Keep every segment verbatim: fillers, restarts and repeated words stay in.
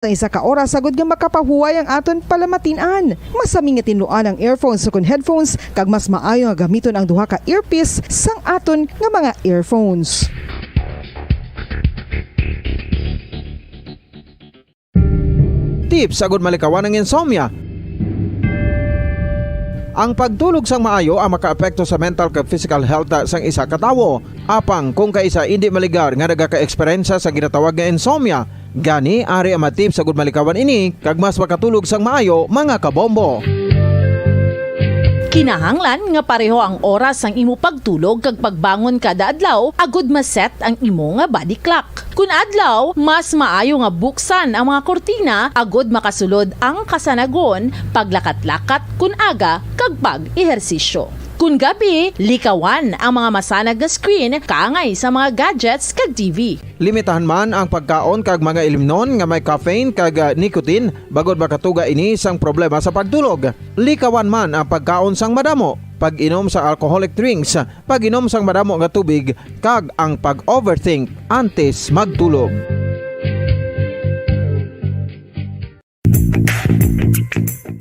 sa isa ka oras agud nga makapahuway ang aton palamatin-an. Masami nga tinluan ang earphones ukon headphones, kag mas maayo nga gamiton ang duha ka earpiece sang aton nga mga earphones. Tips agud malikawan ang insomnia. Ang pagtulog sang maayo ang makaapekto sa mental kag physical health sang isa ka tawo. Apang kung kaisa indi maligar nga nagaka-eksperyensya sa ginatawag nga insomnia, gani ari ang mga tips agud malikawan ini kag mas makatulog sang maayo, mga kabombo. Kinahanglan nga pareho ang oras sang imo pagtulog kag pagbangon kada adlaw agud ma-set ang imo nga body clock. Kun adlaw, mas maayo nga buksan ang mga kurtina agud makasulod ang kasanagon, paglakat-lakat kun aga, kag pag-ehersisyo. Kun gabi, likawan ang mga masanag nga screen kaangay sa mga gadgets kag T V. Limitahan man ang pagkaon kag mga ilimnon nga may caffeine kag, ah, nicotine, bangod makatuga ini sang problema sa pagtulog. Likawan man ang pagkaon sang madamo, pag-inom sa alcoholic drinks, pag-inom sang madamo nga tubig, kag ang pag-overthink antes magtulog.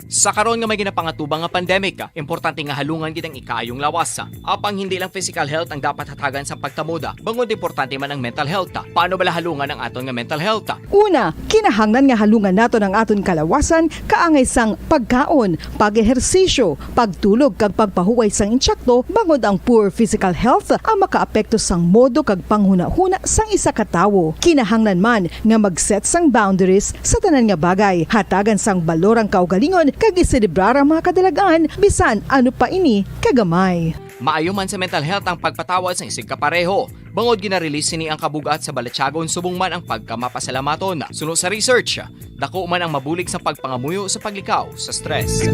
Sa karon nga may ginapangatubang nga pandemic, importante nga halungan gid ang ikaayong lawas. Apang hindi lang physical health ang dapat hatagan sang pagtamod, bangod importante man ang mental health. Paano bala halungan ang aton nga mental health? Una, kinahanglan nga halungan naton ang aton kalawasan kaangay sang pagkaon, pag-ehersisyo, pagtulog kag pagpahuway sang insakto, bangod ang poor physical health ang makaapekto sang modo kag panghunahuna sang isa ka tawo. Kinahanglan man nga mag-set sang boundaries sa tanan nga bagay, hatagan sang balor ang kaugalingon kag iselebrar ang mga kadalagan, bisan ano pa ini kagamay. Maayo man sa mental health ang pagpatawad sang isigkapareho, bangod gina-release sini ang kabug-at sa balatyagon subong man ang pagkamapasalamaton. Suno sa research, dako man ang mabulig sang pagpangamuyo sa paglikaw sa stress.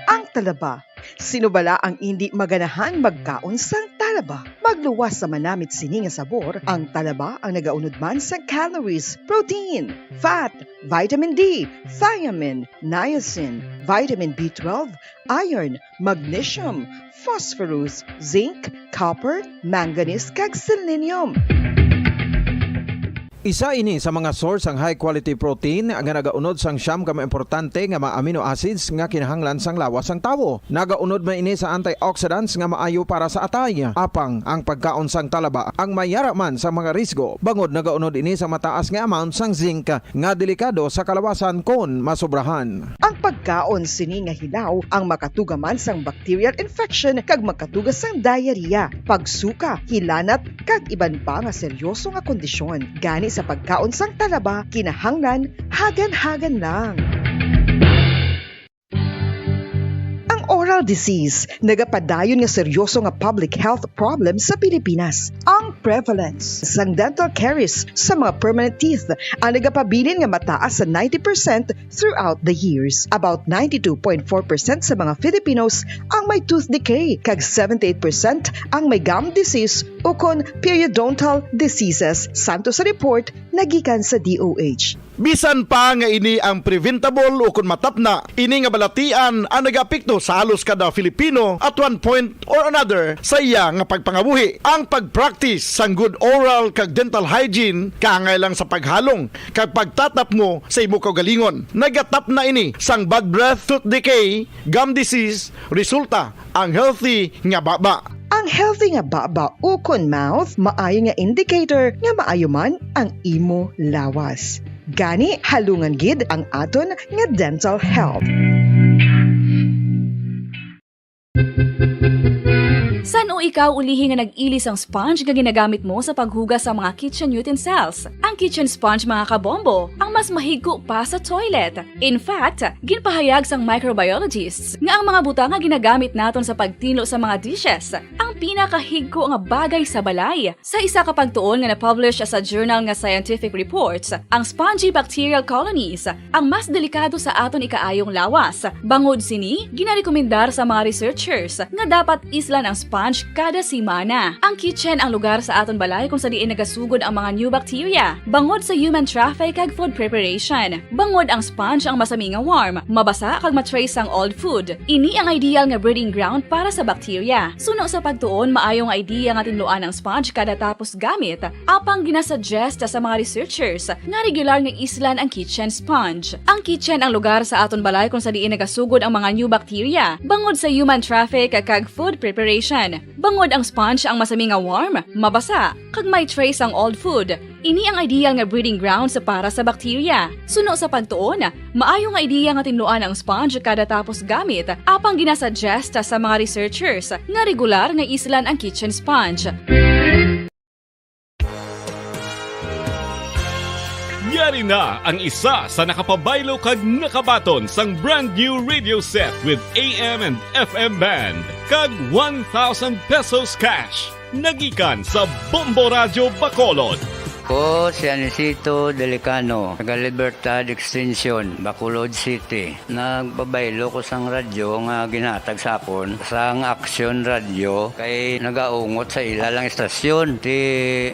Ang talaba. Sino bala ang indi maganahan magkaon sang talaba? Magluwas sa manamit sini nga sabor, ang talaba ang nagaunod man sang calories, protein, fat, vitamin D, thiamine, niacin, vitamin B twelve, iron, magnesium, phosphorus, zinc, copper, manganese, kag selenium. Isa ini sa mga source sang high quality protein nga nagaunod sang siyam ka mga importante nga mga amino acids nga kinahanglan sang lawas sang tawo. Nagaunod man ini sa antioxidants nga maayo para sa atay. Apang ang pagkaon sang talaba ang may yara man sa mga risgo, bangod nagaunod ini sa mataas nga amount sang zinc nga delikado sa kalawasan kon masobrahan. Ang pagkaon sini nga hilaw ang makatuga man sang bacterial infection kag makatuga sang diarrhea, pagsuka, hilanat, kag iban pa nga seryoso nga kondisyon. Gani sa pagkaon sang talaba, kinahanglan hagan-hagan lang. Ang oral disease nagapadayon nga seryoso nga public health problem sa Pilipinas. Ang prevalence sang dental caries sa mga permanent teeth ang nagapabilin nga mataas sa ninety percent throughout the years. About ninety-two point four percent sa mga Filipinos ang may tooth decay, kag seventy-eight percent ang may gum disease ukon periodontal diseases, santo sa report nga gikan sa D O H. Bisan pa nga ini ang preventable ukon matapna, ini nga balatian ang nagaapekto sa halos kada Filipino at one point or another sa iya nga pagpangabuhi. Ang pag-practice sang good oral kag dental hygiene kaangay lang sa paghalong kag pagtatapmo sa imo kaugalingon. Nagatapna ini sang bad breath, tooth decay, gum disease, resulta ang healthy nga baba. Ang healthy nga baba ukon mouth maayo nga indicator nga maayo man ang imo lawas. Gani, halungan gid ang aton nga dental health. San-o ikaw ulihi nga nag-ili sang sponge nga ginagamit mo sa paghugas sa mga kitchen utensils? Ang kitchen sponge, mga kabombo, ang mas mahigko pa sa toilet. In fact, ginpahayag sang microbiologists nga ang mga butang nga ginagamit naton sa pagtinlo sa mga dishes ang pinakahigko nga bagay sa balay. Sa isa ka pagtuon nga na-publish sa journal nga Scientific Reports, ang spongy bacterial colonies ang mas delikado sa aton ikaayong lawas. Bangod sini, ginarekomendar sa mga researchers nga dapat islan ang sponge Kada semana, ang kitchen ang lugar sa aton balay kung sa diin nagasugod ang mga new bacteria, bangod sa human traffic kag food preparation. Bangod ang sponge ang masami nga warm, mabasa kag ma-trace ang old food. Ini ang ideal nga breeding ground para sa bacteria. Suno sa pagtuon, maayo nga idea nga tinluan ang sponge kada tapos gamit, apang ginasuggest sa mga researchers nga regular nga islan ang kitchen sponge. Ang kitchen ang lugar sa aton balay kung sa diin nagasugod ang mga new bacteria, bangod sa human traffic kag food preparation. Bangod ang sponge ang masami nga warm, mabasa, kag may trace ang old food. Ini ang ideal nga breeding grounds para sa bacteria. Suno sa pagtuon, maayo nga ideya nga tinluan ang sponge kada tapos gamit, apang ginasuggest sa mga researchers nga regular nga islan ang kitchen sponge. Yari na ang isa sa nakapabaylo kag nakabaton sang brand new radio set with A M and F M band kag one thousand pesos cash. Nagikan sa Bombo Radyo Bacolod. Ko si Anisito Delicano, taga Libertad Extension, Bacolod City. Nagpabaylo ko sang radyo nga ginhatag sa akon sang Action Radio kay nagaungot sa ila lang istasyon. Ti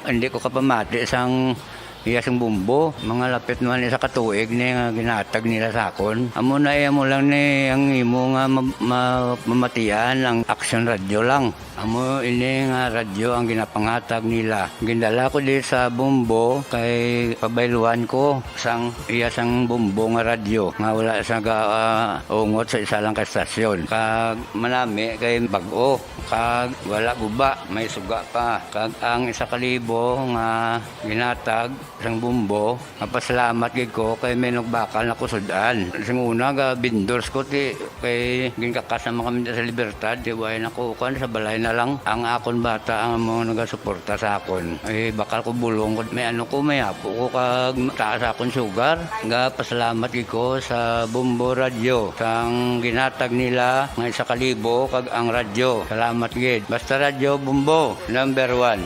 hindi ko kapamati sang iya sang Bombo. Mga lapit naman isa ka tuig ni nga ginhatag nila sa akon. Amo na iya mo lang ni ang imo nga ma- ma- mamatian ang Action Radio lang. Amo ini nga radyo ang ginapanghatag nila. Gindala ko di sa Bombo kay pabayluan ko sang iya sang Bombo nga radyo nga wala sa gaungot sa isa lang ka estasyon. Kag manami kay bag-o kag wala guba, may suga pa. Kag ang isa ka libo nga ginhatag sang Bombo, mapasalamat gid ko kay may nagbakal na kusud-an. Sing una ga vendors ko ti kay ginkakas naman kami sa Libertad, ti way na ko kuan sa balay na lang ang akon bata ang amo nagasuporta sa akon. Ay bakal ko bulong ko may ano ko may apo ko kag taas akon sugar. Ga pasalamat gid ko sa Bombo Radyo sang ginatag nila nga isa ka libo kag ang radyo. Salamat gid. Basta Radyo Bombo, number one.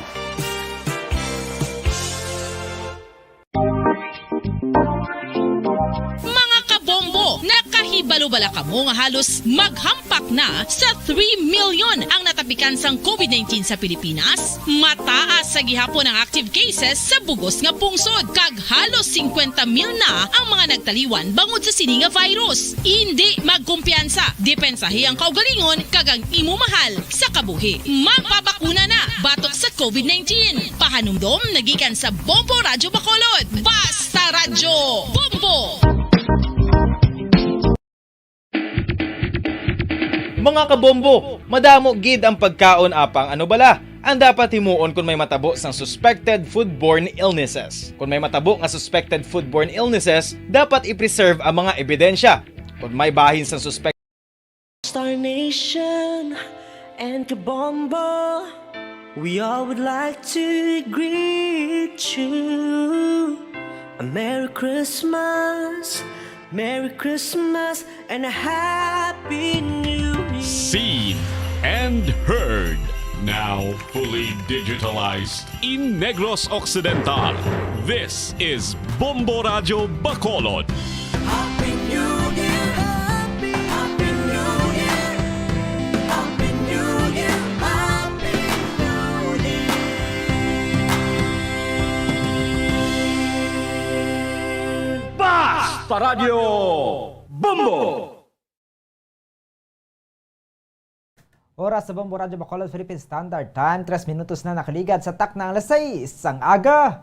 Mga kabombo, nakahibalo bala kamo nga halos maghampak na sa three million ang natapikan sang COVID nineteen sa Pilipinas? Mataas sa gihapon ang active cases sa bugos nga pungsod, kag halos singkwenta mil na ang mga nagtaliwan bangod sa sini nga virus. Indi magkumpiyansa, depensahi ang kaugalingon kag ang imo mahal sa kabuhi. Magpabakuna na batok sa COVID nineteen. Pahanumdom nagikan sa Bombo Radyo Bacolod. Basta Radyo Bombo! Mga kabombo, madamo gid ang pagkaon apang ano bala ang dapat himuon kon may matabo sang suspected foodborne illnesses. Kon may matabo nga suspected foodborne illnesses, dapat i-preserve ang mga ebidensya. Kon may bahin sang suspected Star Nation and Kabombo, we all would like to greet you a Merry Christmas, Merry Christmas, and a Happy New Year. Seen and heard, now fully digitalized in Negros Occidental. This is Bombo Radyo Bacolod. Happy New Year! Happy, Happy New Year! Happy New Year! Happy New Year! Basta Radyo Bombo! Oras sa Bombo Radyo Bacolod Philippine Standard Time, tres minutos na nakaligad sa takna ang alas sais sang aga.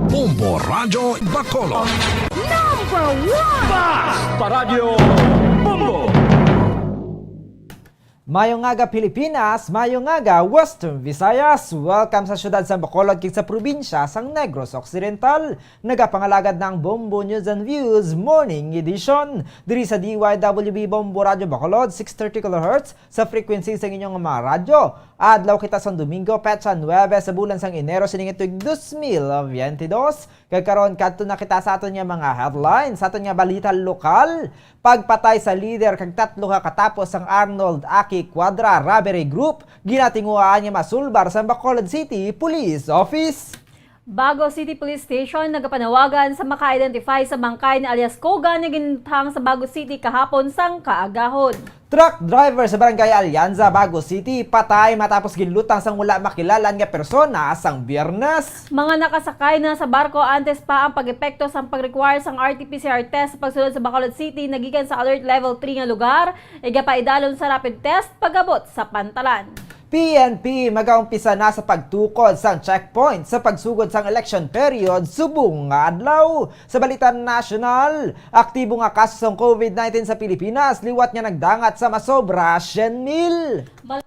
Bombo Radyo Bacolod. Number one! Basta Radyo Bombo! Mayo nga aga Pilipinas, mayo nga aga Western Visayas. Welcome sa siyudad sang Bacolod kag sa probinsya sang Negros Occidental. Nagapangalagad na ang Bombo News and Views Morning Edition diri sa D Y W B Bombo Radyo Bacolod, six thirty kilohertz sa frequency sang inyong mga radyo. Adlaw kita sang Domingo, petsa nuebe sa bulan sang Enero sining tuig dos mil biyente dos. Kag karon, kadto na kita sa aton nga mga headlines, sa aton nga balita lokal. Pagpatay sa lider kag tatlo ka katapos sang Arnold Aki Cuadra Robbery Group, ginatinguhaan nga masulbar sa Bacolod City Police Office. Bago City Police Station nagapanawagan sa maka-identify sa bangkay ni alias Koga nga ginhang sa Bago City kahapon sang kaagahon. Truck driver sa Barangay Alianza, Bago City, patay matapos ginlutang sang wala makilala nga persona sang Biyernes. Mga nakasakay na sa barko antes pa ang pag-epekto sang pag-require sang R T P C R test sa pagsulod sa Bacolod City nagikan sa Alert Level three nga lugar, igapaidalom sa rapid test pag-abot sa pantalan. P N P magaumpisa na sa pagtukod sang checkpoint sa pagsugod sang election period subong nga adlaw. Sa balita nasyonal, aktibo nga kaso sang COVID nineteen sa Pilipinas liwat nga nagdangat sa masobra syen mil. Balita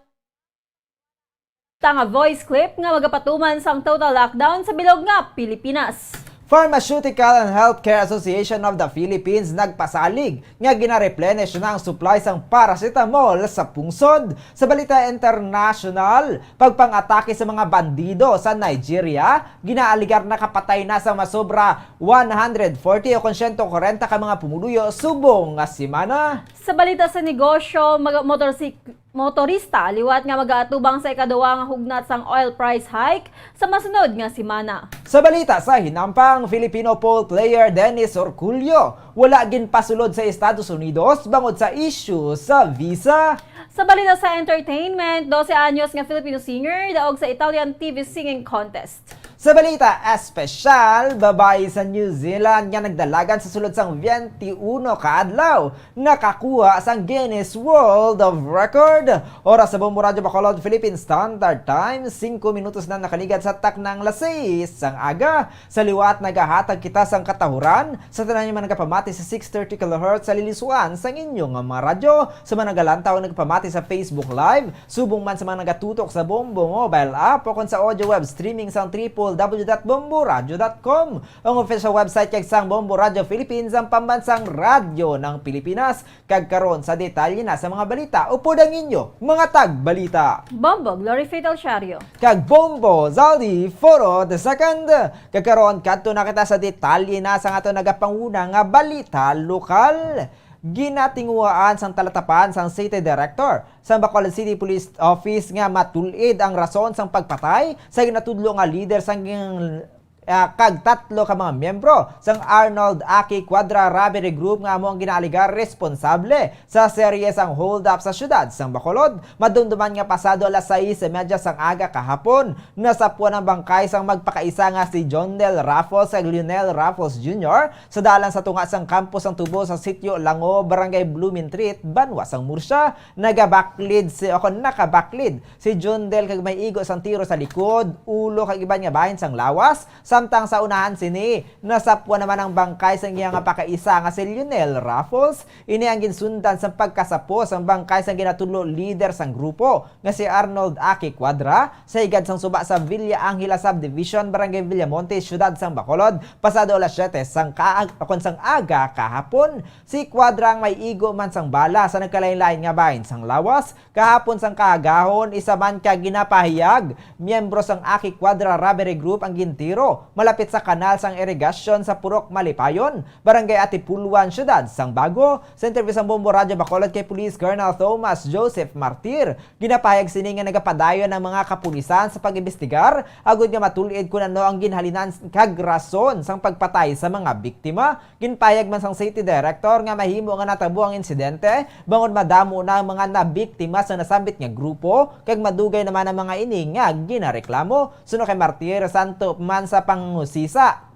nga voice clip nga magapatuman sang total lockdown sa bilog nga Pilipinas. Pharmaceutical and Healthcare Association of the Philippines nagpasalig nga gina-replenish na ang supply sang paracetamol sa pungsod. Sa balita international, pagpang-atake sa mga bandido sa Nigeria, ginaaligar nakapatay na sa masobra one hundred forty o kon siyento kwarenta ka mga pumuluyo subong nga semana. Sa balita sa negosyo, mag- motorsik- motorista liwat nga magaatubang sa ikaduha nga hugnat sang oil price hike sa masunod nga semana. Sa balita sa hinampang, Filipino pole player Dennis Orculio wala ginpasulod sa Estados Unidos bangod sa issue sa visa. Sa balita sa entertainment, dose anyos nga Filipino singer daog sa Italian T V singing contest. Sa balita espesyal, babayi sa New Zealand nga nagdalagan sa sulod sang twenty-one ka adlaw nakakuha sang Guinness World of Record. Oras sa Bombo Radyo Bacolod, Philippine Standard Time, singko minutos na nakaligad sa taknang las seis sang aga. Sa liwat, nagahatag kita sang katahuran sa tanan nga mga nagapamati sa six thirty kilohertz sa lilisuan sang inyong mga radyo. Sa mga nagalantaw nga nagapamati sa Facebook Live, subong man sa mga nagatutok sa Bombo mobile app o kon sa audio web streaming sang triple W dot bomboradio dot com, ang official website kag sang Bombo Radio Philippines, ang pambansang radyo ng Pilipinas. Kag karon sa detalye na sa mga balita, upod ang inyo mga tagbalita. Bombo Glory Fatal Shario. Kag Bombo Zaldi Foro the second. Kag karon, kadto na kita sa detalye na sa ato nagapanguna nga balita lokal. Ginatinguhaan sang talatapan sang City Director sang Bacolod City Police Office nga matul-id ang rason sang pagpatay sa ginatudlo nga lider sang ging-, ah, kag tatlo ka mga miyembro sang Arnold Aki Cuadra Robbery Group nga amo ang ginaaligar responsable sa serye sang hold-up sa siyudad sang Bacolod. Madumduman nga pasado alas sais y media sang aga kahapon, nasapwan ang bangkay sang magpakaisa nga si Jondel Raffles kag Lionel Raffles Junior sa dalan sa tunga sang Kampo sang Tubo sa Sitio Lango, Barangay Blumentritt, Banwa sang Murcia. Nagabaklid si, o kon nakabaklid si Jondel kag may igo sang tiro sa likod, ulo kag iban nga bahin sang lawas, samtang sa unahan sini, nasapwan naman ang bangkay sang iya nga pakaisa nga si Lionel Raffles. Ini ang ginsundan sang pagkasapo sang bangkay sang ginatudlo lider sang grupo nga si Arnold Aki Cuadra sa higad sang suba sa Villa Angela Subdivision, Barangay Villamonte, Siyudad sang Bacolod, pasado alas siyete sang kaag-, o kon sang aga kahapon. Si Cuadra ang may igo man sang bala sa nagkalain-lain nga bahin sang lawas. Kahapon sang kaagahon, isa man ka ginapahayag, miyembro sang Aki Cuadra Robbery Group ang gintiro malapit sa kanal sang irigasyon sa Purok Malipayon, Barangay Atipuluan, Siyudad sang Bago. Sa interview sang Bombo Radyo Bacolod kay Police Colonel Thomas Joseph Martir, ginapahayag sini nga nagapadayon ang mga kapulisan sa pag-imbestigar agud nga matul-id kon ano ang ginhalinan kag rason sang pagpatay sa mga biktima. Ginpahayag man sang City Director nga mahimo nga natabo ang insidente bangod madamo na ang mga nabiktima sa nasambit nga grupo kag madugay naman ang mga ini nga ginareklamo. Suno kay Martir, santo man sa pangusisa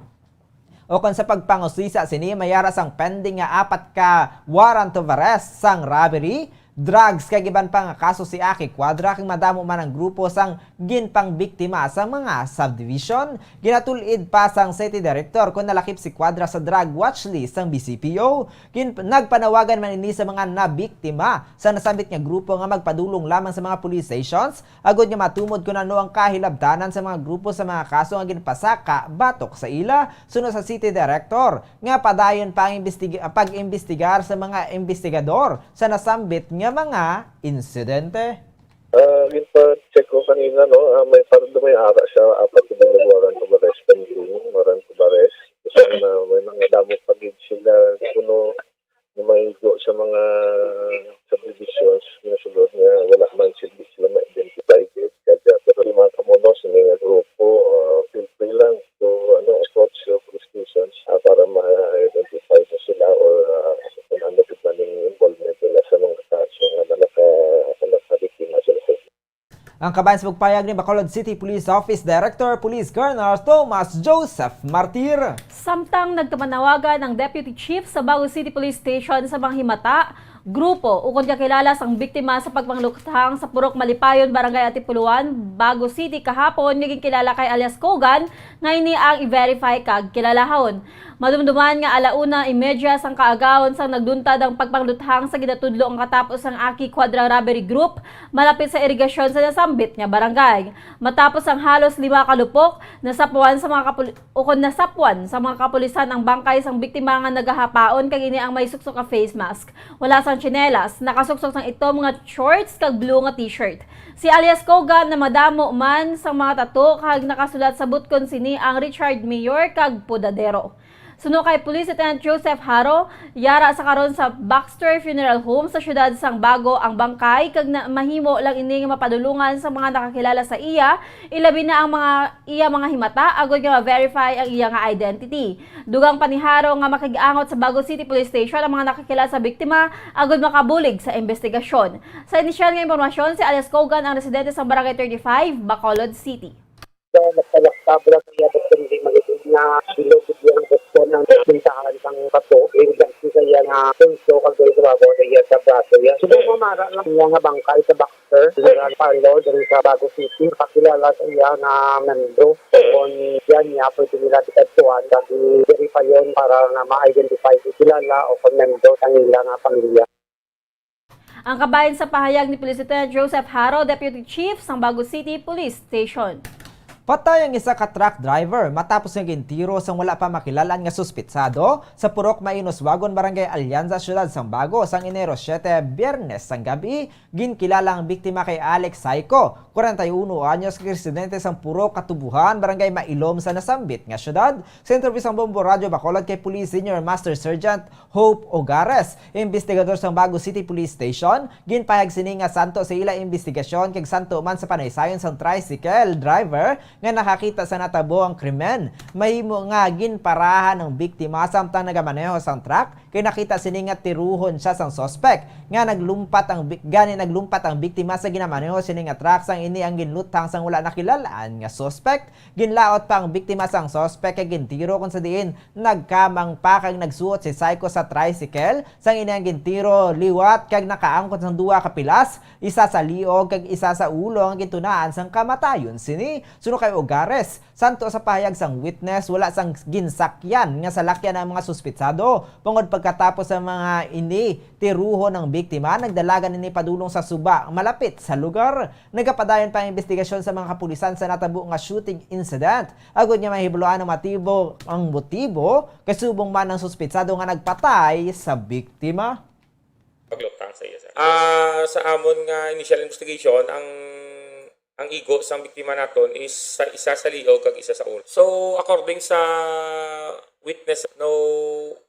o kon sa pagpangusisa sini, may ara sang pending nga apat ka warrant of arrest sang robbery, drugs kag iban pa nga kaso si Aki Cuadra kag madamo man ang grupo sang ginpangbiktima sa mga subdivision. Ginatul-id pa sang City Director kon nalakip si Cuadra sa drug watch list sang B C P O. Gin-, nagpanawagan man ini sa mga nabiktima sa nasambit nga grupo nga magpadulong lamang sa mga police stations agud nga matumod kon ano ang kahilabtanan sa mga grupo sa mga kaso nga ginpasaka batok sa ila. Suno sa City Director, nga padayon pa ang imbestig-, pag-imbestigar sa mga imbestigador sa nasambit nga mga insidente. Ah, ginpa-check ko kanina, no, ah, may pardo, may ara siya, apat ka warrant of arrest pending, warrant of arrest. So, na may mga damo pa gid sila kuno nga maigo sa mga subdivisions nga sulod nga wala man sila, sila ma-identify gid. Kaya, pero yung mga kamunos, yung mga grupo, ah, feel free lang. Ang kabahin sa pagpayag ni Bacolod City Police Office Director Police Colonel Thomas Joseph Martir. Samtang nagkamanawagan ang Deputy Chief sa Bago City Police Station sa mga himata, grupo ukon kakilala sang biktima sa pagpangluthang sa Purok Malipayon, Barangay Antipuluan, Bago City kahapon, nga ginkilala kay alias Kogan, nga ini ang i-verify kag kilalahon. Madumduman nga ala una imedya sang kaagahon sang nagduntad ang pagpangluthang sa ginatudlo nga katapos sang Aki Quadra Robbery Group malapit sa irigasyon sa nasambit nga barangay. Matapos ang halos lima ka lupok, nasapuan sa mga kapul-, ukon nasapuan sa mga kapulisan ang bangkay sang biktima nga nagahapaon kag ini ang may suksok ka face mask. Wala sang tsinelas, nakasuksok sang itom nga shorts kag blue nga t-shirt. Si alias Kogan namadamo man sang mga tato kag nakasulat sa butkon sini ang Richard Mayor kag Podadero. Suno kay Police Lieutenant Joseph Haro, yara sa karon sa Baxter Funeral Home sa siyudad sang Bago ang bangkay kag na mahimo lang ini nga mapadulungan sa mga nakakilala sa iya, ilabi na ang mga iya mga himata, agod nga ma-verify ang iya nga identity. Dugang pa ni Haro nga makig-angot sa Bago City Police Station ang mga nakakilala sa biktima agud makabulig sa imbestigasyon. Sa inisyal nga impormasyon, si alias Kogan ang residente sa Barangay thirty-five, Bacolod City. So, nagpalaktab lang sa iya, but hindi magiging na bilog yung gusto ng pintahan sang pato. Yung sa iya nga pulso, kag sa babaw sa iya sa braso niya. So, mamara lang niya nga bangkay sa Baxter, General Parlo, diri sa Bago City. Pakilala sa iya nga membro. Kung yan niya, pwede nila dikadtuan, kag i-verify yun para na ma-identify si kilala o kung membro sa ila nga pamilya. Ang kabahin sa pahayag ni Police Lieutenant Joseph Haro, Deputy Chief sang Bago City Police Station. Patay ang isa ka truck driver matapos nga gintiro sang wala pa makilal-an nga suspitsado sa Purok Mainos Wagon, Barangay Alianza, Siyudad sang Bago, sang Enero siete, Biyernes sang gabi. Ginkilala ang biktima kay Alex Saiko, kwarenta y uno anyos, residente sang Purok Katubuhan, Barangay Mailom, sa nasambit nga siyudad. Sa interview sang Bombo Radyo Bacolod kay Police Senior Master Sergeant Hope Ogares, investigador sang Bago City Police Station, ginpahayag sini nga santo sa ila investigasyon kag santo man sa panaysayon sang tricycle driver nga nakakita sa natabo ang krimen, mahimo nga ginparahan ang biktima samtang nagamaneho sang truck, kay nakita sini nga tiruhon siya sang suspek nga naglumpat ang bi-, gani naglumpat ang biktima sa ginamaneho sini nga truck, sang ini ang ginluthang sang wala nakilal-an nga suspek. Ginlaot pa ang biktima sang suspek kay gintiro, kung sa diin nagkamang pa kag nagsuot si Saiko sa tricycle. Sang ini ang gintiro liwat kag nakaangkon sang duha ka pilas, isa sa liog kag isa sa ulo, nga gintunaan sang kamatayon sini. Suno kay Ogares, santo sa pahayag sang witness, wala sang ginsakyan nga salakyan ang mga suspitsado. Bangod pagkatapos sa mga ini, tiruhon ang biktima, nagdalagan ini padulong sa suba malapit sa lugar. Nagapadayon pa ang investigasyon sa mga kapulisan sa natabo nga shooting incident, agud nga mahibaloan ang motibo, ang motibo kay subong man ang suspitsado nga nagpatay sa biktima. Paglutang sa iya, sir. Ah, sa amon nga initial investigation, ang, ang igo sang biktima naton is sa isa sa liog kag isa sa ulo. So, according sa witness, no,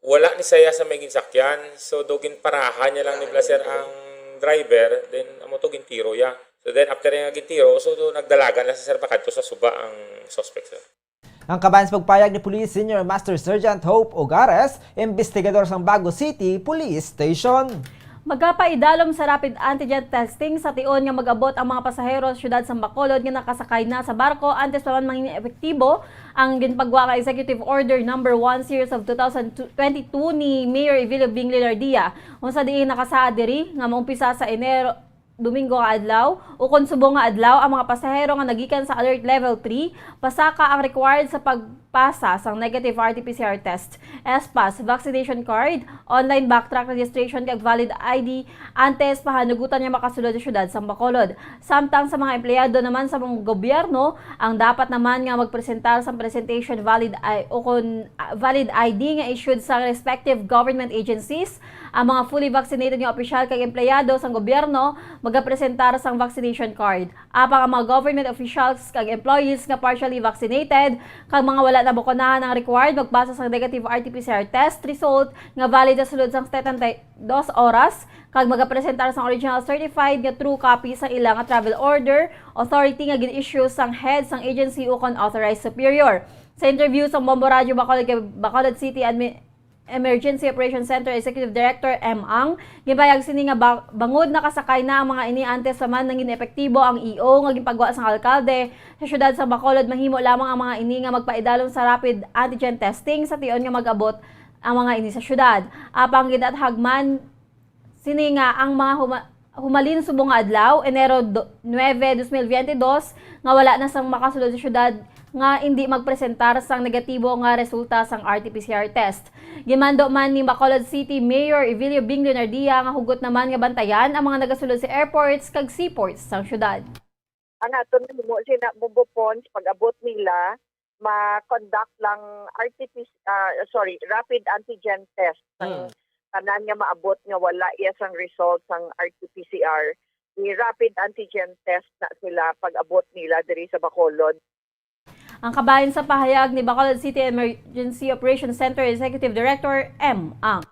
wala ni saya sa may ginsakyan. So, do ginparahan niya lang ni Blaser ang driver, then amo to gintiro ya. So, then after nga gintiro, so do nagdalagan lang sa sir pakadto sa suba ang suspect, sir. Ang kabahin sa pagpayag ni Police Senior Master Sergeant Hope Ogares, investigador sang Bago City Police Station. Magapaidalom sa rapid antigen testing sa tion nga mag-abot ang mga pasahero sa siyudad sang Bacolod nga nakasakay na sa barko antes pa man mangin epektibo ang ginpagwa nga Executive Order Number One Series of two thousand twenty-two ni Mayor Evelio Bingley Lardia, unsa diin nakasaad diri nga maumpisa sa Enero, Domingo nga adlaw, ukon subong nga adlaw, ang mga pasahero nga nagikan sa Alert Level three, pasaka ang required sa pagpasa sang negative R T P C R test, S pass, vaccination card, online backtrack registration, kag valid I D antes pahanugutan nga makasulod sa siyudad sang Bacolod. Samtang sa mga empleyado naman sa mga gobyerno, ang dapat naman nga magpresentar sang presentation valid I-, ukon, ah, valid I D nga issued sa respective government agencies, ang mga fully vaccinated nga opisyal kag empleyado sang gobyerno magapresentar sang vaccination card. Apang ang mga government officials kag employees nga partially vaccinated kag mga wala nabakunahan ang required magpasa sang negative R T P C R test result nga valid sa sulod sang setenta y dos oras kag magapresentar sang original certified nga true copy sang ila nga travel order authority nga gin-issue sang head sang agency ukon authorized superior. Sa interview sang Bombo Radyo Bacolod kay Bacolod City Admi-, Emergency Operations Center Executive Director M. Ang ginpahayag sini nga ba-, bangod nakasakay na ang mga ini, antes pa man nangin epektibo ang E O nga ginpagwa sang alkalde sa siyudad sa Bacolod, mahimo lamang ang mga ini nga magpaidalom sa rapid antigen testing sa tion nga mag-abot ang mga ini sa siyudad. Apang ginathag man sini nga ang mga huma-, humalin subong nga adlaw, Enero do-, nuebe, dos mil biyente dos, nga wala na sang makasulod sa siyudad nga indi magpresentar sang negatibo nga resulta sang R T P C R test. Ginmando man ni Bacolod City Mayor Evelio Bing Leonardia nga hugot naman nga bantayan ang mga nagasulod sa airports kag seaports sang siyudad. Ang aton nahimo sina Bombo Pons, pag-abot nila, ma-conduct lang R T P C, ah, sorry, rapid antigen test sang Mm. tanan nga maabot nga wala iya sang result sang R T P C R. I-rapid antigen test na sila pag-abot nila diri sa Bacolod. Ang kabahin sa pahayag ni Bacolod City Emergency Operations Center Executive Director M. Ang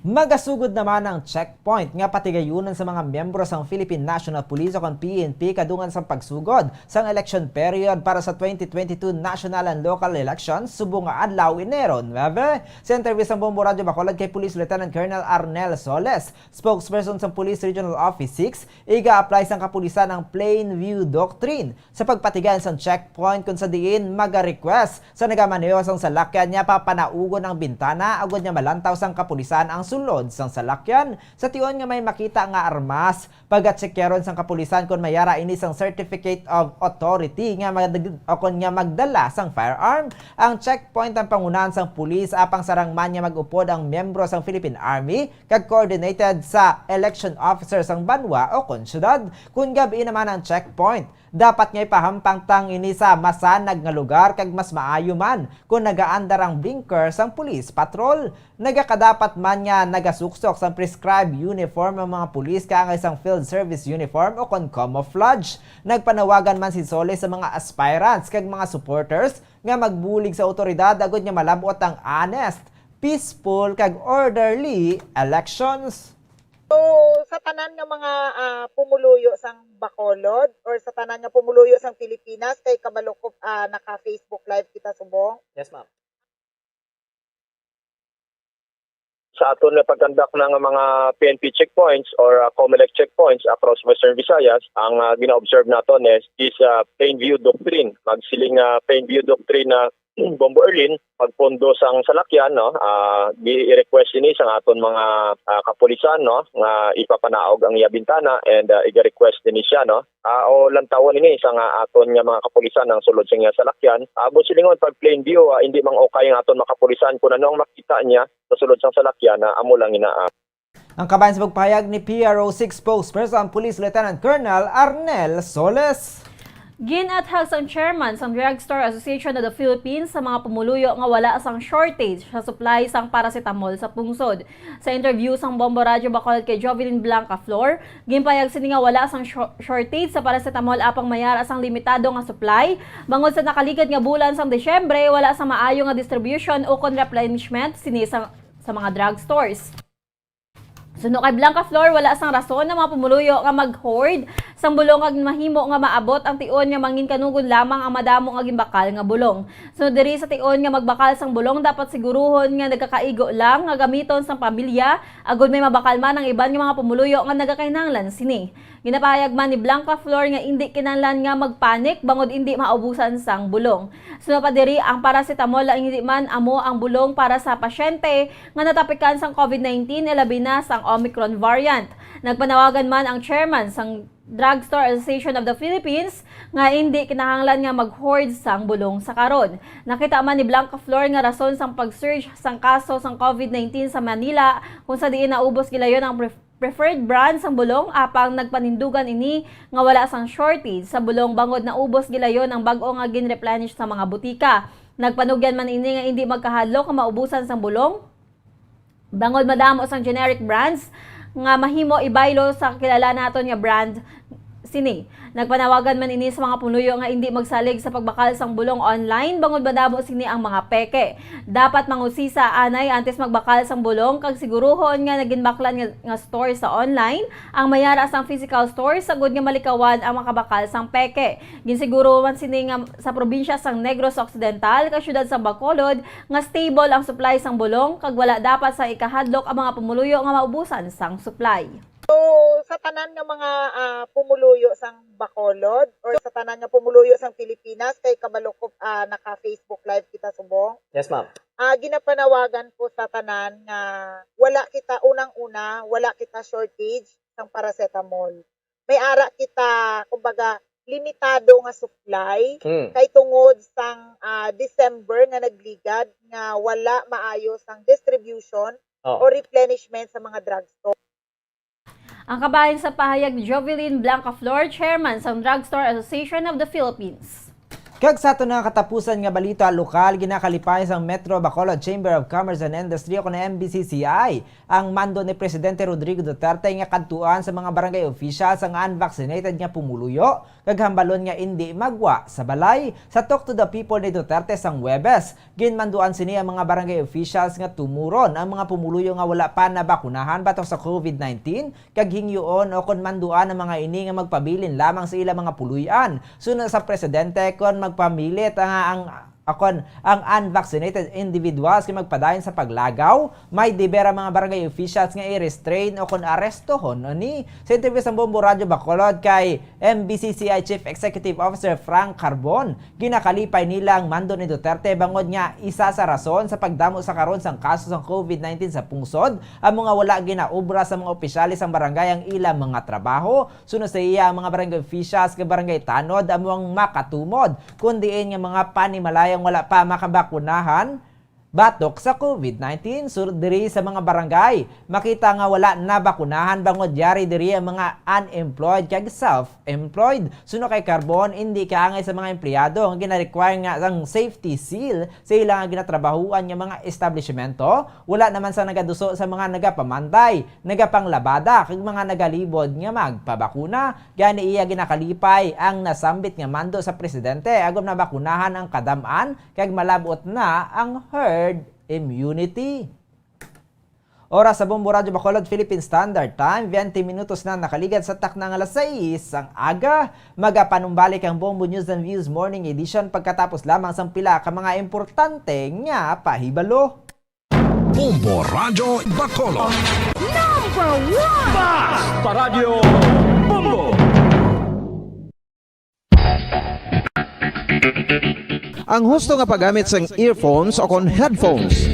Magasugod naman ang checkpoint nga patigayunon sa mga miyembro sang Philippine National Police o kon P N P kadungan sang pagsugod sang election period para sa twenty twenty-two national and local elections subong nga adlaw, Enero nuebe. Sa interview sang Bombo Radyo Bacolod kay Police Lieutenant Colonel Arnel Soles, spokesperson sang Police Regional Office six, iga-apply sang kapulisan ang plain view doctrine sa pagpatigayon sang checkpoint, kon sa diin maga-request sa nagamaneho sang salakyan nga papanaugon ang bintana agod nga malantaw sang kapulisan ang sulod sang salakyan. Sa tion nga may makita nga armas, pagatsekyaron sang kapulisan kon may ara ini sang certificate of authority nga mag-, o kon nga magdala sang firearm. Ang checkpoint ang pangunahan sang pulis, apang sarang man nga mag-upod ang miyembro sang Philippine Army kag coordinated sa election officer sang banwa o kon syudad. Kon gab-i naman ang checkpoint, dapat nga ipahampang tang ini sa masanag nga lugar, kag mas maayo man kon nagaandar ang blinker sang police patrol. Nagakadapat man nga nagasuksok sang prescribed uniform ang mga pulis kaangay sang field service uniform o kon camouflage. Nagpanawagan man si Soles sa mga aspirants kag mga supporters nga magbulig sa awtoridad agod nga malab-ot ang honest, peaceful, kag orderly elections. So, sa tanan nga mga, ah, pumuluyo sang Bacolod or sa tanan nga pumuluyo sang Pilipinas, kay kabalo ko, ah, naka-Facebook Live kita subong. Yes, ma'am. Sa aton nga pag-conduct na nga mga P N P checkpoints or, ah, COMELEC checkpoints across Western Visayas, ang, ah, gina-observe naton is, is, ah, plain view doctrine. Magsiling nga plain view doctrine na Bombo Erlin, pagpondo sang salakyan, no, ah, gi-request ini sang aton mga, ah, kapulisan, no, nga ipapanaog ang iya bintana and, ah, iga-request ini siya, no. Ah, o lantawon ini sang aton nga mga kapulisan ang sulod sa iya salakyan. Ah, buot silingon, pag plain view, ah, hindi man okay ang aton mga kapulisan kung ano ang makita niya sa sulod sang salakyan, ah, amo lang ina, ah. Ang kabahin sa pagpahayag ni P R O six spokesperson Police Lieutenant Colonel Arnel Soles. Ginathag sang chairman sang Drugstore Association of the Philippines sa mga pumuluyo nga wala sang shortage sa supply sang paracetamol sa pungsod. Sa interview sang Bombo Radyo Bacolod kay Jovelyn Blanca Flor, ginpahayag sini nga wala sang shor-, shortage sa paracetamol, apang may ara sang limitado nga supply bangod sa nakaligad nga bulan sang Disyembre, wala sang maayo nga distribution ukon replenishment sini sa, sa mga drugstores. Suno kay Blanca Flor, wala sang rason ang mga pumuluyo nga mag-hoard sang bulong kag mahimo nga maabot ang tion nga manginkanugon lamang ang madamo nga ginbakal nga bulong. Sunod diri, sa tion nga magbakal sang bulong, dapat siguruhon nga nagakaigo lang nga gamiton sang pamilya, agod may mabakal man ang iban nga mga pumuluyo nga nagakinahanglan sini. Ginapahayag man ni Blanca Flor nga indi kinahanglan nga magpanik bangod indi maubusan sang bulong. Sunod pa diri, ang paracetamol lang indi man amo ang bulong para sa pasyente nga natapikan sang COVID nineteen, ilabi na sang Omicron variant. Nagpanawagan man ang chairman sang Drugstore Association of the Philippines nga indi kinahanglan nga mag-hoard sang bulong sa karon. Nakita man ni Blanca Flor nga rason sang pag-surge sang kaso sang COVID nineteen sa Manila, kung sa diin naubos gilayon ang pre-, preferred brand sang bulong, apang nagpanindugan ini nga wala sang shortage sa bulong bangod naubos gilayon ang bag-o nga gin-replenish sa mga butika. Nagpanugyan man ini nga indi magkahadlok nga maubusan sang bulong, bangod madamo sang generic brands nga mahimo ibaylo sa kilala naton nga brand sini. Nagpanawagan man ini sa mga pumuloyo nga indi magsalig sa pagbakal sang bulong online bangod madamo sini ang mga peke. Dapat mangusisa anay antes magbakal sang bulong kag siguruhon nga naginbaklan nga, nga store sa online ang may ara sang physical store sagod nga malikawan ang makabakal sang peke. Ginsiguro man sini nga sa probinsya sang Negros Occidental kag siyudad sang Bacolod nga stable ang supply sang bulong kag wala dapat sang ikahadlok ang mga pumuloyo nga maubusan sang supply. So, sa tanan nga mga, ah, pumuluyo sang Bacolod or sa tanan nga pumuluyo sang Pilipinas, kay kabalo ko, ah, naka-Facebook Live kita subong. Yes, ma'am. Ah, ginapanawagan ko sa tanan nga wala kita, unang-una, wala kita shortage sang paracetamol. May ara kita, kumbaga, limitado nga supply. Hmm. Kay tungod sang, ah, December nga nagligad nga wala maayo sang distribution Oh. o replenishment sa mga drugstore. Ang kabahin sa pahayag ni Jovelyn Blancaflor, chairman sang Drugstore Association of the Philippines. Kag sa aton nga katapusan nga balita lokal, ginakalipay sang Metro Bacolod Chamber of Commerce and Industry o kon M B C C I ang mando ni Presidente Rodrigo Duterte nga kadtuan sa mga barangay officials ang unvaccinated nga pumuluyo kag hambalon nga indi magwa sa balay. Sa Talk to the People ni Duterte sang Huwebes, ginmanduan sini ang mga barangay officials nga tumuron ang mga pumuluyo nga wala pa nabakunahan batok sa COVID nineteen kag hingyoon o kon manduan ang mga ini nga magpabilin lamang sa ilang mga puloy-an. Suno sa presidente, kon magpamilit ang, ang, akon, ang unvaccinated individuals nga magpadayon sa paglagaw, may deber ang mga barangay officials nga i-restrain o kon arestohon ni. Sa interview sa Bombo Radyo Bacolod kay M B C C I Chief Executive Officer Frank Carbon, ginakalipay nila ang mando ni Duterte bangod nga isa sa rason sa pagdamo sa karon sang kaso sang COVID nineteen sa pungsod amo nga wala ginaobra sa mga opisyales sang barangay ang ilang mga trabaho. Suno sa iya, ang mga barangay officials kag barangay tanod amo ang makatumod, kun diin nga mga panimalayang wala pa makabakunahan batok sa COVID nineteen. Sur-, diri sa mga barangay, makita nga wala nabakunahan bangod yari diri ang mga unemployed kag self-employed. Suno kay Carbon, indi kaangay sa mga empleyado nga gina-require nga ang safety seal sa ila nga ginatrabahuan nga mga establishmento. Wala naman sa nagaduso sa mga nagapamantay, nagapanglabada, kag mga nagalibod nga magpabakuna. Gani iya ginakalipay ang nasambit nga mando sa presidente agod mabakunahan ang kadam-an kag malab-ot na ang herd immunity. Oras sa Bombo Radyo Bacolod, Philippine Standard Time, twenty minutos na nakaligad sa takna nga alas sais sang aga. Magapanumbalik ang Bombo News and Views Morning Edition pagkatapos lamang sang pila ka mga importante nga pahibalo. Bombo Radyo Bacolod. Number one! Basta Radyo Bombo! Ang husto nga paggamit sang earphones o kon headphones.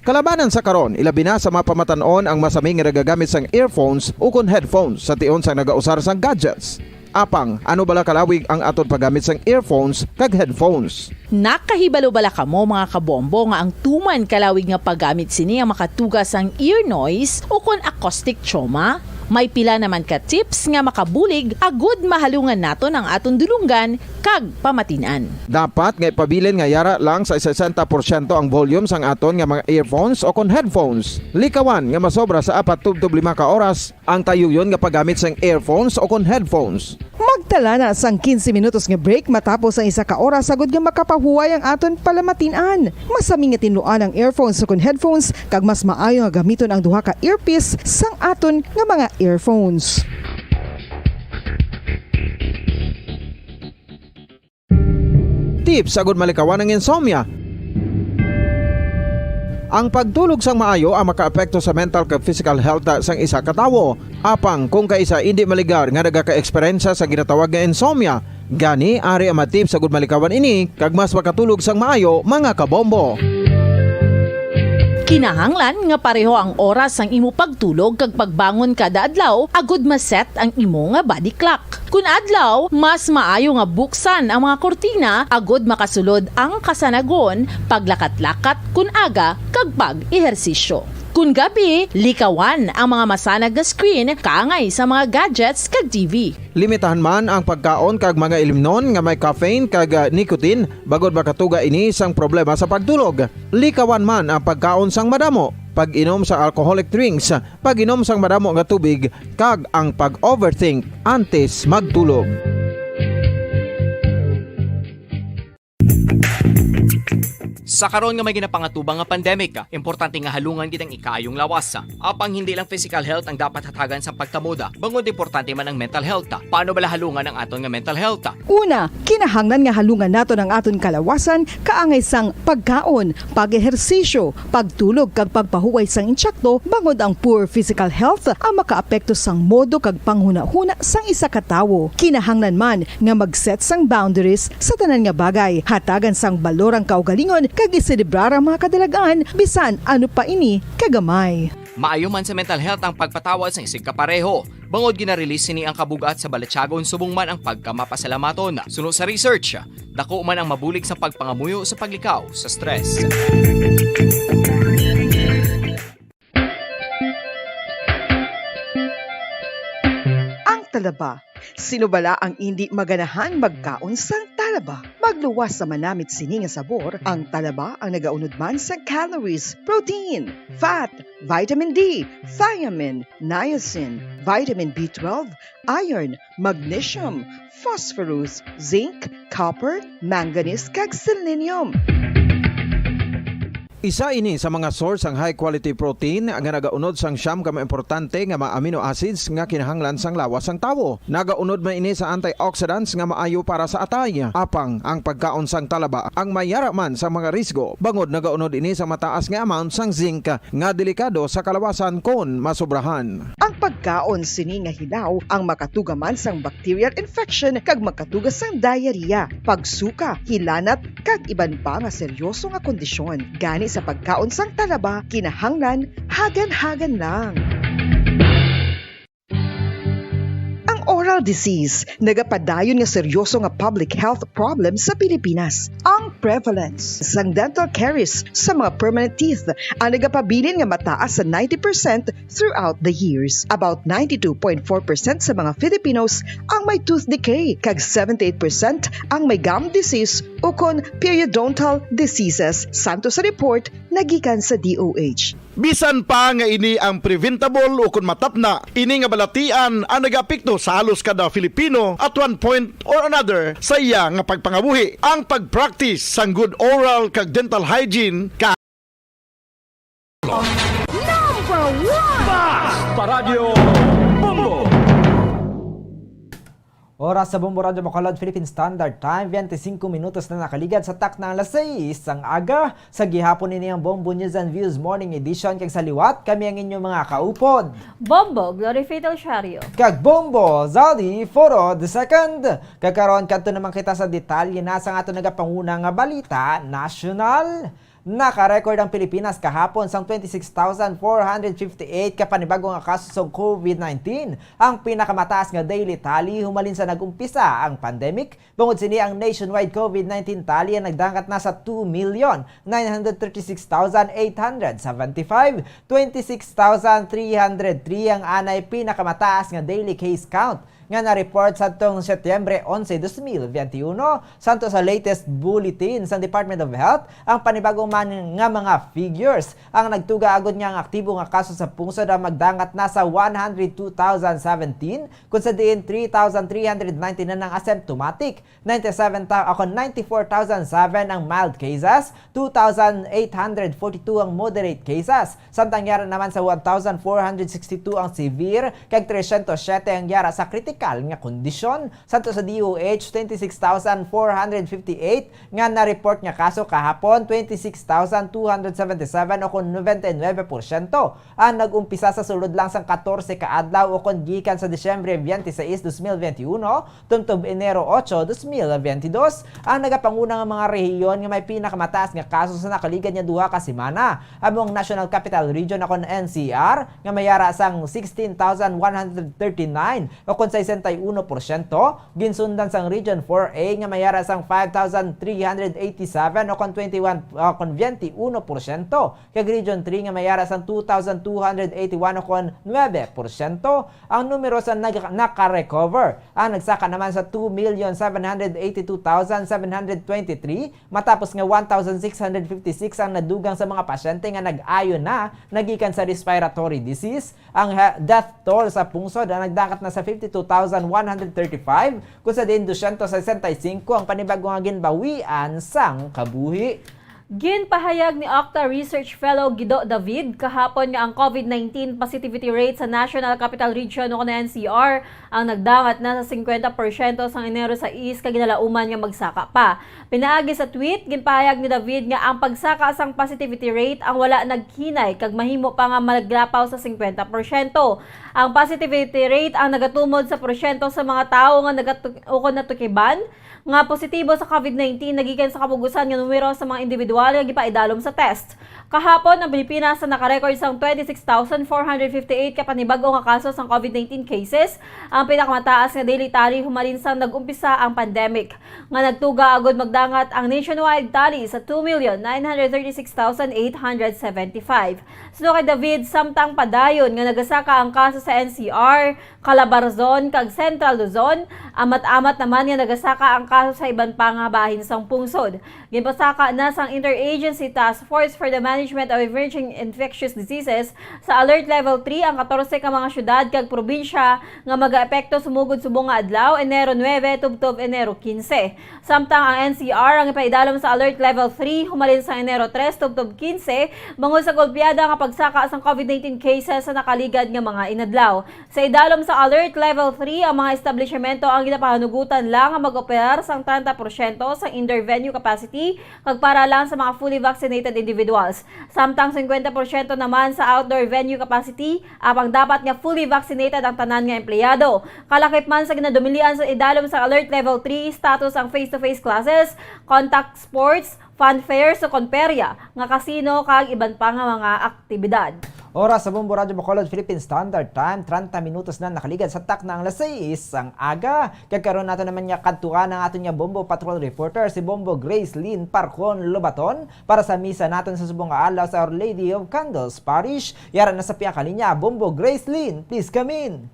Kalabanan sa karon, ilabi na sa mga pamatan-on ang masami nga nagagamit sang earphones o kon headphones sa tion sang nagausar sang gadgets. Apang, ano bala kalawig ang aton paggamit sang earphones kag headphones? Nakahibalo bala kamo, mga kabombo, nga ang tuman kalawig nga paggamit sini ang makatuga sang ear noise o kon acoustic trauma? May pila naman ka tips nga makabulig agud mahalungan naton ang aton dulonggan kag pamatin-an. Dapat nga ipabilin nga yara lang sa sesenta porsyento ang volume sang aton nga mga earphones o kon headphones. Likawan nga masobra sa apat tubtob lima ka oras ang tayuyon nga paggamit sang earphones o kon headphones. Magtala na sang quince minutos nga break matapos ang isa ka oras agud nga makapahuway ang aton palamatin-an. Masami nga tinluan ang earphones o kon headphones, kag mas maayo nga gamiton ang duha ka earpiece sang aton nga mga earphones. Tips agud malikawan ang insomnia. Ang pagtulog sang maayo ang makaapekto sa mental kag physical health sang isa ka tawo. Apang kung kaisa indi maligar nga nagaka-eksperyensya sa ginatawag nga insomnia, gani ari ang mga tips agud malikawan ini kag mas makatulog sang maayo, mga kabombo. Kinahanglan nga pareho ang oras sang imo pagtulog kag pagbangon kada adlaw agud ma-set ang imo nga body clock. Kun adlaw, mas maayo nga buksan ang mga kurtina agud makasulod ang kasanagon, paglakat-lakat kun aga, kag pag-ehersisyo. Kun gabi, likawan ang mga masanag nga screen kaangay sa mga gadgets kag T V. Limitahan man ang pagkaon kag mga ilimnon nga may caffeine kag, ah, nicotine, bangod makatuga ini sang problema sa pagtulog. Likawan man ang pagkaon sang madamo. pag-inom sang alcoholic drinks, pag-inom sang madamo nga tubig, kag ang pag-overthink antes magtulog. Sa karon nga may ginapangatubang nga pandemic, importante nga halungan gid ang ikaayong lawas. Apang hindi lang physical health ang dapat hatagan sa pagtamod, bangod importante man ang mental health. Paano bala halungan ang aton nga mental health? Una, kinahanglan nga halungan naton ang aton kalawasan kaangay sang pagkaon, pag-ehersisyo, pagtulog, kag pagpahuway sang insakto, bangod ang poor physical health ang makaapekto sang modo kag panghunahuna sang isa ka tawo. Kinahanglan man nga mag-set sang boundaries sa tanan nga bagay, hatagan sang balor ang kaugalingon, kag iselebrar ang mga kadalagan, bisan ano pa ini kagamay. Maayo man sa mental health ang pagpatawad sang isigkapareho, bangod gina-release sini ang kabug-at sa balatyagon subong man ang pagkamapasalamaton. Suno sa research, dako man ang mabulig sa pagpangamuyo sa paglikaw sa stress. Ang talaba. Sino bala ang indi maganahan magkaon sang talaba? Magluwas sa manamit sini nga sabor, ang talaba ang nagaunod man sa calories, protein, fat, vitamin D, thiamine, niacin, vitamin B twelve, iron, magnesium, phosphorus, zinc, copper, manganese, kag selenium. Isa ini sa mga source sang high quality protein nga nagaunod sang siyam ka mga importante nga mga amino acids nga kinahanglan sang lawas sang tawo. Nagaunod man ini sa antioxidants nga maayo para sa atay. Apang ang pagkaon sang talaba ang may yara man sa mga risgo, bangod nagaunod ini sa mataas nga amount sang zinc nga delikado sa kalawasan kon masobrahan. Ang pagkaon sini nga hilaw ang makatuga man sang bacterial infection kag magkatuga sang diarrhea, pagsuka, hilanat, kag iban pa nga seryoso nga kondisyon. Gani sa pagkaon sang talaba, kinahanglan hagan-hagan lang. Ang oral disease nagapadayon nga seryoso nga public health problem sa Pilipinas. Ang prevalence sang dental caries sa mga permanent teeth ang nagapabilin nga mataas sa ninety percent throughout the years. About ninety-two point four percent sa mga Filipinos ang may tooth decay, kag seventy-eight percent ang may gum disease ukon periodontal diseases, santo sa report nga gikan sa D O H. Bisan pa nga ini ang preventable ukon matapna, ini nga balatian ang nagaapekto sa halos kada Filipino at one point or another sa iya nga pagpangabuhi. Ang pag-practice sang good oral kag dental hygiene ka Number one! Fast Paradyo Bombo! Oras sa Bombo Radyo Bacolod, Philippine Standard Time, twenty-five minutos na nakaligad sa takna alas sais sang aga. Sa gihapon, ini ang Bombo News and Views Morning Edition, kag sa liwat, kami ang inyong mga kaupod, Bombo Glory Fatal Shario. Kag Bombo Zaldi Foro the second. Kag karon, kadto naman kita sa detalye na sang ato nagapanguna nga balita nasyonal. Naka-record ang Pilipinas kahapon sang twenty-six thousand four hundred fifty-eight ka panibago nga kaso sang COVID nineteen, ang pinakamataas nga daily tally humalin sa nag-umpisa ang pandemic. Bangod sini, ang nationwide COVID nineteen tally ang nagdangat na sa two million nine hundred thirty-six thousand eight hundred seventy-five, twenty-six thousand three hundred three ang anay pinakamataas nga daily case count nga na-report sadtong Setyembre onse, dos mil benti uno, santo sa latest bulletin sang Department of Health. Ang panibago man nga mga figures ang nagtuga agod nga ang aktibo nga kaso sa pungsod ang magdangat na sa one hundred two thousand seventeen, kun sa diin three thousand three hundred ninety-nine ang asymptomatic, ninety-seven ta-, ako, ninety-four thousand seven ang mild cases, two thousand eight hundred forty-two ang moderate cases, samtang yara naman sa one thousand four hundred sixty-two ang severe, kag tresyentos siyete ang yara sa kritikal nga kondisyon. Santo sa D O H, twenty-six thousand four hundred fifty-eight nga na-report nga kaso kahapon, twenty-six thousand two hundred seventy-seven, o kon nobenta y nuebe porsyento, ang nag-umpisa sa sulod lang sang katorse ka adlaw, o kon gikan sa Disyembre twenty-six, dos mil benti uno, tumtob Enero ocho, dos mil benti dos, ang nagapanguna nga mga rehiyon nga may pinakamataas nga kaso sa nakaligad nga duha ka semana, amo ang National Capital Region, o kon N C R, nga may yara sang sixteen thousand one hundred thirty-nine, o kon sa sesenta y uno porsyento, ginsundan sang Region four A nga may ara sang five thousand three hundred eighty-seven o kon twenty-one, o kon twenty-one porsyento, kag Region three nga may ara sang two thousand two hundred eighty-one o kon nuebe porsyento. Ang numero sa nag-, naka-recover ang nagsaka naman sa two million seven hundred eighty-two thousand seven hundred twenty-three, matapos nga one thousand six hundred fifty-six ang nadugang sa mga pasyente nga nag-ayo na nagikan sa respiratory disease. Ang ha-, death toll sa pungsod ang nagdakat na sa fifty-two thousand one hundred thirty-five, kung sa diin dosyentos sesenta y singko ang panibago nga ginbawian sang kabuhi. Ginpahayag ni Octa Research Fellow Guido David kahapon nga ang COVID nineteen positivity rate sa National Capital Region o N C R ang nagdangat na sa singkwenta porsyento sang Enero sais kag ginalauman nga magsaka pa. Pinaagi sa tweet, ginpahayag ni David nga ang pagsaka sang positivity rate ang wala naghinay kag mahimo pa nga maglapaw sa singkwenta porsyento. Ang positivity rate ang nagatumod sa porsyento sa mga tawo nga nagatu-, ukon natukiban nga positibo sa COVID nineteen nagikan sa kapugusan nga numero sa mga individual nga gipaidalom sa test. Kahapon, ang Pilipinas na nakarecord sang twenty-six thousand four hundred fifty-eight ka panibago nga kaso sang COVID nineteen cases, ang pinakamataas nga daily tally humalin sang nag-umpisa ang pandemic, nga nagtuga agud magdangat ang nationwide tally sa two million nine hundred thirty-six thousand eight hundred seventy-five. Suno kay David, samtang padayon nga nagasaka ang kaso sa N C R, Calabarzon, kag Central Luzon, amat-amat naman nga nagasaka ang kaso sa iban pa nga bahin sang pungsod. Ginpasaka na sang Interagency Task Force for the Management of Emerging Infectious Diseases sa Alert Level three ang katorse ka mga syudad kag probinsya nga magaepekto sumugod subong nga adlaw, Enero nuebe tubtob Enero kinse. Samtang ang N C R ang ipaidalom sa Alert Level three humalin sa Enero tres tubtob kinse, bangod sa golpeada nga pagsaka sang COVID nineteen cases sa nakaligad nga mga inadlaw. Sa idalom sa Alert Level three, ang mga establishmento ang ginapahanugutan lang nga mag-operar sang treinta porsyento sa indoor venue capacity kag para lang sa mga fully vaccinated individuals. Samtang singkwenta porsyento naman sa outdoor venue capacity, apang dapat nga fully vaccinated ang tanan nga empleyado. Kalakip man sa ginadumilian sa idalom sa Alert Level three status ang face-to-face classes, contact sports, fun fairs o kon perya nga kasino kag iban pa nga mga aktibidad. Oras sa Bombo Radyo Bacolod Philippine Standard Time, treinta minutos na nakaligad sa takna ang alas sais sang aga. Kag karon nato naman nga kadtuan ang aton nga Bombo Patrol reporter, si Bombo Grace Lynn Parcon Lobaton, para sa misa naton sa subong nga adlaw sa Our Lady of Candles Parish. Yara na sa pihak linya, Bombo Grace Lynn, please come in.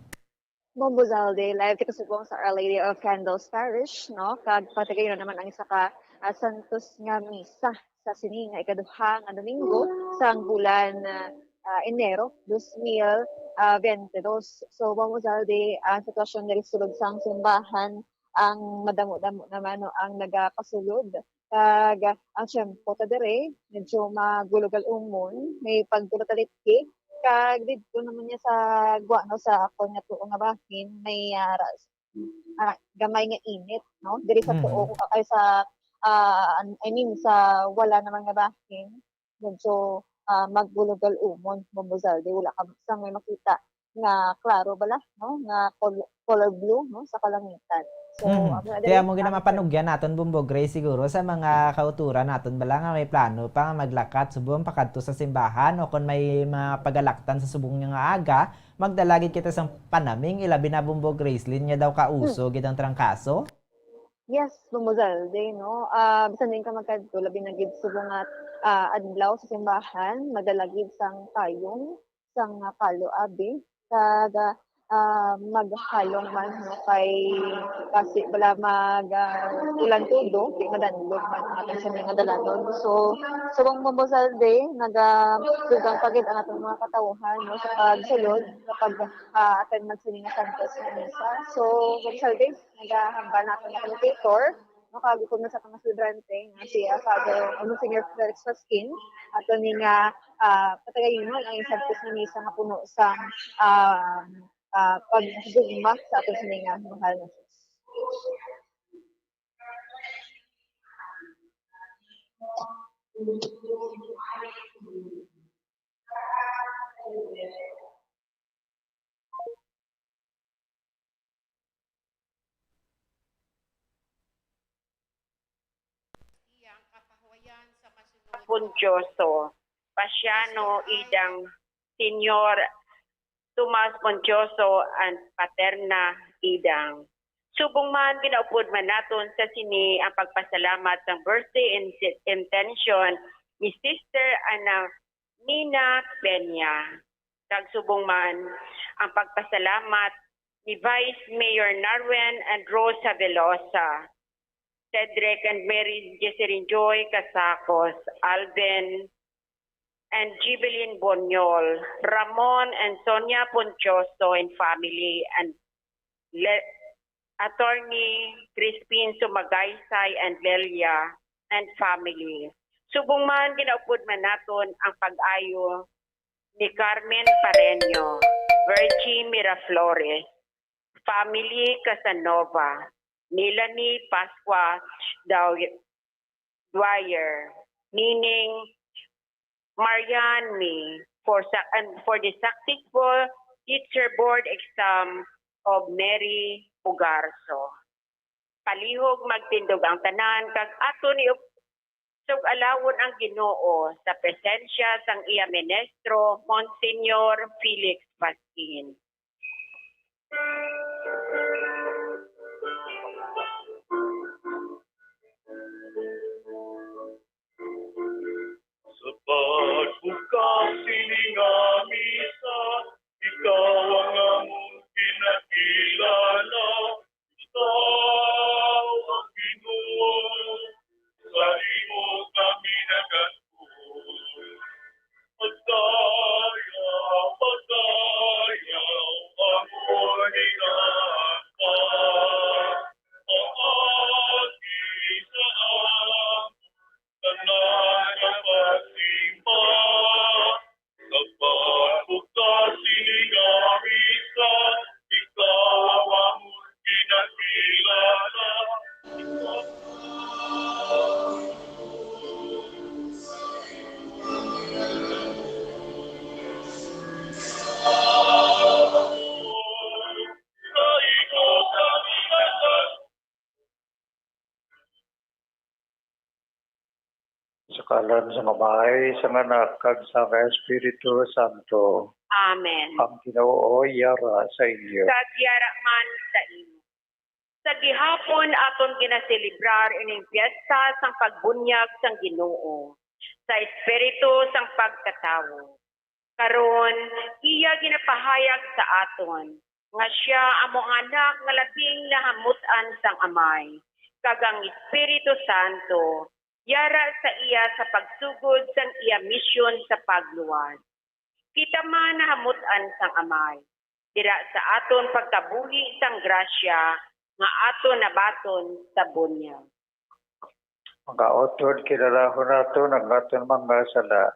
Bombo Zalde, live kita subong sa Our Lady of Candles Parish, no? Kag patagayon naman ang isa ka, ah, santos nga misa sa sini nga ikaduha nga Domingo sang bulan, ah, ah, Enero, dos mil, ah, veinte dos. So, Bombo Zalde, ang sitwasyon diri sulod sang simbahan, ang madamo-damo naman, no, ang nagapasulod. Kag, ah, ang tiyempo ta diri, medyo magulog-al-umon, may pagdulot-alipki. Kag didto naman niya sa gwa, no, sa akon nga tuo nga bahin, may, ah, ra-, ah, gamay nga init, no? Diri sa Mhm. tuo, ay sa, ah, an-, I mean, sa wala naman nga bahin, medyo, ah, magulog-al-umon, Bombo Zalde. Wala ka sang may makita nga klaro bala, no? Nga col-, color blue, no? Sa kalangitan. So, Mhm. amo na Kaya diri mo ang gina mapanugyan naton, Bombo Grace, siguro sa mga kauturan naton bala nga may plano pa nga maglakat subong pakadto sa simbahan o kon may mga pagalaktan sa subong nga aga, magdala gid kita sang panaming, ilabi na, Bombo Grace Lynn, nga daw kauso Hmm. gid ang trangkaso. Yes, Bombo Zalde, no? Ah, bisan diin ka magkadto, labi na gid subong nga, ah, adlaw sa simbahan, magdala gid sang payong, sang, ah, palo, abi, kag, ah, ah, maghalong man, no, kay kasi bala mag, ah, ulan tudo, di madanlog man ang aton sini nga dalanon. So, subong, Bombo Zalde, nagadugang pa gid ang aton mga katawhan, no, sa pagsulod, sa pag, ah, attend man sini nga santos nga misa. So, Bombo Zalde, nagahambal na aton nga communicator, no, kag kon sa mga selebrante nga si, ah, Father, ah, Monsignor Felix Pasquin, ato ni nga, ah, patagayonon ang santos nga misa nga puno sang, ah, ah, paghigugma sa aton sini nga mahal nga Dios. Iyang kapahuwayan sa masunod. Bonjoso, Pasiano, idang Señor Tomas Bonjoso and Paterna Idang. Subong man, ginaupod man naton sa sini ang pagpasalamat sang birthday in-, intention ni Sister Ana Nina Peña. Kag subong man ang pagpasalamat ni Vice Mayor Narwen and Rosa Velosa, Cedric and Mary Jesserin Joy Casacos, Alvin and Jibelin Bonyol, Ramon and Sonia Ponchoso and family, and Le-, Attorney Crispin Sumagaysay and Lelia and family. Subong man, ginaupod man naton ang pag-ayo ni Carmen Pareño, Virgie Miraflores, family Casanova, Melanie Pascua Daw-, Dwyer, meaning Marianne Me, for sa-, and for the successful teacher board exam of Mary Pugarso. Palihog magtindog ang tanan, kag aton i-, sug-alawon ang Ginoo sa presensya sang iya ministro, Monsignor Felix Pasquin. Sa pagbukas sini nga misa, ikaw ang amon pinakilala. Ikaw ang Ginoo, sa imo kami nagatuo. Pagdaya, pagdaya, amon inaangkat. Paagi sa amon tanan nga pagsimba, sa pagbukas sini nga misa, ikaw ang amon ginakilala. Sa imo kami nagatuo. Sa ngalan sang Amay, sang Anak, kag sang Espiritu Santo. Amen. Ang Ginoo yara sa inyo. Kag yara man sa imo. Sa gihapon aton ginaselebrar ining piyesta sang pagbunyag sang Ginoo, sa espiritu sang pagkatawo. Karon, iya ginapahayag sa aton nga sia amo ang Anak nga labing nahamut-an sang Amay, kag ang Espiritu Santo yara sa iya sa pagsugod sang iya misyon sa pagluwas. Kita man nahamut-an sang Amay, dira sa aton pagkabuhi sang grasya nga aton nabaton sa bunyag. Mga utod, kilalahon naton ang aton mga sala,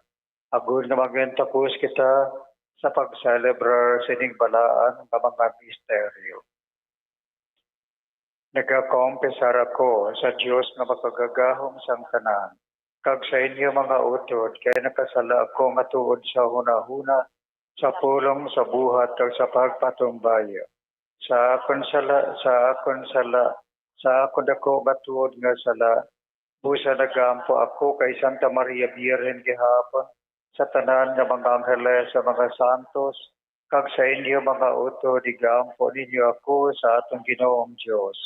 agod nga mangintakos kita sa pagselebrar sining balaan nga mga misteryo. Nagakompisar ako sa Dios nga Makagagahom sang Tanan, kag sa inyo, mga utod, kay nakasala ako nga tuod sa hunahuna, sa pulong, sa buhat, kag sa pagpatumbaya. Sa akon sala, sa akon sala, sa akon dako nga tuod nga sala, busa nagaampo ako kay Santa Maria Birhen gihapon, sa tanan nga mga angheles, sa mga santos, kag sa inyo, mga utod, igaampo ninyo ako sa aton Ginoong Dios.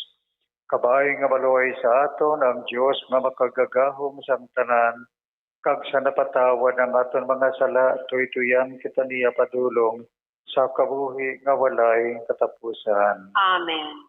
Kabay nga maluoy sa aton ang Dios nga Makagagahom sang Tanan, kag sa napatawad ang aton mga sala, tuytuyan kita niya padulong sa kabuhi nga walay katapusan. Amen.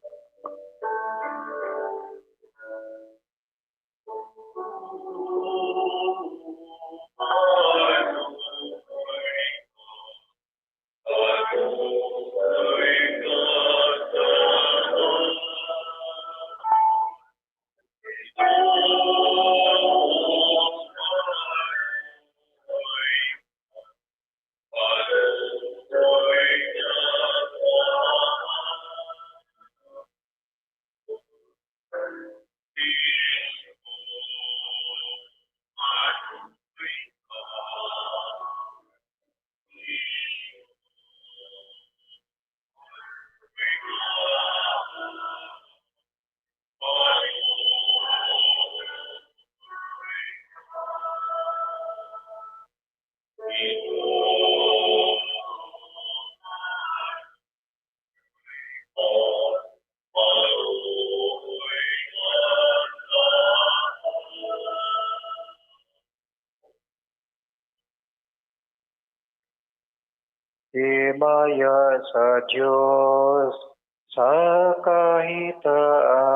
Himaya sa Dios sa kahitaasan.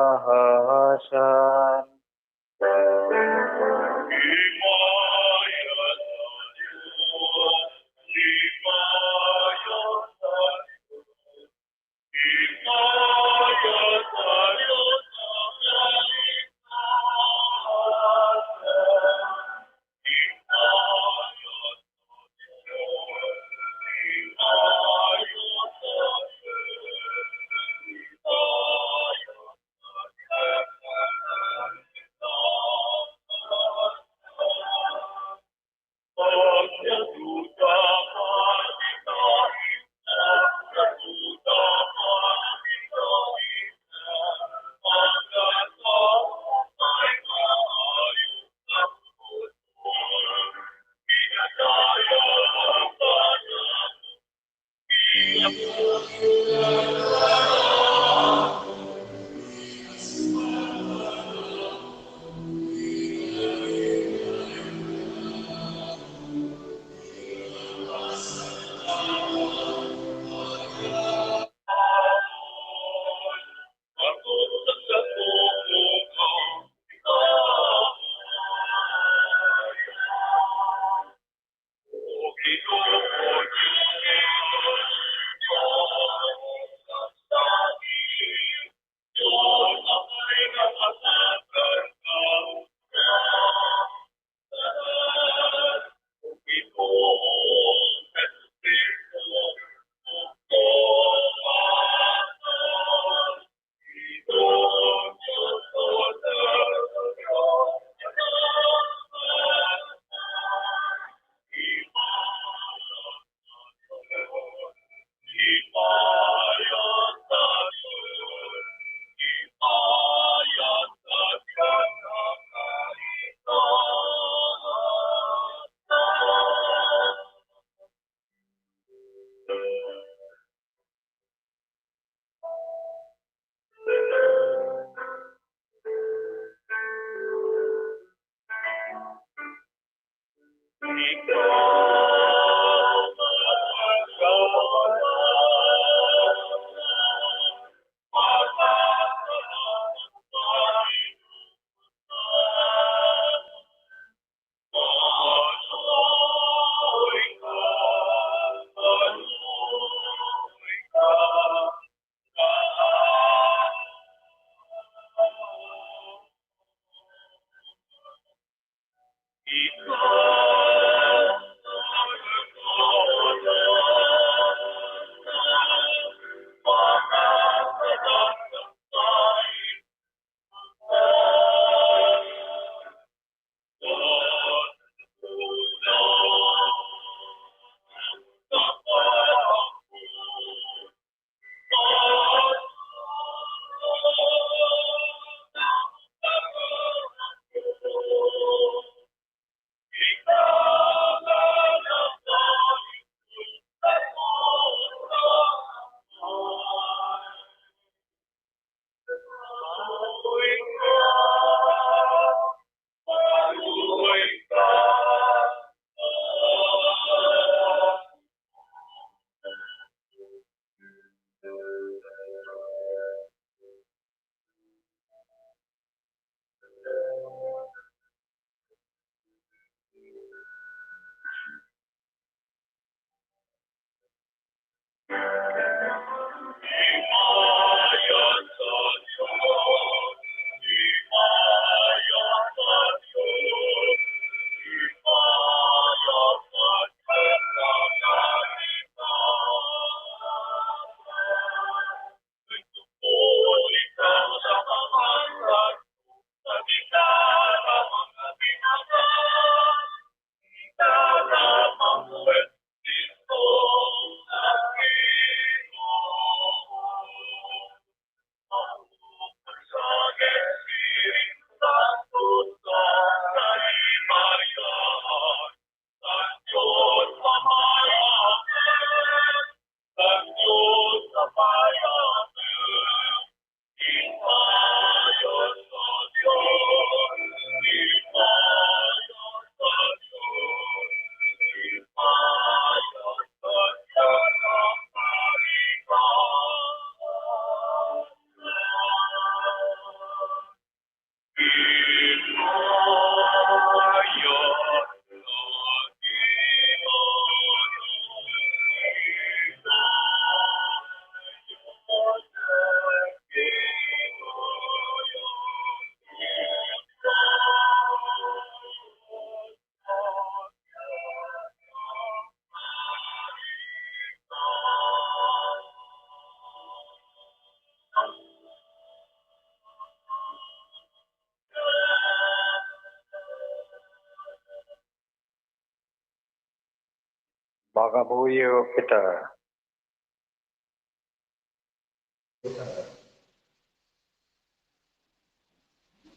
Mangamuyo kita.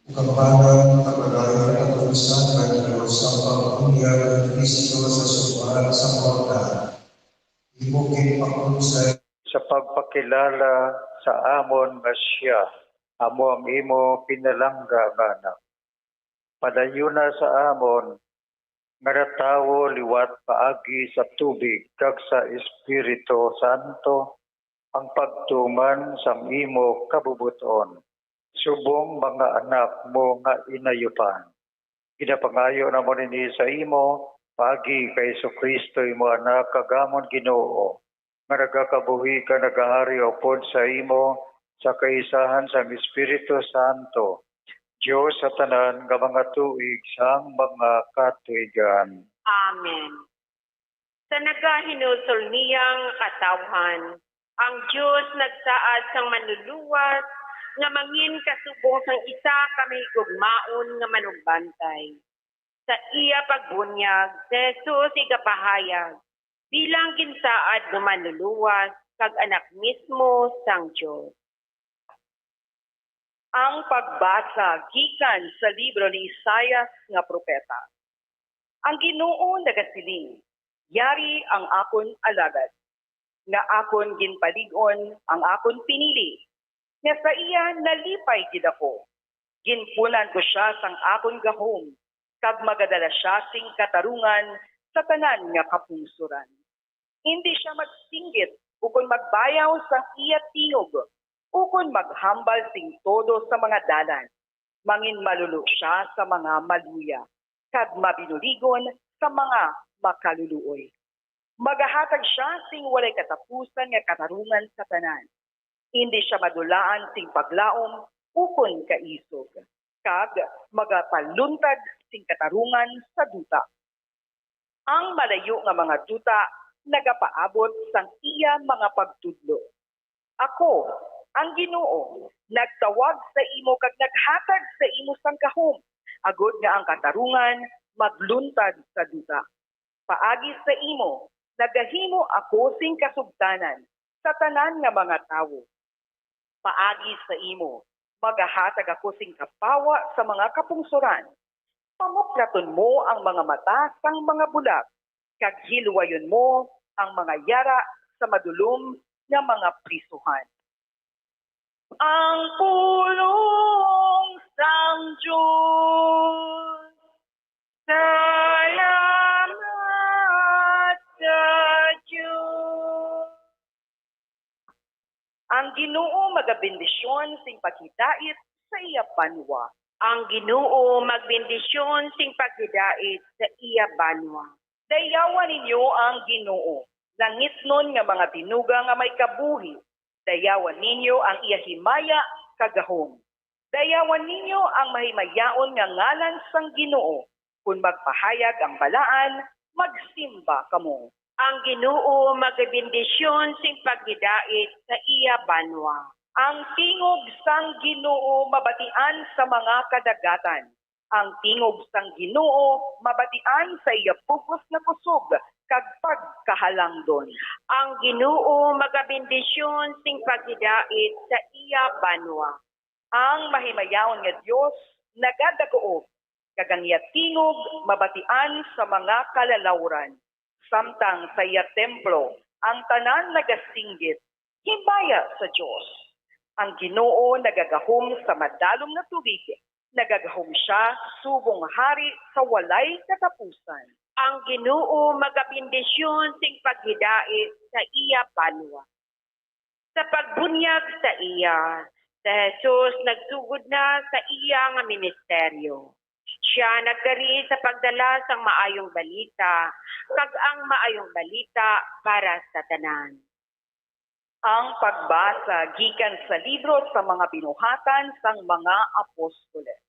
Ang kapanan, kabanalan, kag kapusan nga Dios, ang pagbunyag ni Cristo sa subaran sa kwarta, imo ginpakonsay sa pagpakilala sa amon nga sia amo ang imo pinalangga nga Anak. Padayon na sa amon nga natawo liwat paagi sa tubig kag sa Espiritu Santo ang pagtuman sang imo kabubot-on, subong mga anak mo nga inayupan. Ginapangayo namon ini sa imo paagi kay Jesu-Cristo, imo Anak, kag amon Ginoo, nga nagakabuhi kag nagahari upod sa imo sa kaisahan sang Espiritu Santo, Dios sa tanan nga mga tuig sang mga katuigan. Amen. Sa nagahinulsol niya nga katawhan, ang Dios nagsaad sang Manluluwas nga mangin kasubong sang isa ka mahigugmaon nga manugbantay. Sa iya pagbunyag, si Jesus igapahayag bilang ginsaad nga Manluluwas kag Anak mismo sang Dios. Ang pagbasa gikan sa libro ni Isaias nga propeta. Ang Ginoo nagasiling, "Yari ang akon alagad, nga akon ginpalig-on, ang akon pinili, nga sa iya nalipay gid ako. Ginpunan ko sia sang akon gahom, kag magadala sia sing katarungan sa tanan nga kapungsoran. Indi sia magsinggit ukon magbayaw sang iya tingog, ukon maghambal sing todo sa mga dalan. Manginmalulo sia sa mga maluya, kag mabinuligon sa mga makaluluoy. Magahatag sia sing walay katapusan nga katarungan sa tanan. Indi sia madulaan sing paglaom ukon kaisog, kag magapaluntad sing katarungan sa duta. Ang malayo nga mga duta nagapaabot sang iya mga pagtudlo. Ako, ang Ginoo, nagtawag sa imo kag naghatag sa imo sang gahom, agod nga ang katarungan magluntad sa duta. Paagi sa imo, nagahimo ako sing kasugtanan sa tanan nga mga tawo. Paagi sa imo, magahatag ako sing kapawa sa mga kapungsoran. Pamuklaton mo ang mga mata sang mga bulag, kag hilwayon mo ang mga yara sa madulom nga mga prisuhan." Ang pulong sang Dios. Salamat sa Dios. Ang Ginoo magabendisyon sing paghidait sa iya banwa. Ang Ginoo magbendisyon sing paghidait sa iya banwa. Dayawa ninyo ang Ginoo, langitnon nga mga binuga nga may kabuhi. Dayawa ninyo ang iya himaya kag gahom. Dayawa ninyo ang mahimayaon nga ngalan sang Ginoo. Kon magpahayag ang balaan, magsimba kamo. Ang Ginoo magabendisyon sing paghidait sa iya banwa. Ang tingog sang Ginoo mabatian sa mga kadagatan. Ang tingog sang Ginoo mabatian sa iya bug-os nga kusog kag pagkahalangdon. Ang Ginoo magabendisyon sing paghidait sa iya banwa. Ang mahimayaon nga Dios nagadagob, kag ang iya tingog mabatian sa mga kalalawran. Samtang sa iya templo ang tanan nagasinggit, "Himaya sa Dios." Ang Ginoo nagagahom sa madalom nga tubig, nagagahom sia subong hari sa walay katapusan. Ang Ginoo magabendisyon sing paghidait sa iya banwa. Sa pagbunyag sa iya, si Jesus nagsugod na sa iya nga ministeryo. Sia nagkari sa pagdala sang Maayong Balita, kag ang Maayong Balita para sa tanan. Ang pagbasa gikan sa libro sa mga Binuhatan sang mga Apostoles.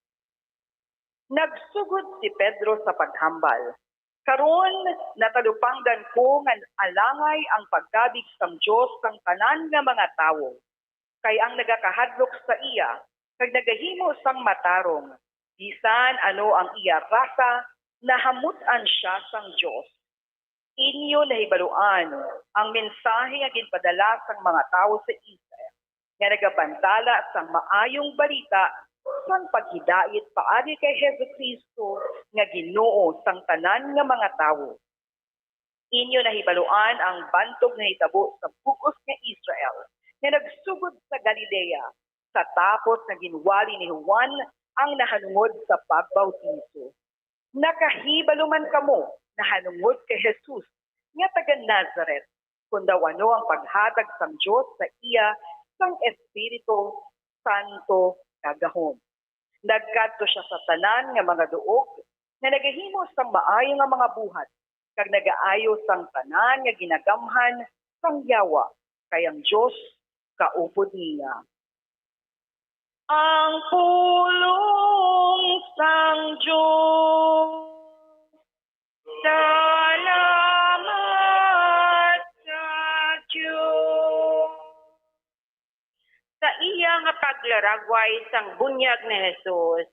Nagsugod si Pedro sa paghambal, "Karon, natalupangdan ko nga alangay ang pagkabig sang Dios sang tanan nga mga tawo, kay ang nagakahadlok sa iya kag nagahimo sang matarong, bisan ano ang iya rasa, nahamut-an sia sang Dios. Inyo nahibaluan ang mensahe nga ginpadala sang mga tawo sa Israel, nga nagabantala sang Maayong Balita sang paghidait paagi kay Jesu-Cristo nga Ginoo sang tanan nga mga tawo. Inyo nahibaluan ang bantog nga hitabo sa bug-os nga Israel, nga nagsugod sa Galilea, sa tapos nga ginwali ni Juan ang nahanungod sa pagbautiso. Nakahibalo man kamo nahanungod kay Jesus nga taga Nazaret, kon daw ano ang paghatag sang Dios sa iya sang Espiritu Santo kagahom. Nagkadto sia sa tanan nga mga duog nga nagahimo sang maayo nga mga buhat, kag nagaayo sang tanan nga ginagamhan sang yawa, kay ang Dios kaupod niya. Ang pulong sang Dios. Salamat sa Dios. Sa iya nga paglaragway sang bunyag ni Jesus,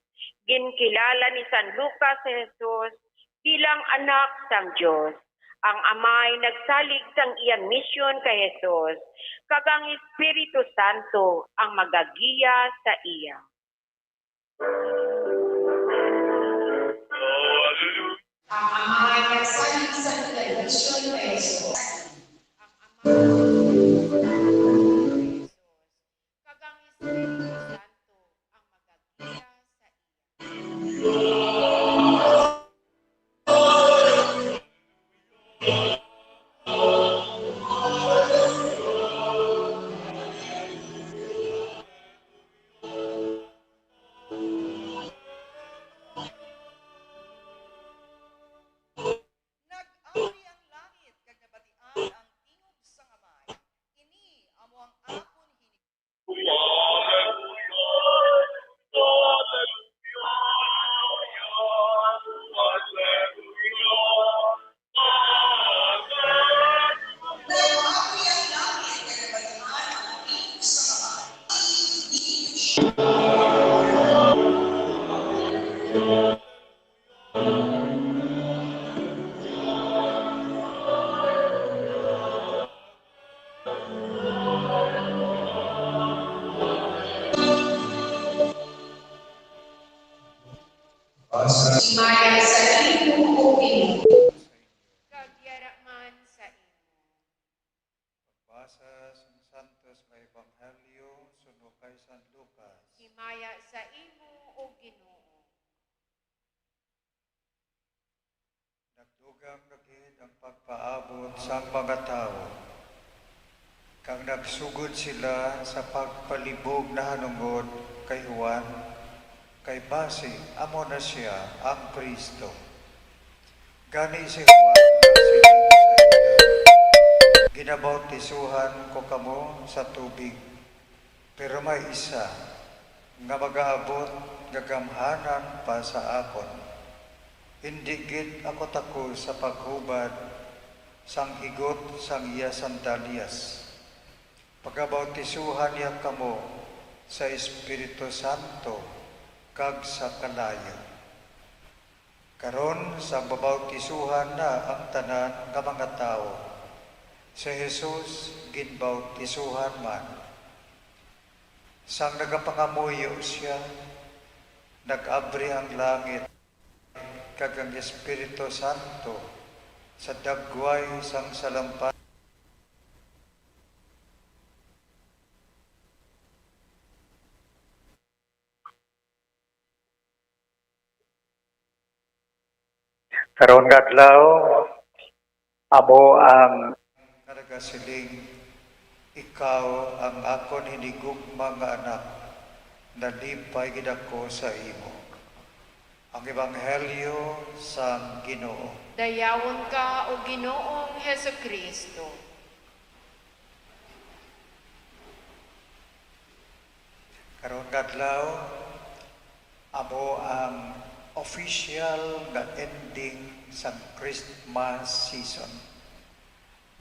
ginkilala ni San Lucas si Jesus bilang Anak sang Dios. Ang Amay nagsalig sang iya misyon kay Jesus, kag ang Espiritu Santo ang magagiya sa iya. Ang Amay nagsalig sang iya misyon kay Jesus. Ang Amay nagsalig sang iya misyon kay Jesus, kag ang Espiritu Santo ang magagiya sa iya. Nag-abri ang langit kag nabatian ang tingog sang Amay, "Ini amo ang akon hini." Himaya sa imo, O Ginoo. Kag yara man sa imo. Pagbasa sang Santos nga Ebanghelyo suno kay San Lucas. Himaya sa imo, O Ginoo. Nagdugang na gid ang pagpaabot sang mga tawo, kag nagsugod sila sa pagpalibog nahanungod kay Juan, kay basi amo na sia ang Cristo. Gani si Juan nagsiling sa ila, "Ginabautisuhan ko kamo sa tubig, pero may isa nga magaabot nga gamhanan pa sa akon. Indi gid ako takos sa paghubad sang higot sang iya sandalyas. Pagabautisuhan niya kamo sa Espiritu Santo kag sa kalayo." Karon, sang babautisuhan na ang tanan nga mga tawo, si Jesus ginbautisuhan man. Sang nagapangamuyo sia, nag-abri ang langit, kag ang Espiritu Santo sa dagway sang salampati. Karon nga adlaw, amo ang nga nagasiling, "Ikaw ang akon hinigugma nga Anak, nalipay gid ako sa imo." Ang Ebanghelyo sang Ginoo. Dayawon ka, O Ginoong Jesucristo. Karon nga adlaw, amo ang official nga ending sang Christmas season.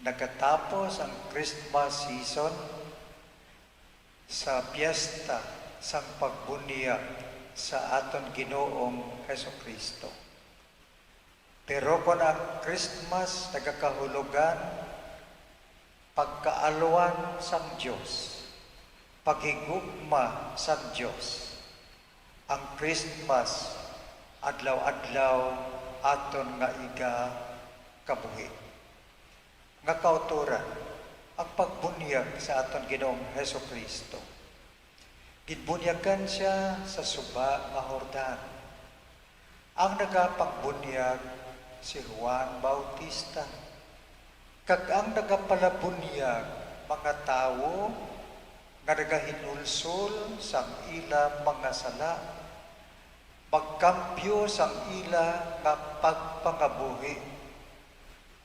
Nagatapos ang Christmas season sa piyesta sang pagbunyag sa aton Ginoong Jesucristo. Pero kon ang Christmas nagakahulugan pagkaalwan sang Dios, paghigugma sang Dios, ang Christmas adlaw-adlaw aton nga igakabuhi. Nga kautoran, ang pagbunyag sa aton Ginoong Jesu-Cristo. Ginbunyagan sia sa suba nga Jordan. Ang nagapagbunyag si Juan Bautista, kag ang nagapalabunyag mga tawo nga nagahinulsol sang ila mga sala, magkambyo sang ila nga pagpangabuhi,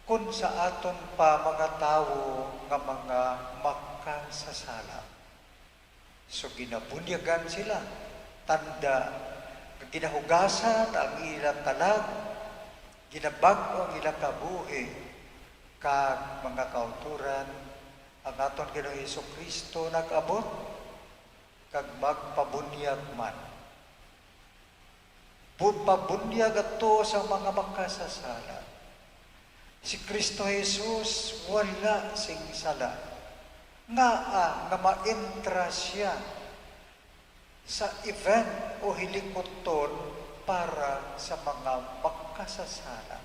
kon sa aton pa mga tawo nga mga makasasala. So ginabunyagan sila, tanda nga ginahugasan ang ila kalag, ginabag-o ang ila kabuhi, kag mga kautoran, ang aton Ginoong Jesu-Cristo nag-abot kag magpabunyag man. Bu-, pabunyag ato sa mga makasasala. Si Cristo Jesus wala sing sala. Ngaa nga maentra sia sa event o hilikuton para sa mga makasasala?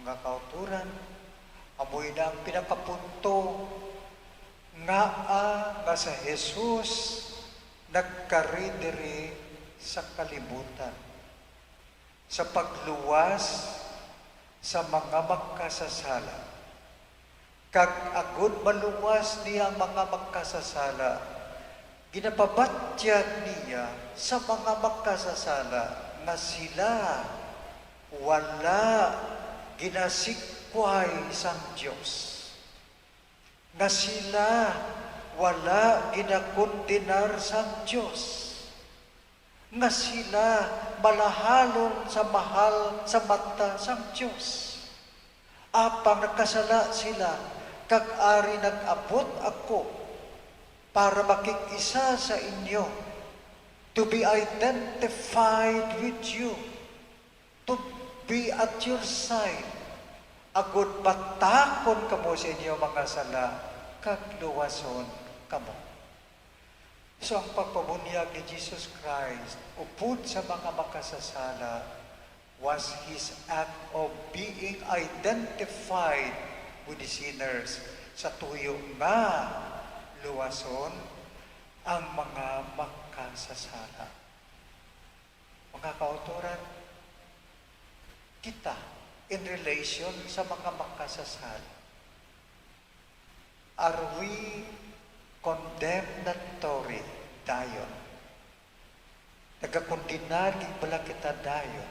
Mga kautoran, amoy na ang pinakapunto ngaa nga si Jesus nagkari diri sa kalibutan sa pagluwas sa mga makasasala. Kag agod maluwas niya ang mga makasasala, ginapabatyag niya sa mga makasasala nga sila wala ginasikway sang Dios, nga sila wala ginakondenar sang Dios, nga sila malahalon sa mahal sa mata sang Dios. Apang nakasala sila, kag ari nag-abot ako para makig-isa sa inyo, to be identified with you, to be at your side, agod batakon kamo sa inyo mga sala, kag luwason kamo. So, ang pagpabunyag ni Jesus Christ upod sa mga makasasala was his act of being identified with the sinners, sa tuyo nga luwason ang mga makasasala. Mga kautoran, kita, in relation sa mga makasasala, are we condemnatory dayon? Nagakondenar gid bala kita dayon?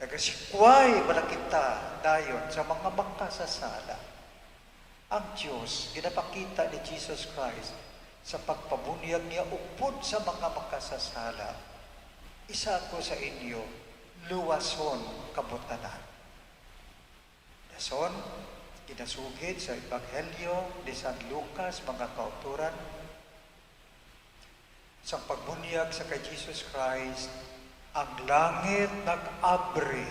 Nagasikway bala kita dayon sa mga makasasala? Ang Dios, ginapakita ni Jesus Christ sa pagpabunyag niya upod sa mga makasasala. Isa ako sa inyo, luwason kamo tanan. Dason, ginasugid sa Ebanghelyo ni San Lucas, mga kautoran, sang pagbunyag sa kay Jesus Christ, ang langit nag-abri.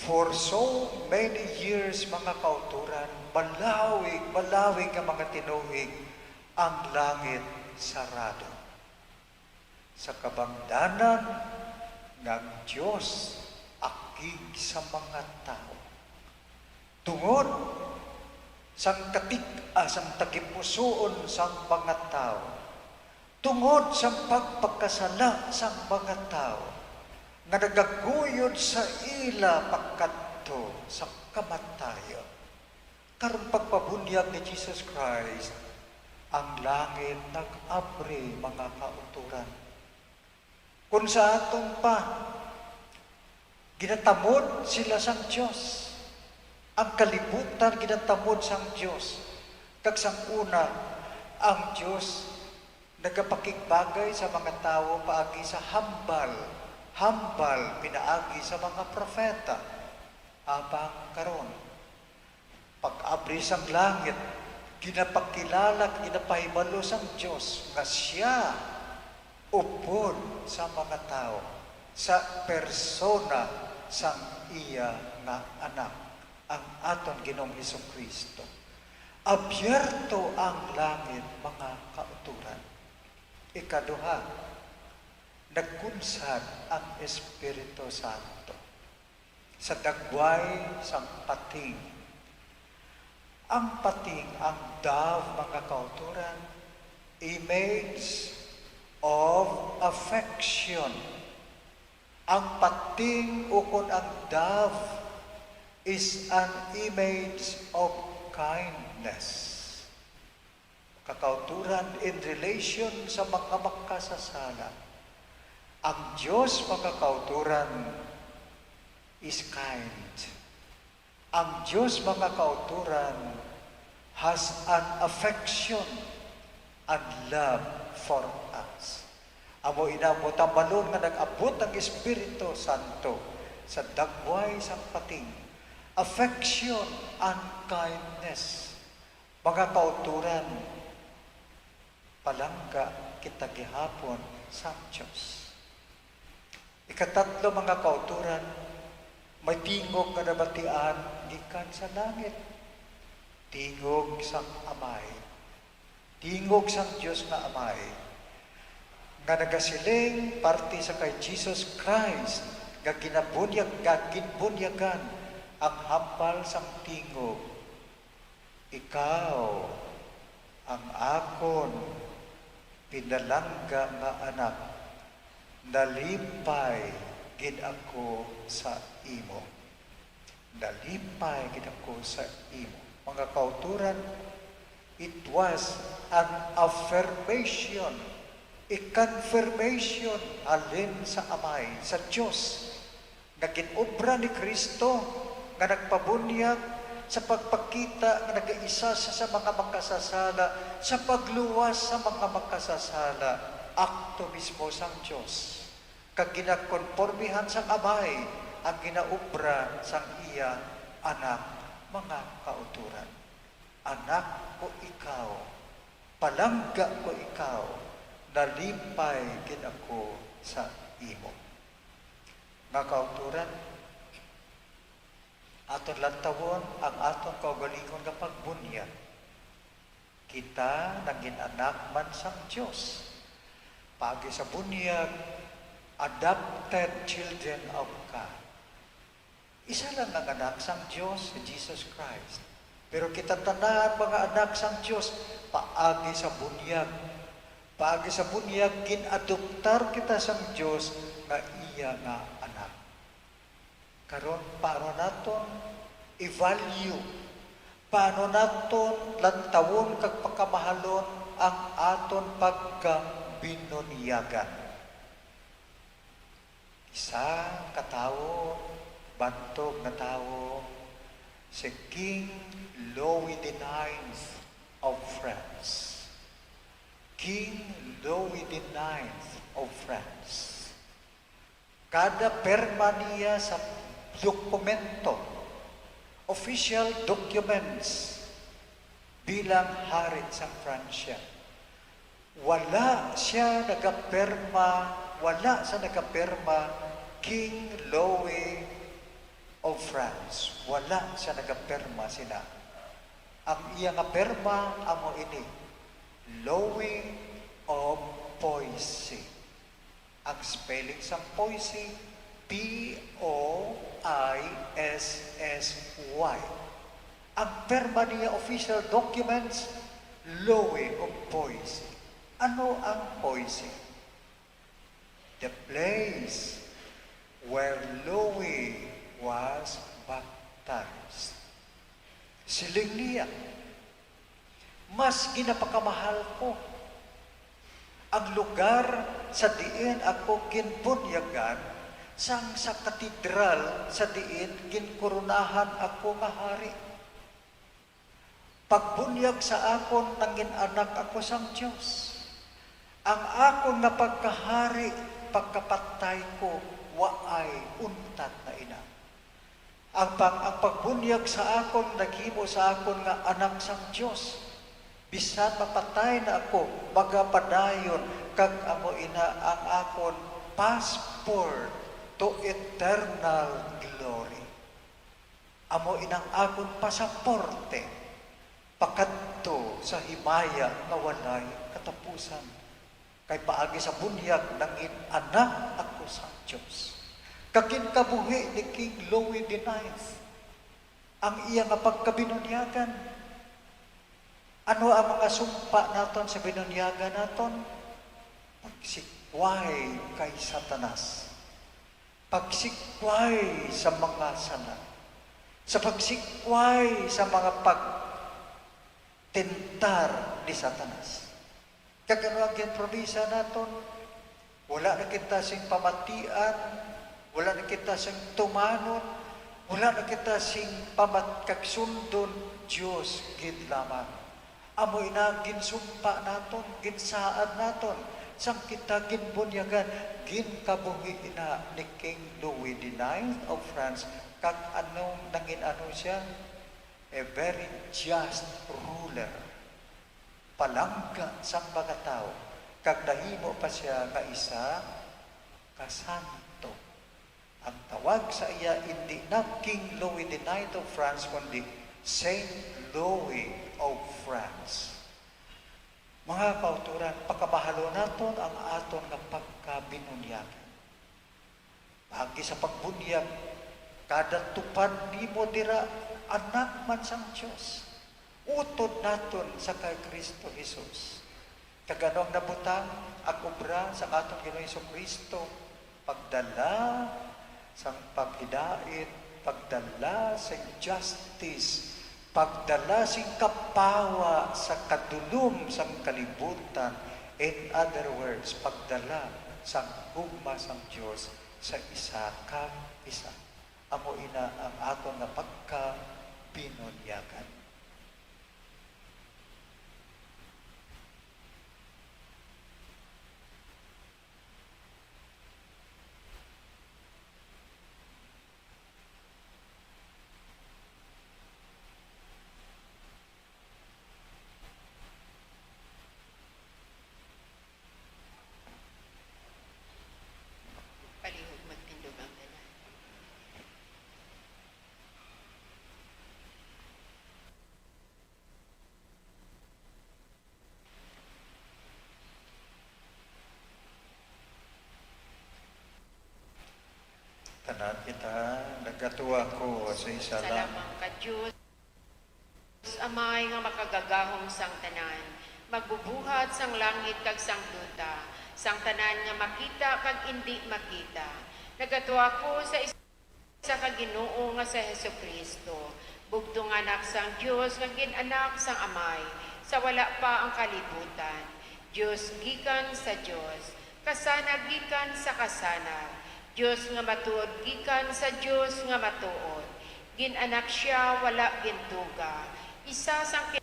For so many years, mga kautoran, malawig, malawig nga mga tinuig, ang langit sarado. Sa kabangdanan nga ang Dios akig sa mga tawo. Tungod sang katig-a sang tagipusoon sang mga tawo, tungod sang pagpakasala sang mga tawo nga nagaguyod sa ila pakadto sa kamatayon. Karong pagpabunyag ni Jesus Christ, ang langit nag-abri, mga kautoran. Kung sa aton pa, ginatamod sila sang Dios. Ang kalibutan ginatamod sang Dios. Kag sang una, ang Dios nagapakigbagay sa mga tawo paagi sa hambal, hambal pinaagi sa mga propeta. Apang karon, pag-abri sang langit, ginapakilala, ginapahibalo sang Dios nga sia upod sa mga tawo. sa persona sang iya nga Anak, ang aton Ginoong Jesu-Cristo. Abierto ang langit, mga kauturan. Ikaduha, nagkunsad ang Espiritu Santo sa dagway sang pating. Ang pating, ang dove, mga kauturan, image of affection. Ang pating ukon ang dove is an image of kindness. Kakauturan, in relation sa mga makasasala, ang Dios, mga kauturan, is kind. Ang Dios, mga kauturan, has an affection and love for us. Amo ina, mo tambalon nga nag-abot ang Espiritu Santo sa dagway sang pating, affection and kindness. Mga kauturan, palangga kita gihapon sang Dios. Ikatatlo, mga kauturan, may tingog nga nabatian gikan sa langit. Tingog sang Amay. Tingog sang Dios nga Amay, nga nagasiling parte sa kay Jesus Christ, nga ginabunyag, nga ginbunyagan ang hambal sang tingog. Ikaw ang akon pinalangga nga Anak, nalipay gid ako sa imo. Nalipay gid ako sa imo. Mga kauturan, it was an affirmation, a confirmation halin sa Amay, sa Dios, nga gin-obra ni Cristo, nga nagpabunyag sa pagpakita nga nagaisa siya sa mga makasasala, sa pagluwas sa mga makasasala, akto mismo sang Dios, kag ginakonpormihan sang Amay ang ginaobra sang iya Anak, mga kauturan. Anak ko ikaw, palangga ko ikaw, nalipay gid ako sa imo. Nga kauturan, aton lantawon ang aton kaugalingon nga pagbunyag. Kita nangin anak man sang Dios. Paagi sa bunyag, adopted children of God. Isa lang ang anak sang Dios, si Jesus Christ. Pero kita tanan mga anak sang Dios, paagi sa bunyag. Paagi sa bunyag, gin-adoptar kita sang Dios nga iya nga anak. Karon, paano naton i-value? Paano naton lantawon kag pakamahalon ang aton pagkabinunyagan? Isa ka tawo, bantog nga tawo, si King Louis the Ninth of France. King Louis the Ninth of France. Kada pirma niya sa dokumento, official documents, bilang hari sang Pransya, wala siya nagapirma, wala sa nagapirma King Louis of France. Wala siya nagapirma sina. Ang iya nga pirma amo ini, Louis of Poissy. Ang spelling sang Poissy, P O I S S Y. Ang pirma niya official documents, Louis of Poissy. Ano ang Poissy? The place where Louis was baptized. Siling niya, mas ginapakamahal ko ang lugar sa diin ako ginbunyagan sang sa katedral sa diin ginkoronahan ako nga hari. Pagbunyag sa akon, nangin-anak ako sang Dios. Ang akon nga pagkahari, pagkapatay ko, waay untat na ina. Ang pag-, ang pagbunyag sa akon naghimo sa akon nga anak sang Dios. Bisan mapatay na ako, magapadayon, kag amo ina ang akon passport to eternal glory. Amo inang akon pasaporte pakadto sa himaya nga walay katapusan. Kay paagi sa bunyag nangin-anak ako sa Dios, kag ginkabuhi ni King Louis the Ninth ang iya nga pagkabinunyagan. Ano ang mga sumpa naton sa binunyagan naton? Pagsikway kay Satanas, pagsikway sa mga sala, sa pagsikway sa mga pagtentar ni Satanas. Kag ano ang ginpromisa naton? Wala na kita sing pamatian, wala na kita sing tumanon, wala na kita sing pamat-, kag sundon, Dios gid lamang. Amo ina ang ginsumpa naton, ginsaad naton, sang kita ginbunyagan, ginkabuhi ina ni King Louis the Ninth of France, kag anong nangin-ano siya? A very just ruler, palangga sang mga tawo, kag nahimo pa sia nga isa ka santo. Ang tawag sa iya indi na King Louis the Ninth of France, kundi Saint Louis of France. Mga kauturan, pakabahalo naton ang aton nga pagkabinunyagan. Paagi sa pagbunyag, kada tupad nimo dira anak man sang Dios, utod naton sa kay Cristo Jesus. Kag ano ang nabutang? Ang obra sang aton Ginoong Jesu-Cristo, pagdala sang paghidait, pagdala sing justice, pagdala sing kapawa sa kadulom sang kalibutan. In other words, pagdala sang gugma sang Dios sa isa kag isa. Amo ina ang aton nga pagkabinunyagan. Palihog magtindog ang tanan. Tanan kita, nagatuwa ko sa isa lang. Salamat ka, Dios. Amay nga makagagahom sang tanan, magbubuhat sang langit kag sang duta, sang tanan nga makita kag indi makita. Nagatuwa ko sa isa ka Ginoo nga si Jesu-Cristo, bugtong Anak sang Dios nga gin-anak sang Amay sa wala pa ang kalibutan. Dios gikan sa Dios, kasanag gikan sa kasanag, Dios nga matuod gikan sa Dios nga matuod. Gin-anak sia, wala gintuga, isa sang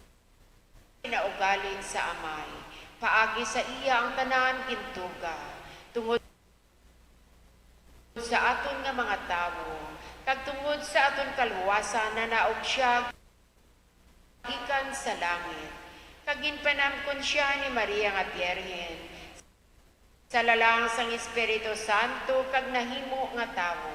kinaugali sa Amay. Paagi sa iya ang tanan gintuga. Tungod sa aton nga mga tawo, kag tungod sa aton kaluwasan nanaog sia gikan sa langit, kag ginpanamkon sia ni Maria nga Birhen, sa lalang sang Espiritu Santo, kag nahimo nga tawo.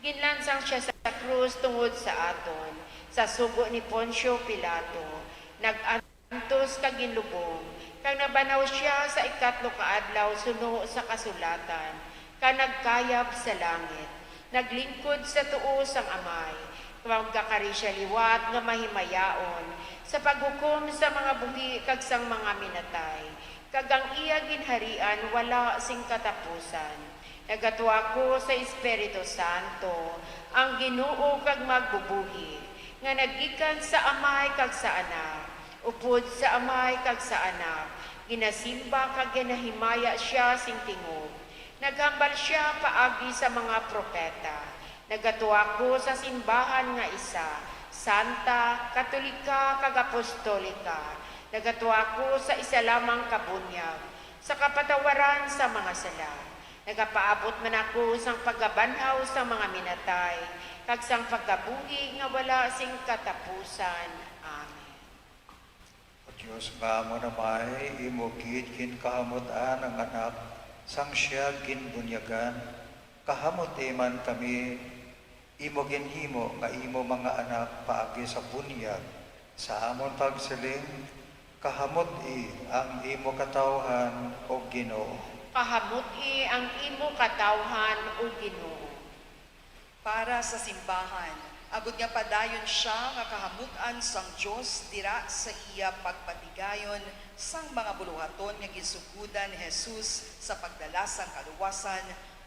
Ginlansang sia sa krus tungod sa aton, sa sugo ni Poncio Pilato. Nag-antos kag ginlubong, kag nabanaw sia sa ikatlo ka adlaw suno sa kasulatan, kag nagkayab sa langit. Naglingkod sa tuo sang Amay, kag magakari sia liwat nga mahimayaon sa paghukom sa mga buhi kag sang mga minatay, kag ang iya ginharian wala sing katapusan. Nagatuwa ko sa Espiritu Santo, ang Ginoo kag magbubuhi, nga naggikan sa Amay kag sa Anak, upod sa Amay kag sa Anak, ginasimba kag ginahimaya sia sing tingog. Naghambal sia paagi sa mga propeta. Nagatuwa ko sa simbahan nga isa, santa, katolika, kag apostolika. Nagatuwa ko sa isa lamang ka bunyag, sa kapatawaran sa mga sala. Nagapaabot man ako sang pagkabanhaw sang mga minatay, kag sang pagkabuhi nga wala sing katapusan. Amen. Dios nga amo na may imo gid ginkahamut-an ang Anak sang sia ginbunyagan, kahamuti man kami, imo ginhimo nga imo mga anak paagi sa bunyag, sa amon pagsiling, kahamuti ang imo katawhan, O Ginoo. Kahamuti ang imo katawhan, O Ginoo. Para sa simbahan, agod nga padayon sia nga kahamut-an sang Dios dira sa iya pagpatigayon sang mga buluhaton nga ginsugodan ni Jesus sa pagdala sang kaluwasan,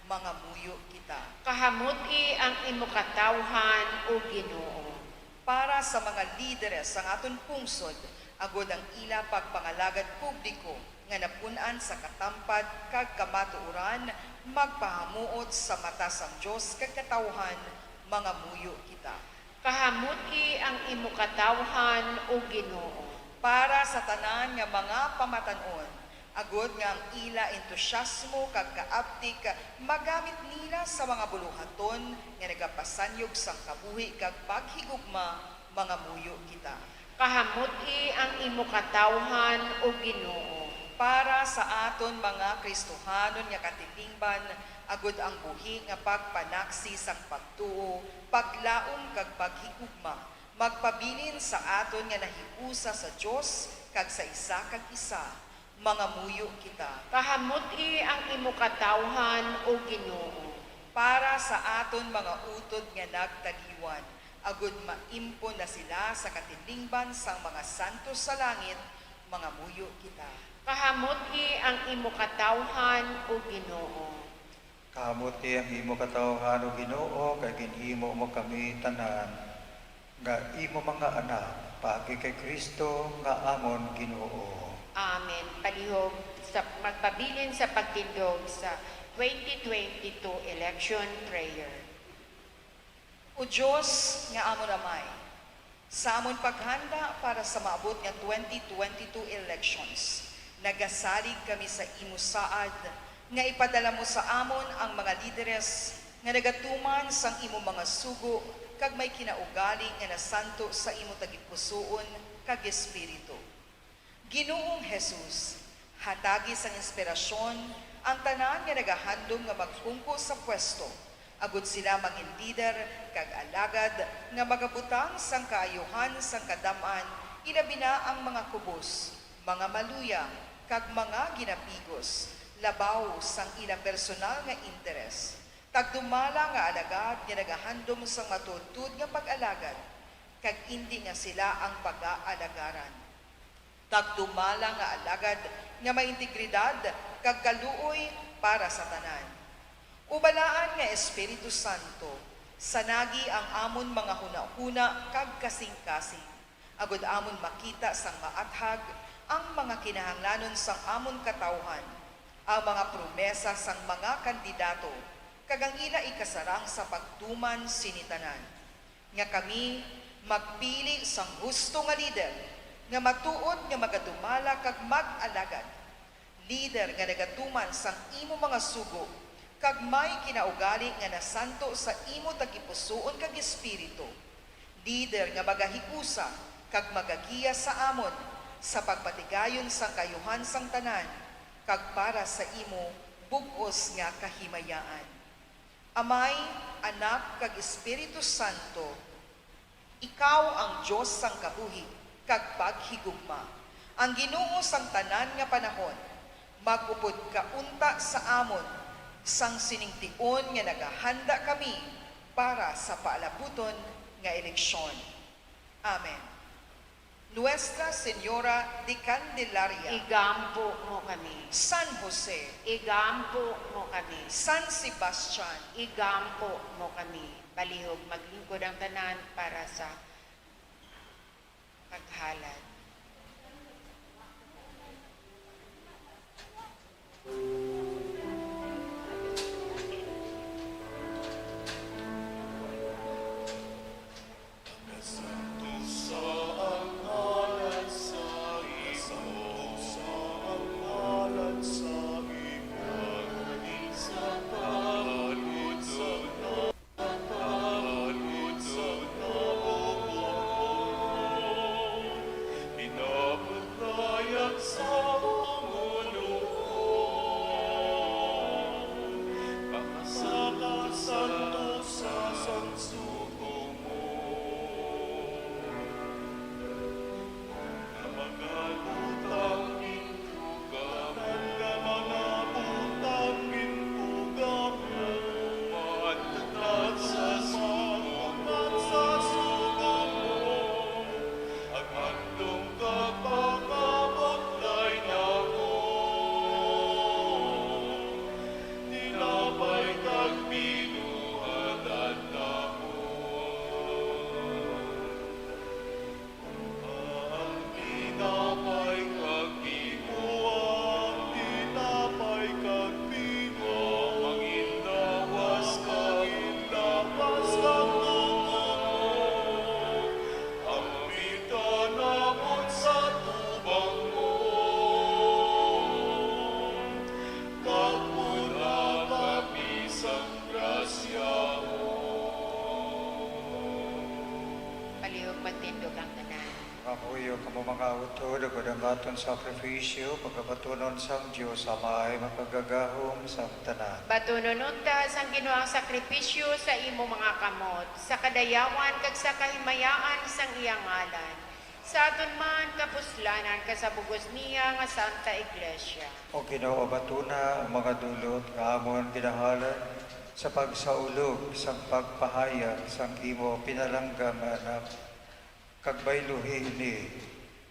mangamuyo kita. Kahamuti ang imo katawhan, O Ginoo. Para sa mga lideres sang aton pungsod, agod ang ila pagpangalagad publiko nga napun-an sa katampad kag kamatuoran, magpahamuot sa mata sang Dios kag katawhan, mangamuyo kita. Kahamuti ang imo katawhan, O Ginoo. Para sa tanan nga mga pamatan-on, agod nga ang ila entusiasmo kag kaabtik magamit nila sa mga buluhaton nga nagapasanyog sang kabuhi kag paghigugma, mangamuyo kita. Kahamuti ang imo katawhan, O Ginoo. Para sa aton mga Kristohanon nga katilingban, agud ang buhi nga pagpanaksi sang pagtuo, paglaom kag paghigugma, magpabilin sa aton nga nahiusa sa Dios kag sa isa kag isa, mangamuyo kita. Kahamuti ang imo katawhan, O Ginoo. Para sa aton mga utod nga nagtaliwan, agud maimpon na sila sa katilingban sang mga santos sa langit, mangamuyo kita. Kahamuti ang imo katawhan, O Ginoo. Kahamuti ang imo katawhan, O Ginoo, kay ginhimo mo kami tanan nga imo mga anak, paagi kay Cristo nga amon Ginoo. Amen. Palihog sa magpabilin sa pagtindog sa twenty twenty-two election prayer. O Dios nga amon Amay, sa amon paghanda para sa maabot nga twenty twenty-two elections, nagasalig kami sa imo saad nga ipadala mo sa amon ang mga lideres nga nagatuman sang imo mga sugo kag may kinaugali nga nasanto sa imo tagipusoon kag espiritu. Ginoong Jesus, hatagi sang inspirasyon ang tanan nga nagahandom nga magpungko sa pwesto, agud sila mangin lider kag alagad nga magabutang sang kaayuhan sang kadam-an, ilabi na ang mga kubos, mga maluya, kag mga ginapigos, labaw sang ila personal nga interes. Tagdumala nga alagad nga nagahandom sang matuodtuod nga pag-alagad, kag indi nga sila ang pagaalagarad. Tagdumala nga alagad nga may integridad kag kaluoy para sa tanan. O Balaan nga Espiritu Santo, sanagi ang amon mga hunahuna kag kasingkasing, agud amon makita sang maathag ang mga kinahanglanon sang amon katawhan, ang mga promesa sang mga kandidato, kag ang ila ikasarang sa pagtuman sini tanan. Nga kami magpili sang husto nga lider, nga matuod nga magadumala kag mag-alagad, lider nga nagatuman sang imo mga sugo, kag may kinaugali nga nasanto sa imo tagipusoon kag espiritu, lider nga magahiusa kag magagiya sa amon sa pagpatigayon sang kaayuhan sang tanan, kag para sa imo bug-os nga kahimayaan. Amay, Anak, kag Espiritu Santo, ikaw ang Dios sang kabuhi kag paghigugma, ang Ginoo sang tanan nga panahon. Mag-upod ka unta sa amon sang sining tion nga nagahanda kami para sa paalabuton nga eleksyon. Amen. Nuestra Señora de Candelaria. Igampo mo kami. San Jose. Igampo mo kami. San Sebastian. Igampo mo kami. Palihog maglingkod ang tanan para sa paghalad. Mga utod, agud ang aton sakripisyo pagabatunon sang Dios Amay makagagahom sang tanan. Batunon unta sang Ginoo ang sakripisyo sa imo mga kamot, sa kadayawan kag sa kahimayaan sang iya ngalan, sa aton man kapuslanan kag sa bug-os niya nga Santa Iglesia. O Ginoo, batuna ang mga dulot nga amon ginahalad sa pagsaulog sang pagpahayag sang imo pinalangga nga Anak, kag bayluhi ini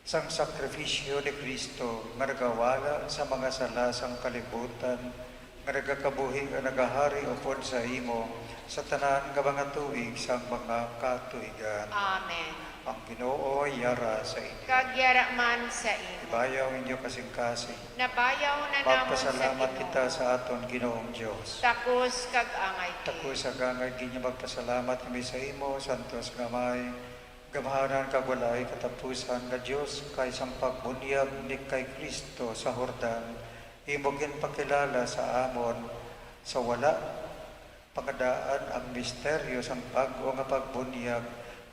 sang sakrifisyo ni Cristo nga nagawala sa mga sala sang kalibutan, nga nagakabuhi nga nagahari upod sa imo sa tanan nga mga tuig sang mga katuigan. Amen. Ang Ginoo yara sa inyo. Kag yara man sa imo. Ibayaw ang inyo kasingkasing. Nabayaw na namon sa Magpasalamat Ginoo. Kita sa aton Ginoong Dios. Takos kag angay gid. Takos kag angay gid nga magpasalamat kami sa imo, santos nga Amay, gamhanan kag walay katapusan nga Dios, kay sang pagbunyag ni kay Cristo sa Jordan, imo ginpakilala sa amon sa wala pangadaan ang misteryo sang bag-o nga pagbunyag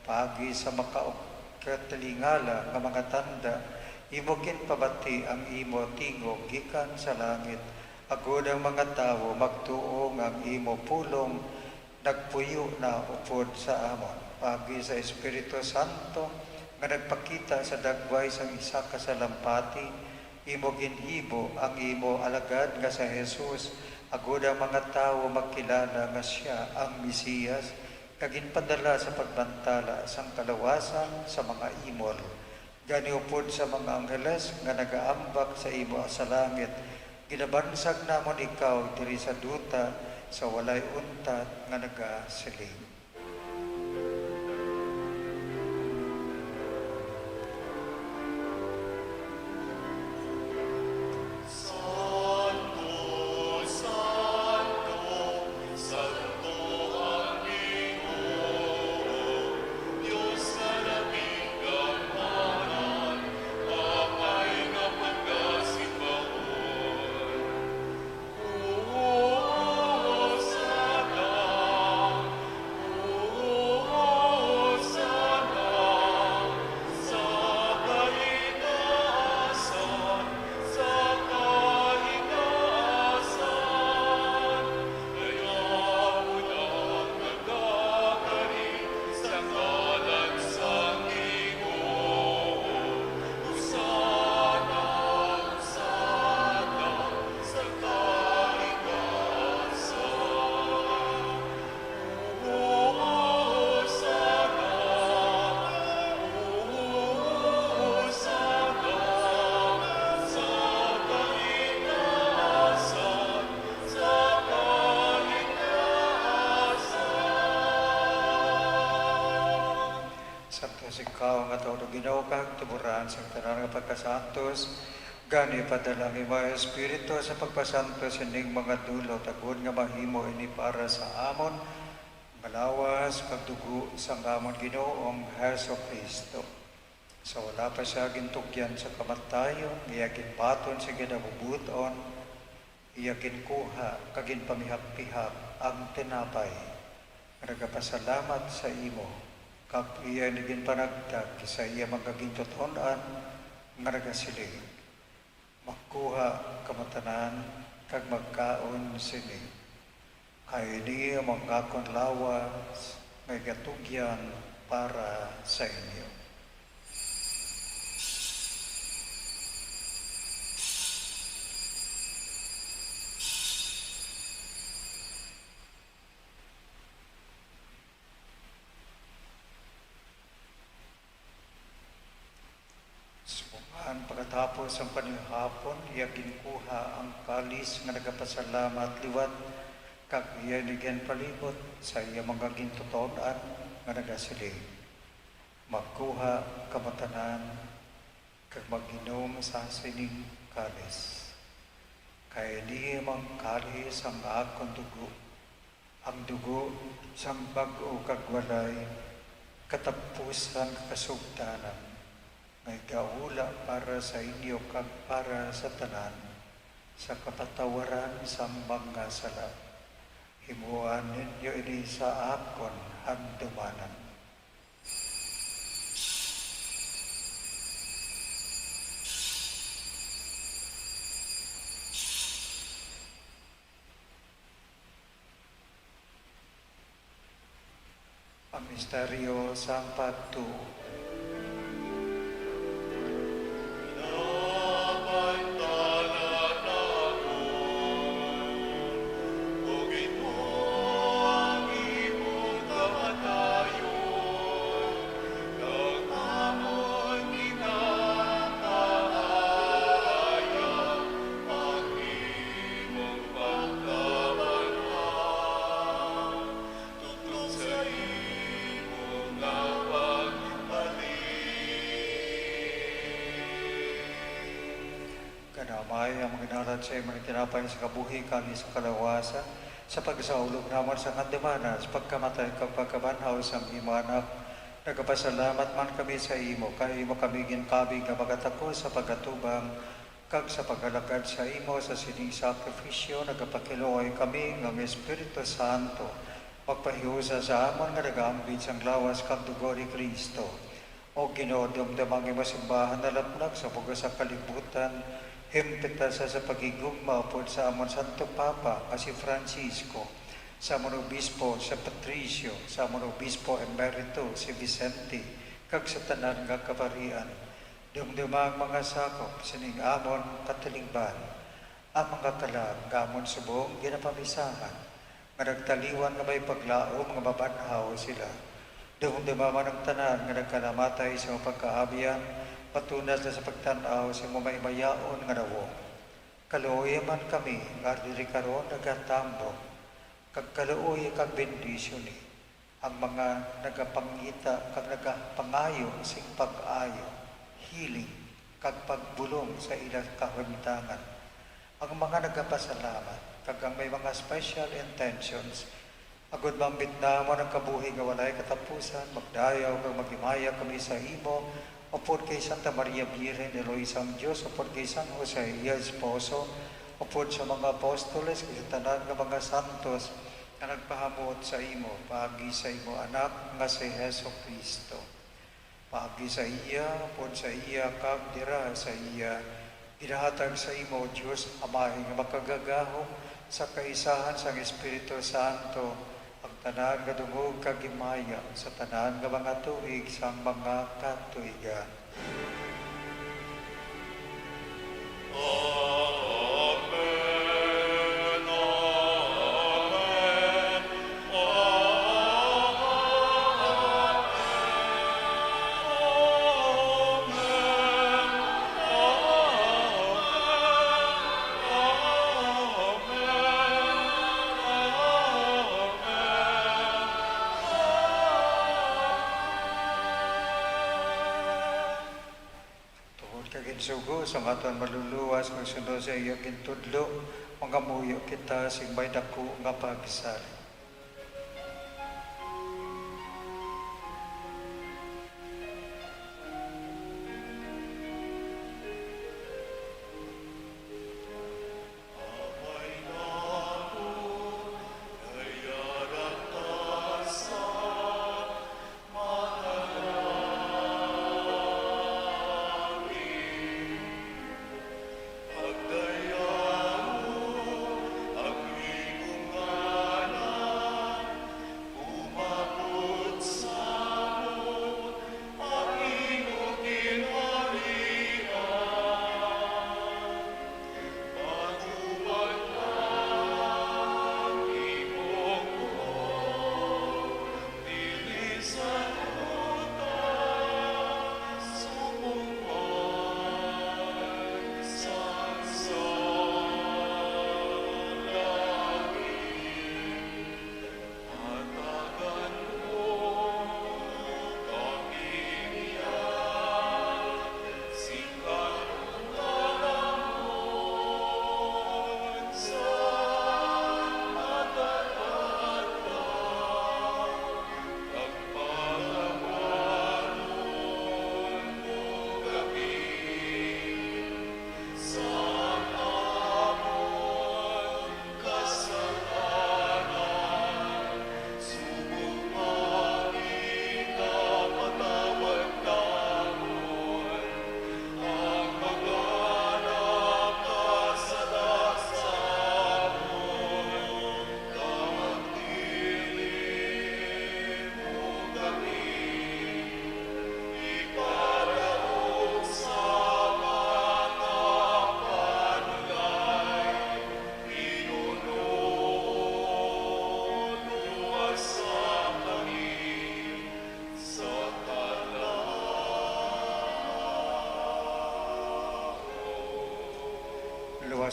paagi sa makatilingala nga mga tanda. Imo ginpabati ang imo tingog gikan sa langit, agod ang mga tawo magtuo nga ang imo pulong nagpuyo na upod sa amon. Paagi sa Espiritu Santo nga nagpakita sa dagway sang isa ka salampati, imo ginhibo ang imo alagad nga si Jesus, agod ang mga tawo magkilala nga sia ang Mesiyas, nga ginpadala sa pagbantala sang kaluwasan sa mga imol. Gani, upod sa mga angheles nga nagaambak sa imo sa langit, ginabansag namon ikaw diri sa duta sa walay untat nga nagasiling: Santo, santo, santo ang Ginoo, Dios sa labing gamhanan, Amay nga pagkasimbahon. Hosanna, Hosanna, sa kaitaasan, sa kaitaasan. Kay abot ang pagkakari sa ngalan sang Ginoo. Hosanna, Hosanna, sa kaitaasan. Hosanna, Hosanna, sa kaitaasan. Sa kaligtasan. Santos ikaw nga Tawo, Ginoo, kag tuboran sang tanan nga pagkasantos. Gani, padala ang imo Espiritu sa pagpasantos sining mga dulot, agod nga mahimo ini para sa amon nga lawas kag dugo sang amon Ginoong Jesu-Cristo. Sa wala pa sia gintugyan sa kamatayon, iya ginbaton sa kinabubuton, iya ginkuha kag ginpamihak-pihak ang tinapay, nagapasalamat sa imo, kag iya ini ginpanagtag sa iya mga gintuton-an, nga nagasiling: Magkuha kamo tanan kag magkaon sini, kay ini amo ang akon lawas nga igatugyan para sa inyo. Subong man, pagkatapos sang panihapon, iya ginkuha ang kalis nga nagapasalamat liwat, kag iya ini ginpalibot sa iya mga gintuton-an nga nagasiling: Magkuha kamo tanan kag mag-inom sa sining kalis, kay ini amo ang kalis sang akon dugo, ang dugo sang bag-o kag walay katapusan nga kasugtanan, nga igahula para sa inyo kag para sa tanan sa kapatawaran sang mga sala. Himuan ninyo ini sa akon handumanan. Misteryo sang pagtuo. Tutok sa imo nga pagbalik. Kanamay ang mga nalat sa imo nga tinapay sa kabuhi kag sa kalawasan, sa pagsaulog namon sa kandemana, sa pagkamatay kag pagkabanhaw sang imo Anak. Nagapasalamat man kami sa imo, kay imo kami ginkabig nga magatago sa pagkatubang kag sa pag-alagad sa imo. Sa sining sakrifisyo, nagapakiluoy kami nga ang Espiritu Santo magpahiusa sa amon nga nagaambit sang lawas kag dugo ni Cristo. O Ginoo, dumduma ang imo simbahan nalaplag sa bug-os sa kalibutan, himpita sa, sa paghigugma upod sa amon Santo Papa nga si Francisco, sa amon Obispo sa Patricio, sa amon Obispo Emerito si Vicente, kag sa tanan nga kabarian. Dumduma ang mga sakop sining amon katilingban, ang mga kalag nga amon subong ginapamisahan, nga nagtaliwan nga may paglaom nga mabanhaw sila. Dumduma man ang tanan nga nagkalamatay sa pagkaabyan, patunas na sa pagtan-aw sa imo maimayaon nga nawong. Kaluoyi man kami nga diri karon nagatambong, kag kaluoyi kag bendisyoni ang mga nagapangita kag nagapangayo sing pag-ayo, healing, kag pagbulong sa ila kahimtangan. Ang mga nagapasalamat kag ang may mga special intentions, agod maambit namon ang kabuhi nga walay katapusan, magdayaw kag maghimaya kami sa imo, upod kay Santa Maria Birhen, Iloy sang Dios, upod kay San Jose, iya esposo, upod sa mga apostoles, kag sa tanan nga mga santos nga nagpahamot sa imo paagi sa imo Anak nga si Jesu-Cristo. Paagi sa iya, upod sa iya, kag dira sa iya, ginahatag sa imo, Dios Amay nga makagagahom, sa kaisahan sang Espiritu Santo, ang tanan nga dungog kag himaya sa tanan nga mga tuig sang mga katuigan. Tungod kay ginsugo sang aton Manluluwas, kag sunod sa iya gintudlo, mangamuyo kita sing may daku nga pagsalig.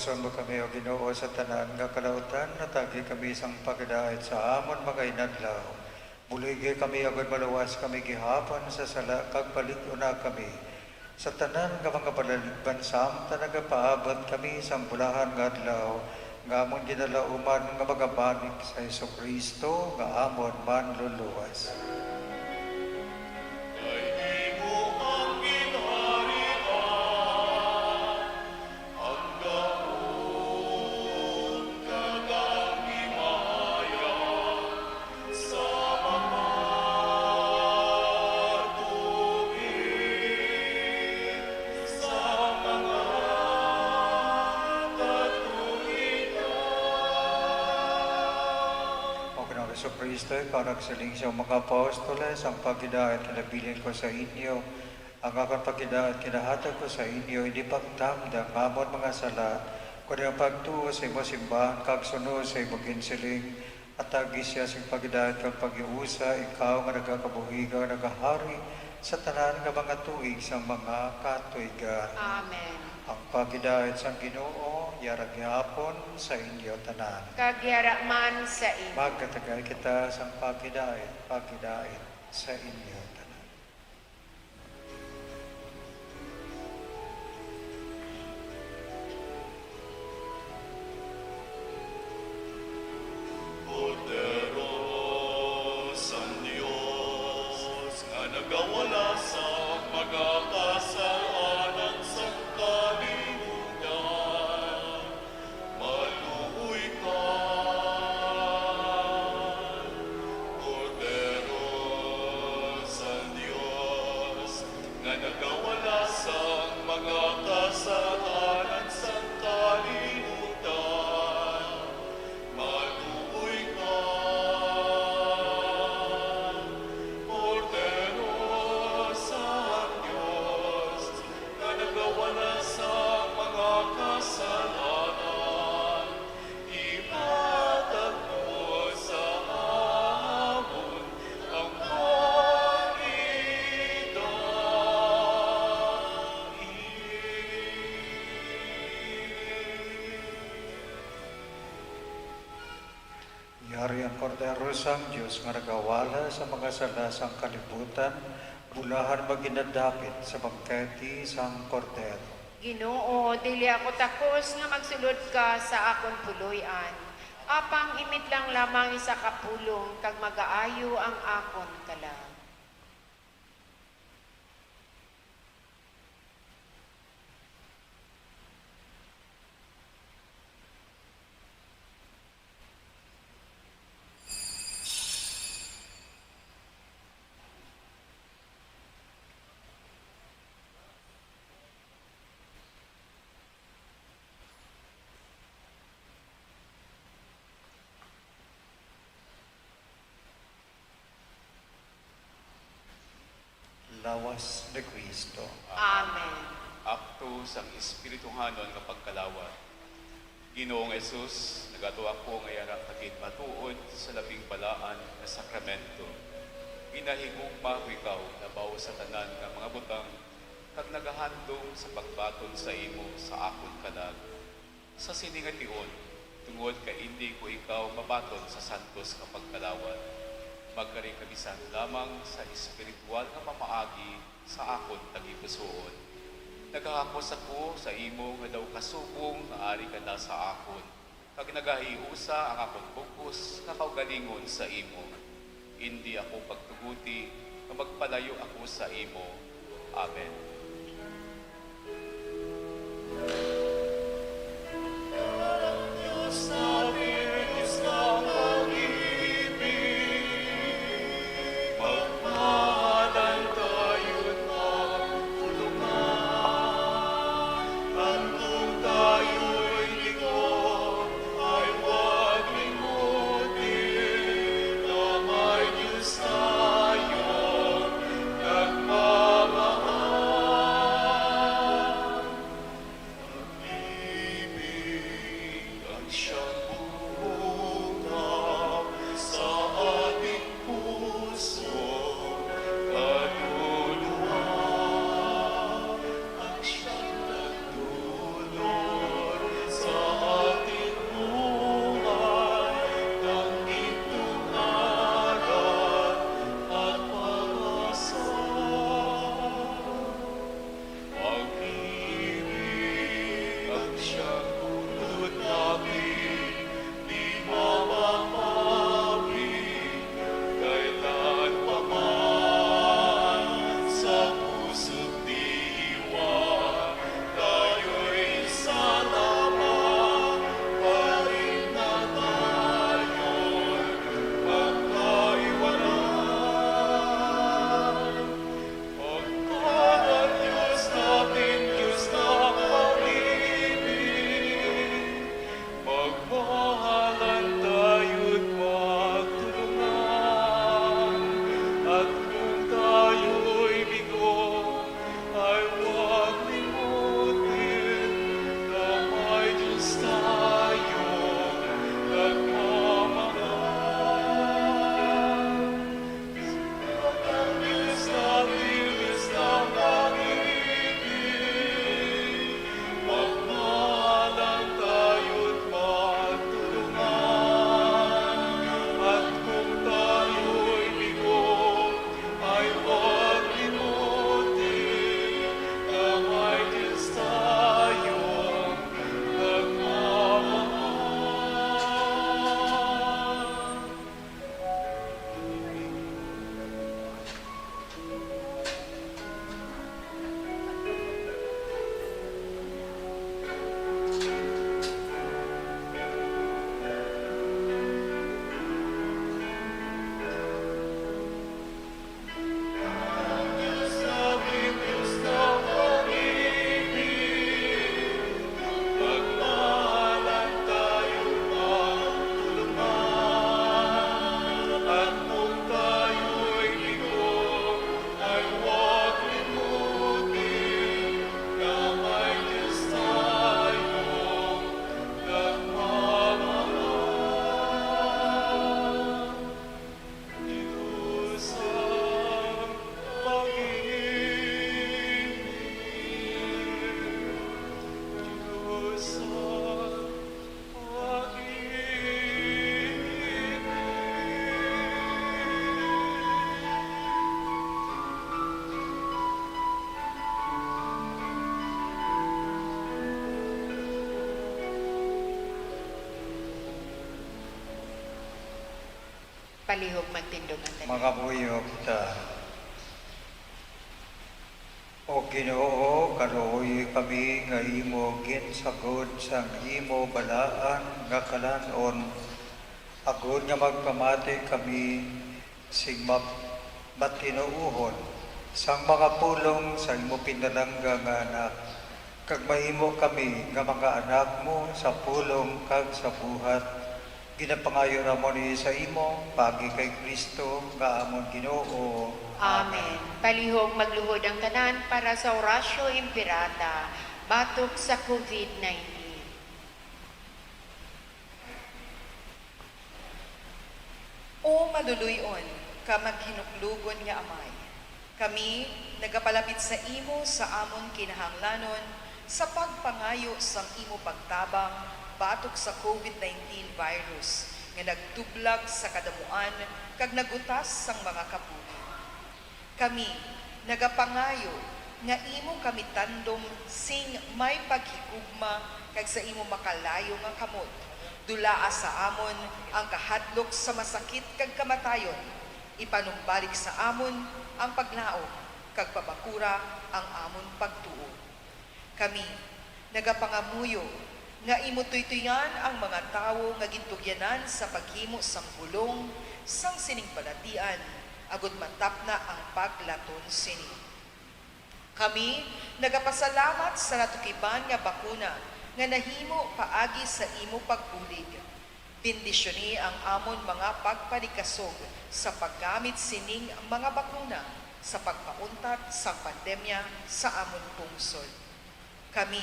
Son mo kami, O Ginoo, sa tanan nga kalautan, natagi kami sang pagdait sa amon mga inadlaw. Buligi kami, agod maluwas kami gihapon sa sala, kag palig-una kami sa tanan nga mga palaligban, samtang nagapaabot kami sang bulahan nga adlaw nga amon ginalauman, nga magabalik sa Jesu-Cristo nga amon Manluluwas. Kay imo ang ginharian, ang gahom, kag ang himaya sa mga tuig, sa mga katuigan. O Ginoong Jesu-Cristo, ikaw nagsiling sa mga apostoles, ang paghidait kinabilin ko sa inyo, ang akon paghidait kinahatag ko sa inyo, indi pagdamdam nga amon mga sala, kundi ang pagtuo sa imo simbahan kag sunod sa imo ginsiling. Hatagi siya sing paghidait kag paghiusa, ikaw nga nagakabuhi kag nagahari sa tanan nga mga tuig sang mga katuigan. Amen. Ang paghidait sang Ginoo yara gihapon sa inyo tanan. Kag yara man sa imo. Magkatagay kita sang paghidait, paghidait sa inyo tanan. Kordero sang Dios, nga nagawala sa mga kasalanan sang kalibutan, maluoy ka. Kordero sang Dios, nga nagawala sang mga kasalanan sang kalibutan, maluoy ka. Kordero sang Dios, nga nagawala sang mga kasalanan, ihatag mo sa amon ang paghidait. Yari ang Kordero sang Dios nga nagawala sa mga sala sang kalibutan, bulahan maginadapit sa bangkete sang Kordero. Ginoo, dili ako takos nga magsulod ka sa akon puloy-an, apang imitlang lamang isa ka pulong kag magaayo ang akon kalag. Lawas ni Cristo. Amen. Akto sang espirituhanon nga pagkalawat. Ginoong Jesus, nagato ako nga yara ka gid matuod sa labing balaan nga sakramento. Ginahigugma ko ikaw labaw sa tanan nga mga butang, kag nagahandom sa pagbaton sa imo sa akon kalag. Sa sini nga tion, tungod kay indi ko ikaw mabaton sa santos nga pagkalawat, magkari ka bisan lamang sa espiritual nga pamaagi sa akon tagipusoon. Nagahakos ako sa imo nga daw kasubong nga ari ka na sa akon, kag nagahiusa ang akon bug-os nga kaugalingon sa imo. Indi ako pagtuguti nga magpalayo ako sa imo. Amen. Palihog magtindog ang tanan. Mangamuyo kita. O Ginoo, kaluoyi kami nga imo ginsagod sang imo balaan nga kalan-on, agod nga magpamati kami sing map-, matinuohon sang mga pulong sa imo pinalangga nga Anak, kag mahimo kami nga mga anak mo sa pulong kag sa buhat. Ginapangayo namon ini sa imo, paagi kay Cristo nga amon Ginoo. Amen. Palihog magluhod ang tanan para sa Oratio Imperata batok sa COVID nineteen. O maluloy-on ka maghinuklogon nga Amay, kami nagapalapit sa imo sa amon kinahanglanon sa pagpangayo sang imo pagtabang batok sa COVID nineteen virus nga nagtublag sa kadamuan kag nagutas sang mga kabuhi. Kami nagapangayo nga imo kami tandom sing may paghigugma kag sa imo makalayo nga kamot, dulaa sa amon ang kahadlok sa masakit kag kamatayon, ipanumbalik sa amon ang paglaom, kag pabakura ang amon pagtuo. Kami nagapangamuyo nga imo tuytoyan ang mga tawo nga gintugyanan sa paghimo sang bulong sang sining balatian, agud matapna ang paglaton sini. Kami nagapasalamat sa natukiban nga bakuna nga nahimo paagi sa imo pagbulig. Bendisyoni ang amon mga pagpanikasog sa paggamit sining mga bakuna sa pagpauntat sang pandemya sa amon pungsod. Kami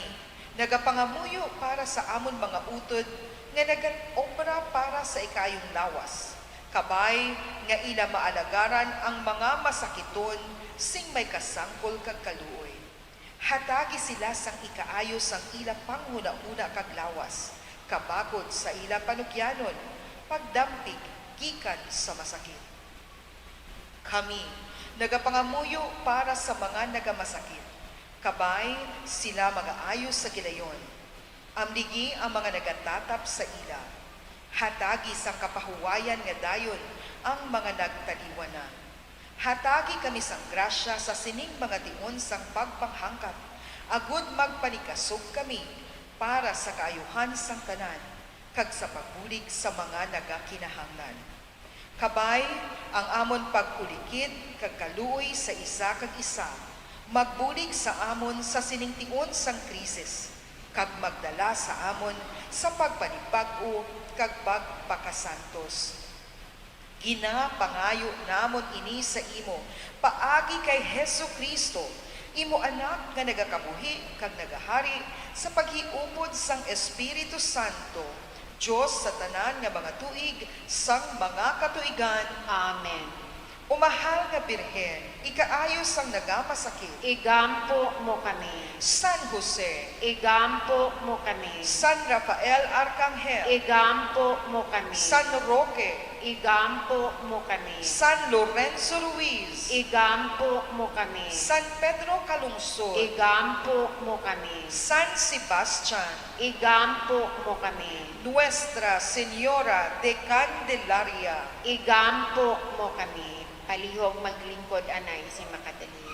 nagapangamuyo para sa amon mga utod nga nagaobra para sa ikaayong lawas, kabay nga ila maalagaran ang mga masakiton sing may kasangkol kag kaluoy. Hatagi sila sang ikaayo sang ila panghunahuna kag lawas, kabakod sa ila panugyanon, pagdampig gikan sa masakit. Kami nagapangamuyo para sa mga nagamasakit, kabay sila magaayo sa gilayon. Amligi ang mga nagatatap sa ila. Hatagi sang kapahuwayan nga dayon ang mga nagtaliwan na. Hatagi kami sang grasya sa sining mga tion sang pagpanghangkat, agud magpanikasog kami para sa kaayuhan sang tanan kag sa pagbulig sa mga nagakinahanglan. Kabay ang amon pagkulikid kag kaluoy sa isa kag isa, magbulig sa amon sa sining tion sang krisis, kag magdala sa amon sa pagpanibag-o kag pagpakasantos. Ginapangayo namon ini sa imo paagi kay Jesu-Cristo, imo Anak nga nagakabuhi kag nagahari sa paghiupod sang Espiritu Santo, Dios sa tanan nga mga tuig sang mga katuigan. Amen. O mahal nga Birhen, ikaayo sang nagamasakit, igampo mo kami. San Jose, igampo mo kami. San Rafael Arcangel, igampo mo kami. San Roque, igampo mo kami. San Lorenzo Ruiz, igampo mo kami. San Pedro Calungsod, igampo mo kami. San Sebastian, igampo mo kami. Nuestra Señora de Candelaria, igampo mo kami. Palihog maglingkod anay sa makadali.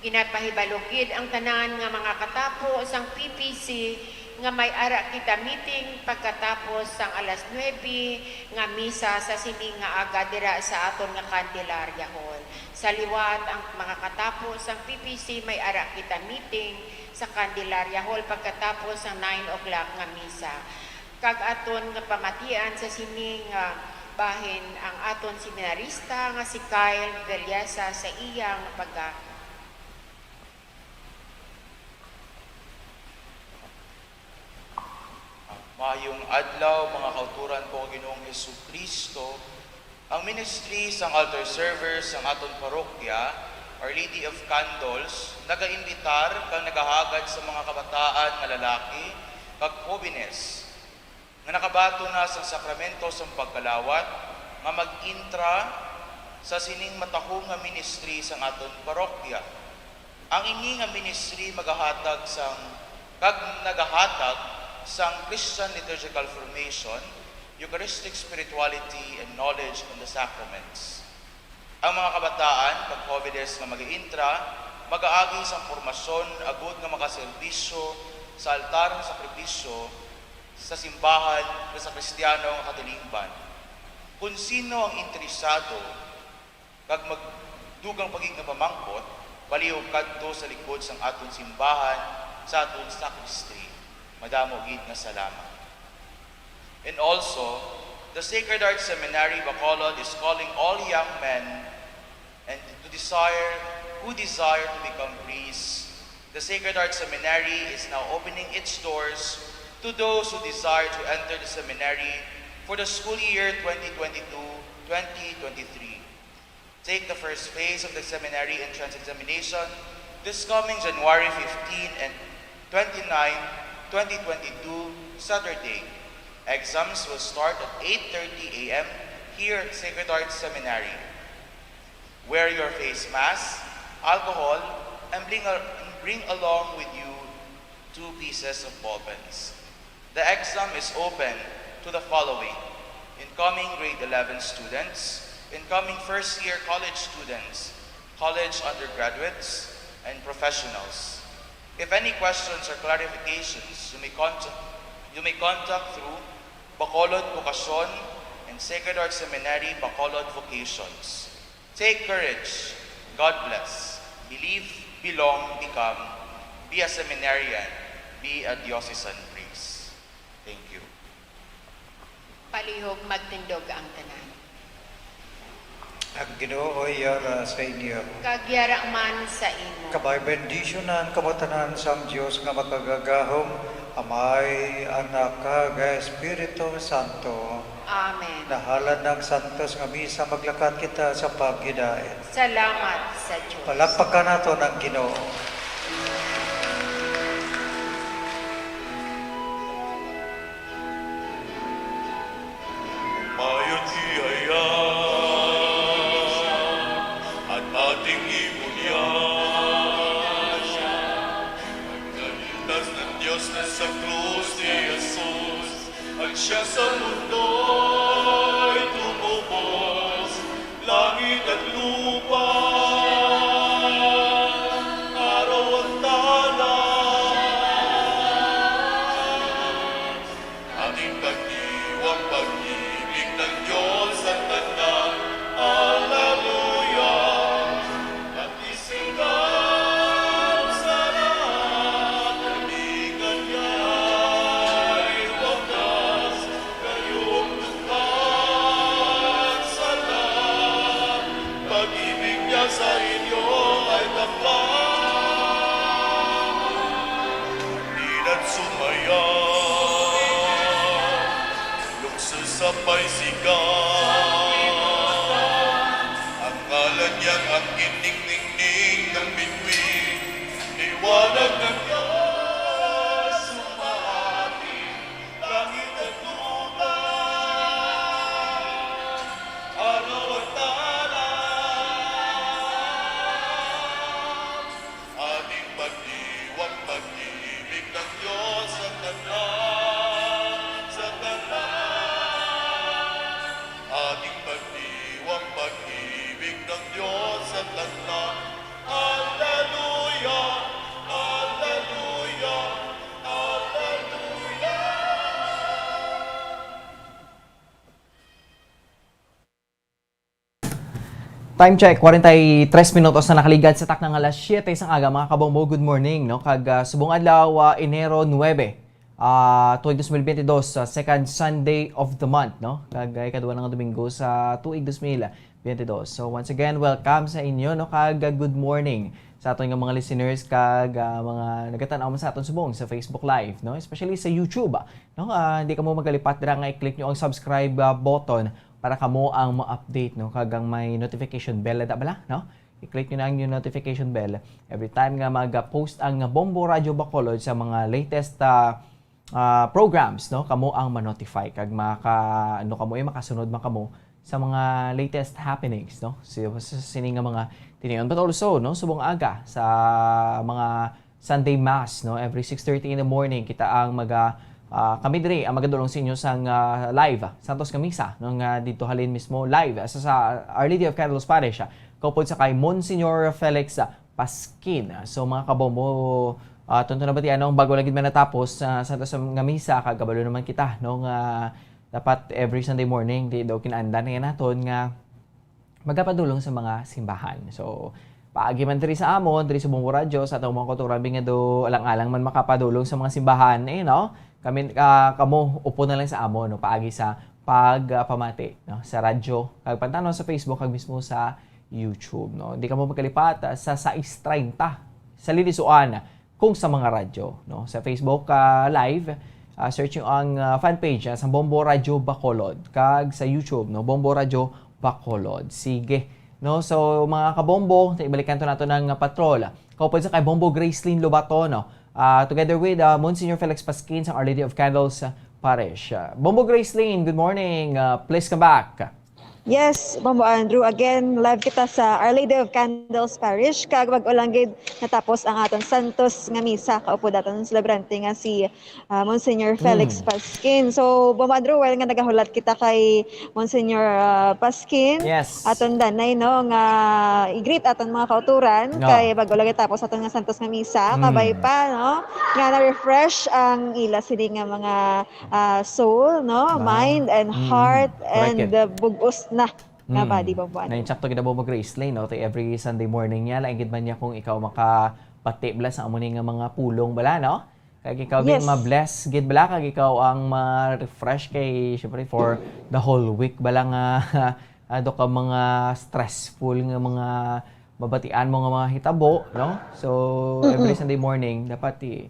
Ginapahibalo gid ang tanan nga mga katapo sang P P C nga may ara kita meeting pagkatapos sang alas nuebe nga misa sa sini nga aga dira sa aton nga Candelaria Hall. Sa liwat ang mga katapo sang P P C may ara kita meeting sa Candelaria Hall pagkatapos sang nine o'clock nga misa. Kag aton nga pamatian sa sini nga bahin ang aton seminarista nga si Kyle Vellesa sa iya nga pagga-, Maayong adlaw, mga kauturan ko, Ginoong Jesucristo. Ang ministry sang altar servers sang aton parokya, Our Lady of Candles, nagaimbitar kag nagahagad sa mga kabataan nga lalaki kag hobenes nga nakabaton na sang sakramento sang pagkalawat nga mag-intra sa sining matahom nga ministry sang aton parokya. Ang ini nga ministry magahatag sang, kag nagahatag sang Christian liturgical formation Eucharistic spirituality and knowledge on the sacraments. Ang mga kabataan kag jóvenes nga mag-intra, mag-aagi sang pormasyon agud nga makaserbisyo sa altar sa sakripisyo sa simbahan nga sa Kristiyano nga katilingban. Kon sino ang interesado kag magdugang pa gid nga pamangkot, palihog kadto sa likod sang aton simbahan, sa aton sacristy. Madamo gid nga salamat. And also, the Sacred Heart Seminary Bacolod is calling all young men and to desire, who desire to become priests. The Sacred Heart Seminary is now opening its doors to those who desire to enter the seminary for the school year twenty twenty-two twenty twenty-three. Take the first phase of the seminary entrance examination this coming January fifteen and twenty-nine, twenty twenty-two, Saturday. Exams will start at eight thirty a m here at Sacred Heart Seminary. Wear your face mask, alcohol, and bring, a, bring along with you two pieces of ballpens. The exam is open to the following: incoming grade eleven students, incoming first year college students, college undergraduates, and professionals. If any questions or clarifications, you may contact, you may contact through Bacolod Vocacion and Sacred Heart Seminary Bacolod Vocations. Take courage. God bless. Believe, belong, become. Be a seminarian. Be a diocesan priest. Thank you. Palihog magtindog ang tanan. Ang Ginoo yara sa inyo. Kag yara man sa imo. Kabay bendisyonan kamo tanan sang Dios nga makagagahom, Amay, Anak, kag Espiritu Santo. Amen. Nahalad na ang santos nga misa, maglakat kita sa paghidait. Salamat sa Dios. Palakpakan naton ang Ginoo. Mayong biyaya ang ating ibunyag. Nagkaligtas ng Diyos na sa krus ni Jesus, at siya sa mundo'y tumubos. Langit at lupa, araw at tala, ating pagdiwang pag-ibig ng Diyos sa tanan. Alleluia. Pati sikat sa lahat, kaibigan niya'y wakas. Kayong bukal sa lahat, pag-ibig niya sa inyo ay tapat. Di na sumaya. Lukso sa paisigan, ang ngalan niya ang ginningningning ng bituin. Liwanag ng Diyos, sumahati, langit at lupa. Araw at tala. Ating pagdiwang pag-ibig ng Diyos sa tanan, sa tanan. Ating pagdiwang pag-ibig ng Diyos sa tanan. Alleluia, alleluia, alleluia. Time check, kwarenta y tres minutos na nakaligad sa takna nga alas siyete sang aga, mga kabombo. Good morning, no? Kag, ah, subong adlaw, ah, Enero nuebe, ah, tuig dos mil biyente dos, ah, second Sunday of the month, no? Kag, ah, ikadua na nga Domingo sa tuig dos mil biyente dos. So, once again, welcome sa inyo, no? Kag, ah, good morning sa aton nga mga listeners kag, ah, mga nagatan-aw man sa aton subong sa Facebook Live, no? Especially sa YouTube, ah, no? Ah, hindi kamo magalipat dira nga i-click nyo ang subscribe, ah, button para kamo ang ma-update, no? Kag ang may notification bell, ada bala, no? I-click nyo na ang yung notification bell. Every time nga mag-post ang Bombo Radyo Bacolod sa mga latest, ah, ah, programs, no? Kamo ang ma-notify kag maka-, ano kamo, eh, makasunod man kamo sa mga latest happenings, no? Sa, sa sini nga mga tinion. But also, no, subong aga sa mga Sunday Mass, no? Every six thirty in the morning, kita ang maga-, Ah, kami diri ang magadulong sa inyo sang, ah, live, ah, Santos nga Misa, no, nga didto halin mismo live, ah, sa, sa Our Lady of Candles Parish, ah, kaupod sa kay Monsignor Felix, ah, Pasquin. So, mga kabombo, ah, tunto na ba ti, ano, bago lang gid man natapos, ah, Santos nga Misa, kag kabalo naman kita, no, nga dapat every Sunday morning, di daw kinaandan na naton nga magapadulong sa mga simbahan. So, paagi man diri sa amon, diri sa Bombo Radyo, sa atong mga kauturan, nga do alang-alang man makapadulong sa mga simbahan, eh, no? Kami, ah, kamo, upod na lang sa amon, no? Paagi sa pag, ah, pamati, no? Sa radyo, kag pantanon sa Facebook, kag mismo sa YouTube, no? Di kamo magkalipat, ah, sa sais treinta sa Lilisuan, kung sa mga radyo, no? Sa Facebook, ah, Live, ah, search nyo ang, ah, fan page, ah, sa Bombo Radyo Bacolod, kag sa YouTube, no? Bombo Radyo Bacolod. Sige. No? So, mga kabombo, ibalikan to nato ng, ah, patrol. Kaupod sa kay Bombo Gracelyn Lobato, no? Ah, together with, ah, Monsignor Felix Pasquin sa Our Lady of Candles, ah, Parish. Ah, Bombo Gracelyn, good morning. Ah, please come back. Yes, Bombo Andrew, again, live kita sa Our Lady of Candles Parish, kag bag-o lang gid natapos ang aton Santos nga Misa, kaupod aton celebrante nga si, ah, Monsignor Felix Mm. Pasquin. So, Bombo Andrew, while nga nagahulat kita kay Monsignor, ah, Pasquin, Yes. aton danay, no, nga i-greet aton mga kauturan, No. kay bag-o lang natapos aton nga Santos nga Misa, Mm. kabay pa, no, nga na-refresh ang ila sini nga mga ah, soul, no? Ma- Mind and Mm, heart correct and, yun. uh, bug-os na nga Mm. body, Bombo Andrew. Na insakto gid, Bombo Gracelyn, no? Tay every Sunday morning niya, lain gid man niya kung ikaw makapati bala sa amo ni nga mga pulong bala, no? Kag ikaw din Yes. ma-bless gid bala, kag ikaw ang ma-refresh kay, syempre, for the whole week bala nga, ado ka mga stressful nga mga mabatian mo nga mga hitabo, no? So, every Mm-mm. Sunday morning, dapat i-,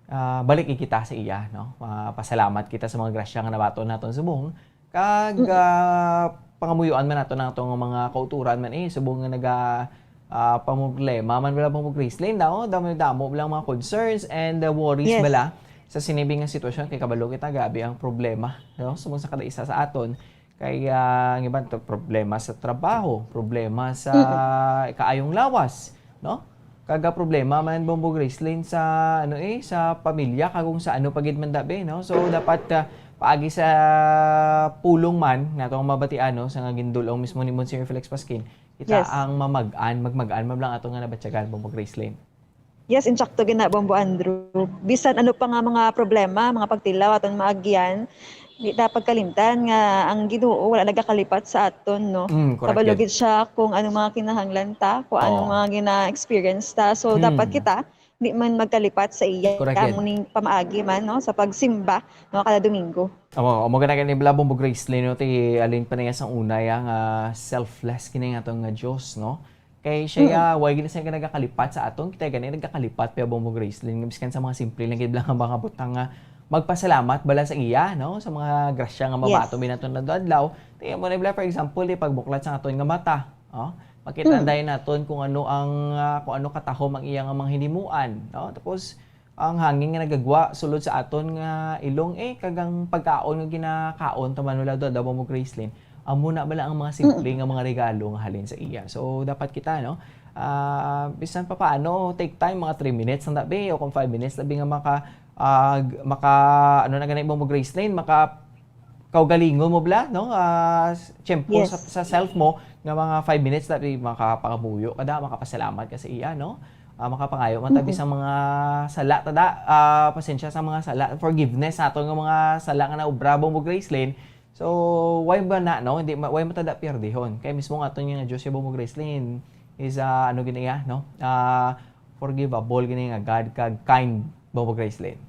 ah, balik kita sa iya, no? Ah, pasalamat kita sa mga grasya nga nabaton naton subong. Kag, Mm. ah, pangamuyoan man nato ang atong mga kauturan man, eh, subong nga naga, ah, pamroblema man bala, Bombo Gracelyn, no? Damo-damo lang mga concerns and, ah, worries Yes. bala sa sini nga sitwasyon, kay kabalo kita, grabe ang problema, no? Subong sa kada isa sa aton. Kay, ah, ang iban to, problema sa trabaho, problema sa Mm. kaayong lawas, no? Kag, ah, problema man, Bombo Gracelyn, sa, ano, eh, sa pamilya, kag kung sa ano pa gid man dabi, no? So, dapat, ah, paagi sa pulong man natong mabatian, no, sa nga gindul-ong mismo ni Monsignor Felix Pasquin, kita Yes. ang mamag-an, magmag-an man lang ato nga nabatyagan, Bombo Gracelyn. Yes, insakto gid na, Bombo Andrew. Bisan ano pa nga mga problema, mga pagtilaw aton maagyan, di ta pagkalimtan nga ang Ginoo wala nagakalipat sa aton, no? Mm, correct Kabalo yun. gid siya kung anong mga kinahanglan ta, kung anong Oo. mga gina-experience ta. So, Mm. dapat kita di man magkalipat sa iya, Correct yun. amo ning pamaagi man, no, sa pagsimba, no, kada Domingo. Amo, amo gani, gani bala, Bombo Gracelyn, no, ti alin pa niya sang una, ya, nga selfless kini nga atong nga Dios, no? Kay siya, Mm. ya, way gid siya nga nagakalipat sa aton, kita gani nagakalipat pa, Bombo Gracelyn, nga biskan sa mga simple lang gid lang nga mga butang nga magpasalamat bala sa iya, no? Sa mga grasya nga Yes. mabaton mi naton adlaw-adlaw. Tingnan mo na bala, for example, di pagbuklat sa aton nga mata, oh, makita Mm. dayon naton kung ano ang, ah, kung ano katahom ang iya nga mga hinimuan, no? Tapos, ang hangin nga nagagwa sulod sa aton nga ilong, eh, kag ang pagkaon nga ginakaon ta man nila do, daw mo, Gracelyn, amo na bala ang mga simple Mm. nga mga regalo nga halin sa iya. So, dapat kita, no, ah, bisan pa paano, take time, mga three minutes lang tabi, o kung five minutes tabi nga maka, ah, g-, maka, ano na gani mo, Gracelyn, maka kaugalingon mo bala, no? Ah, s-, tiyempo sa, Yes. sa self mo nga mga five minutes, tabi makapangamuyo ka da, makapasalamat ka sa iya, no? Ah, makapangayo man tabi Mm-mm. sa mga sala, tada, ah, pasensya sa mga sala, forgiveness sa aton nga mga sala nga naobra, Bombo Gracelyn. So, why ba na, no? Hindi ma-, why mo tada pierdihon? Kay mismo nga aton nga Dios, ya, Bombo Gracelyn, is, ah, ano gid iya, no? Ah, forgivable gid nga God, kag kind, Bombo Gracelyn.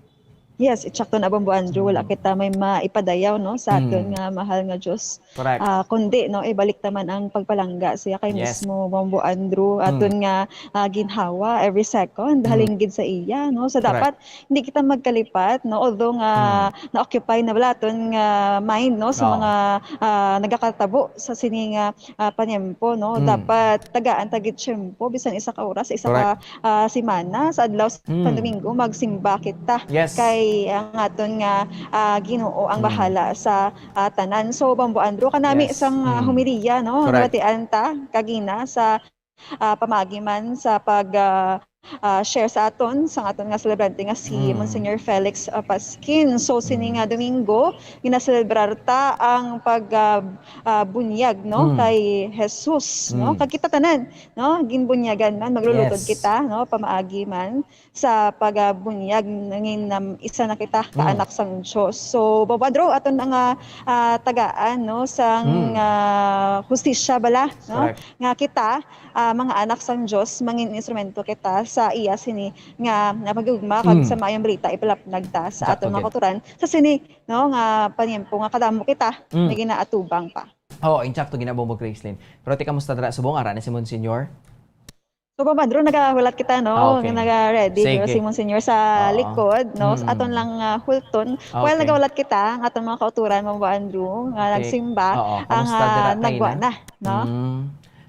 Yes, insakto na, Bombo Andrew. Wala Mm. kita may maipadayaw, no, sa aton Mm. nga mahal nga Dios. Correct. Ah, kundi, no, ibalik ta man ang pagpalangga siya kay Yes. mismo Bombo Andrew, Mm. aton nga, ah, ginhawa every second, Mm. halin gid sa iya, no? So, Correct. dapat hindi kita magkalipat, no? Although nga Mm. na-occupy na bala aton nga mind, no, sa Oo. mga, ah, nagakatabo sa sini nga ah, panyempo, no? Mm. Dapat tagaan ta gid tiyempo, bisan isa ka oras, isa Correct. ka, ah, semana, sa adlaw sa Mm. Domingo, magsimba kita. Yes. Kay ang aton nga, ah, Ginoo ang Mm. bahala sa, ah, tanan. So, Bombo Andrew, kanami Yes. sang, ah, Mm. homilya, no? Correct. Nabatian ta kagina sa, ah, pamaagi man sa pag, ah, ah, share sa aton, sang aton nga celebrante nga si Mm. Monsignor Felix, ah, Pasquin. So, sini Mm. nga Domingo, ginaselebrar ta ang pag, ah, ah, bunyag, no, Mm. kay Jesus, no? Mm. Kag kita tanan, no, ginbunyagan man, maglulutod Yes. kita, no, pamaagi man sa pagbunyag, nangin, um, isa na kita ka Mm. anak sang Dios. So, Bobo Andrew, aton na nga, ah, tagaan, no, sang, Mm. ah, hustisya bala, no? Correct. Nga kita, ah, mga anak sang Dios, mangin instrumento kita sa iya sini nga, nga paghigugma kag Mm. sa maayong balita ipalapnag ta sa Sakto aton mga gid. kauturan sa sini, no, nga paniempo nga kadamo kita Mm. nga ginaatubang pa. Oo, insakto gid na, Bobo Gracelyn. Pero ti, kamusta dira subong? Ara na si Monsignor? So, Bobo Andrew, nagahulat kita, no? Okay. Naga-ready, Sige. no? Si Monsignor sa Oo. likod, no? Sa Mm. aton lang, ah, hulton. Well, Okay. nagahulat kita, ang aton mga kauturan, Bobo Andrew, nga Okay. nagsimba, Oo, ang, kamusta dira ah, kay nagwa na? na, no? Mm.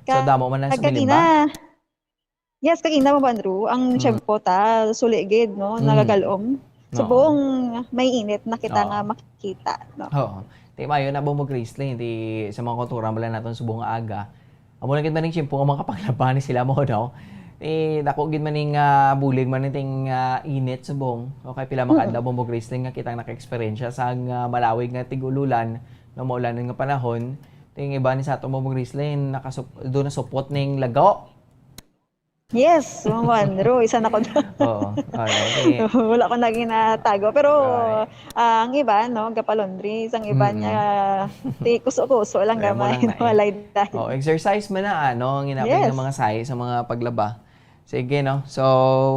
So, Ka-, damo man lang sa kagina, milimba? Yes, kagina, Bobo Andrew, ang Mm. tiyempo ta, suli gid, no, Mm. nagagal-om. Oo. Subong, may init na kita Oo. nga makita, no? Oo. Ti, maayo na, Bobo Gracelyn, ti sa mga kauturan bala naton subong nga aga. Amo lang gid man ning tiyempo nga makapaglaba ni sila mo, no? Ti, dako gid man ning, ah, bulig man ning, ah, init subong. Okay, pila mga Mm. adlaw, Bobo Gracelyn, nga kitang naka-eksperyensya sang, ah, malawig nga tig-ululan, no, maulanon nga panahon. Ti, ang iba ni sa aton, Bobo Gracelyn, nakasup-, do nasupot ning lago. Yes, Ma'am Andrew, isa na ko. Oo, oo, okay. Wala ko na ginatago. Pero, Right. ah, ang iba, no, gapalaundry. Sang iba Mm-mm. niya, ti kuso-kuso lang Kaya mo gamay, lang no, na eh. walay dahil. Oh, exercise man na, ano, ang ginapin Yes. ng mga sahi sa mga paglaba. Sige, no? So,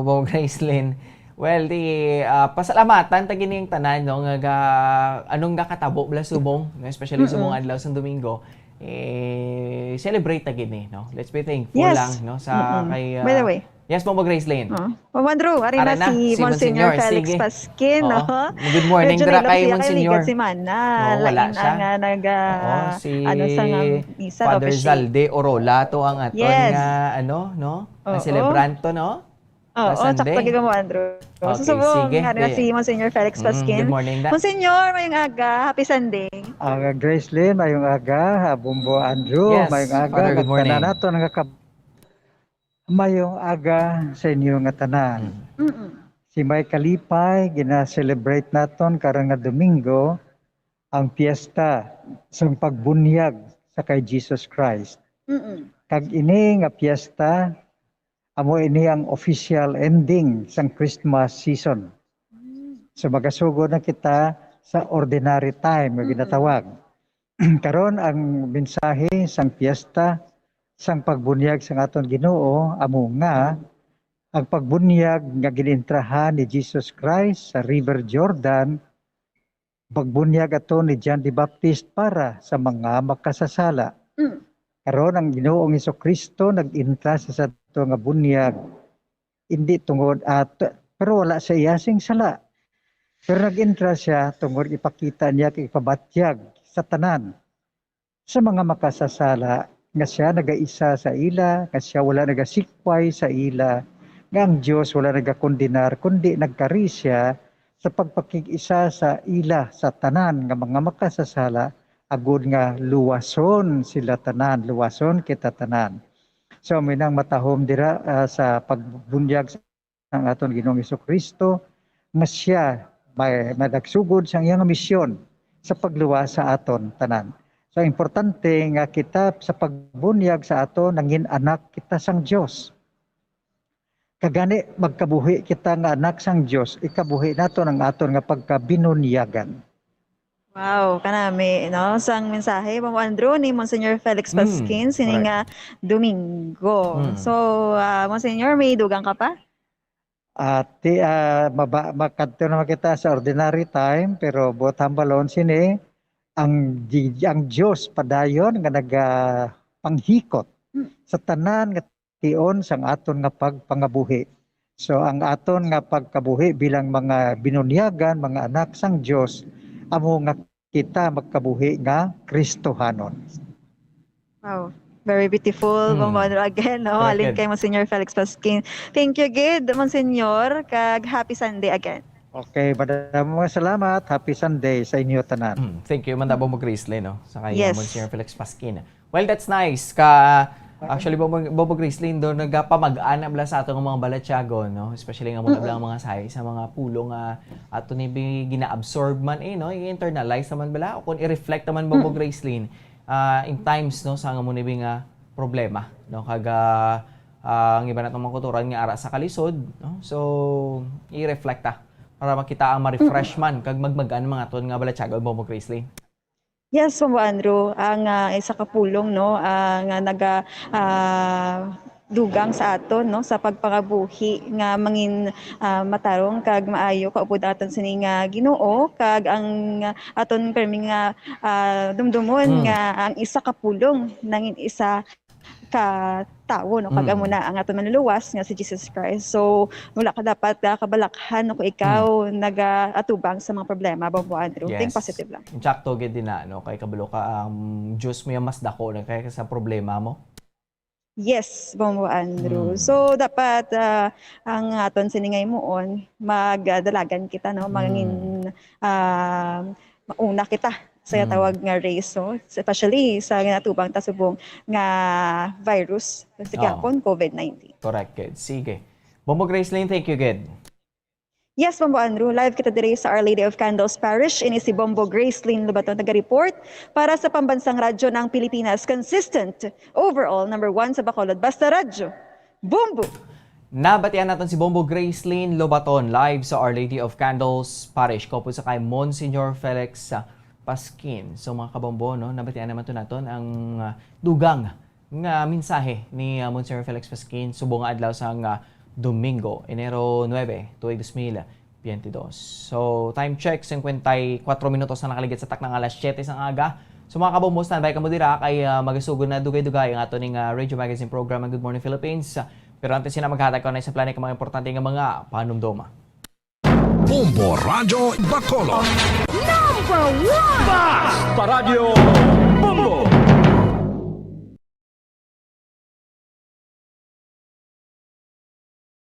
Ma'am Gracelyn, well, di, ah, pasalamatan ta gini ang tanan, no, nga ga-, anong nakatabo bala subong, no? Especially Mm-mm. subong adlaw sa Domingo, eh, celebrate ta gini, no? Let's be thankful Yes. lang, no, sa Mm-mm. kay, ah, By the way. Yes, Ma'am Gracelyn. Oh. Ma'am Andrew, ari Ari na na, si si Monsignor Monsignor. Felix Sige. Pasquin, Oo. no? Good morning, Medyo dira relapse kay siya kay Monsignor. Ligad si Mana. Oo, wala Lain siya. ang, ah, naga, Oo, si ano, sa nga misa, no, Father officiate. Zalde Orola to ang aton Yes. nga, ano, no? Ang Oo. Celebrant to, no? Oo, Sa Sunday. Sakto gid, Ma'am Andrew. Okay, So, subong, sige. nga na Eh, si Monsignor Felix mm, Pasquin. Good morning, da. Monsignor, mayong aga. Happy Sunday. Aga, Gracelyn, mayong aga. Ha, Bombo Andrew, Yes, mayong aga. Father, good morning. Nagtanan nato nga kab-, mayong aga sa inyo nga tanan. Mm. Mm-mm. Si may kalipay, gina-celebrate naton karon nga Domingo ang piyesta sang pagbunyag sa kay Jesus Christ. Mm-mm. Kag ini nga piyesta, amo ini ang official ending sang Christmas season. So, magasugod na kita sa ordinary time nga Mm-mm. ginatawag. Karon, ang mensahe sang piyesta sang pagbunyag sang aton Ginoo amo nga ang pagbunyag nga ginintrahan ni Jesus Christ sa River Jordan, pagbunyag ato ni John the Baptist para sa mga makasasala. Mm. Karon, ang Ginoong Jesu-Cristo nag-intra sa sadto nga bunyag, hindi tungod at, pero wala sa iya sing sala. Pero nag-intra siya tungod ipakita niya kag ipabatyag sa tanan, sa mga makasasala, nga siya nagaisa sa ila, nga siya wala nagasikway sa ila, nga ang Dios wala nagakondenar, kundi nagkari siya sa pagpakig-isa sa ila, sa tanan nga mga makasasala, agud nga luwason sila tanan, luwason kita tanan. So, may nang matahom dira, ah, sa pagbunyag sa aton Ginoong Jesu-Cristo, nga siya may madagsugod sa iyang misyon sa pagluwas sa aton tanan. So, importante nga kita sa pagbunyag sa aton, nangin anak kita sang Dios. Kagani, magkabuhi kita nga anak sang Dios, ikabuhi naton ang aton nga pagkabinunyagan. Wow, kanami, no? Sang mensahe, Ma'am Andrew, ni Monsignor Felix Mm, Pasquin, sini correct. nga Domingo. Mm. So, ah, Monsignor, may dugang ka pa? At ti, ah, maba-, makadto naman kita sa ordinary time, pero buot hambalon sini, ang Di-, ang Dios padayon nga nagapanghikot Mm. sa tanan nga tion sang aton nga pagpangabuhi. So, ang aton nga pagkabuhi bilang mga binunyagan, mga anak sang Dios, amo nga kita magkabuhi nga Kristohanon. Wow. Very beautiful, Hmm. Ma'am Andrew, again, no? Correct. Halin kay Monsignor Felix Pasquin. Thank you, gid, Monsignor, kag happy Sunday again. Okay, madamo nga salamat. Happy Sunday sa inyo tanan. Mm, thank you, Mandabo mo, Gracelyn, no? Sa kay Yes. Monsignor Felix Pasquin. Well, that's nice. Ka, Actually, Bobo, Bobo Gracelyn, do nagapamag-an na bala sa ato nga mga balatyagon, no? Especially nga mula bala ang mga sahi sa mga pulong nga ato ni bi-, gina-absorb man, eh, no? I-internalize naman bala o kung i-reflect naman, Bobo Gracelyn, ah, in times, no, sa nga mo ni bi nga problema, no? Kag, ah, ah, ang iba natong mga kulturan nga ara sa kalisod, no? So, i-reflect ta para makita ang ma-refresh man kag magmag-an mga aton nga balatyagon, Bobo Gracelyn. Yes, Bobo Andrew, ang, ah, isa ka pulong, no, ah, nga naga, ah, dugang sa aton, no, sa pagpangabuhi nga mangin, ah, matarong kag maayo kaupod aton sini nga Ginoo, kag ang aton permi nga, ah, dumdumon nga ang isa ka pulong nangin isa ka tawo, no, kag amo na ang aton manluluwas nga si Jesus Christ. So, wala ka dapat, ah, kabalakhan, no, kung ikaw nagaatubang sa mga problema, Bobo Andrew. Think positive lang. Insakto gid din na, no, kay kabalo ka, ang Diyos mo yung mas dako na kay sa problema mo. Yes, Bobo Andrew. So, dapat, ah, ang aton sini nga himuon, magdalagan kita, no, mangin, ah, mauna kita sa tawag nga race, no? Especially sa ginatubang ta subong nga virus, sa gihapon, covid nineteen. Correct, good. Sige. Bobo Gracelyn, thank you, good. Yes, Bobo Andrew, live kita diri sa Our Lady of Candles Parish. Ini si Bombo Gracelyn Lobaton, taga-report para sa Pambansang Radyo ng Pilipinas. Consistent, overall, number one sa Bacolod. Basta Radyo, Bombo! Nabatian naton si Bombo Gracelyn Lobaton, live sa Our Lady of Candles Parish, kaupod sa kay Monsignor Felix, ah, Pasquin. So, mga kabombo, no, nabatian naman to naton ang, ah, dugang nga mensahe ni, ah, Monsignor Felix Pasquin subong nga adlaw sang, ah, Domingo, Enero nuebe, tuig dos mil biyente dos. So, time check, singkwenta y kuwatro minutos na nakaligid sa takna nga alas siyete sang aga. So, mga kabombo, standby kamo dira kay, ah, magasugod na dugay-dugay ang ato ning, ah, Radio Magazine program, ang Good Morning Philippines. Pero antes sina, maghatag ko na sa plano ka mga importante nga mga panumdoma. Bombo Radyo Bacolod. Number one! Basta Radyo Bombo!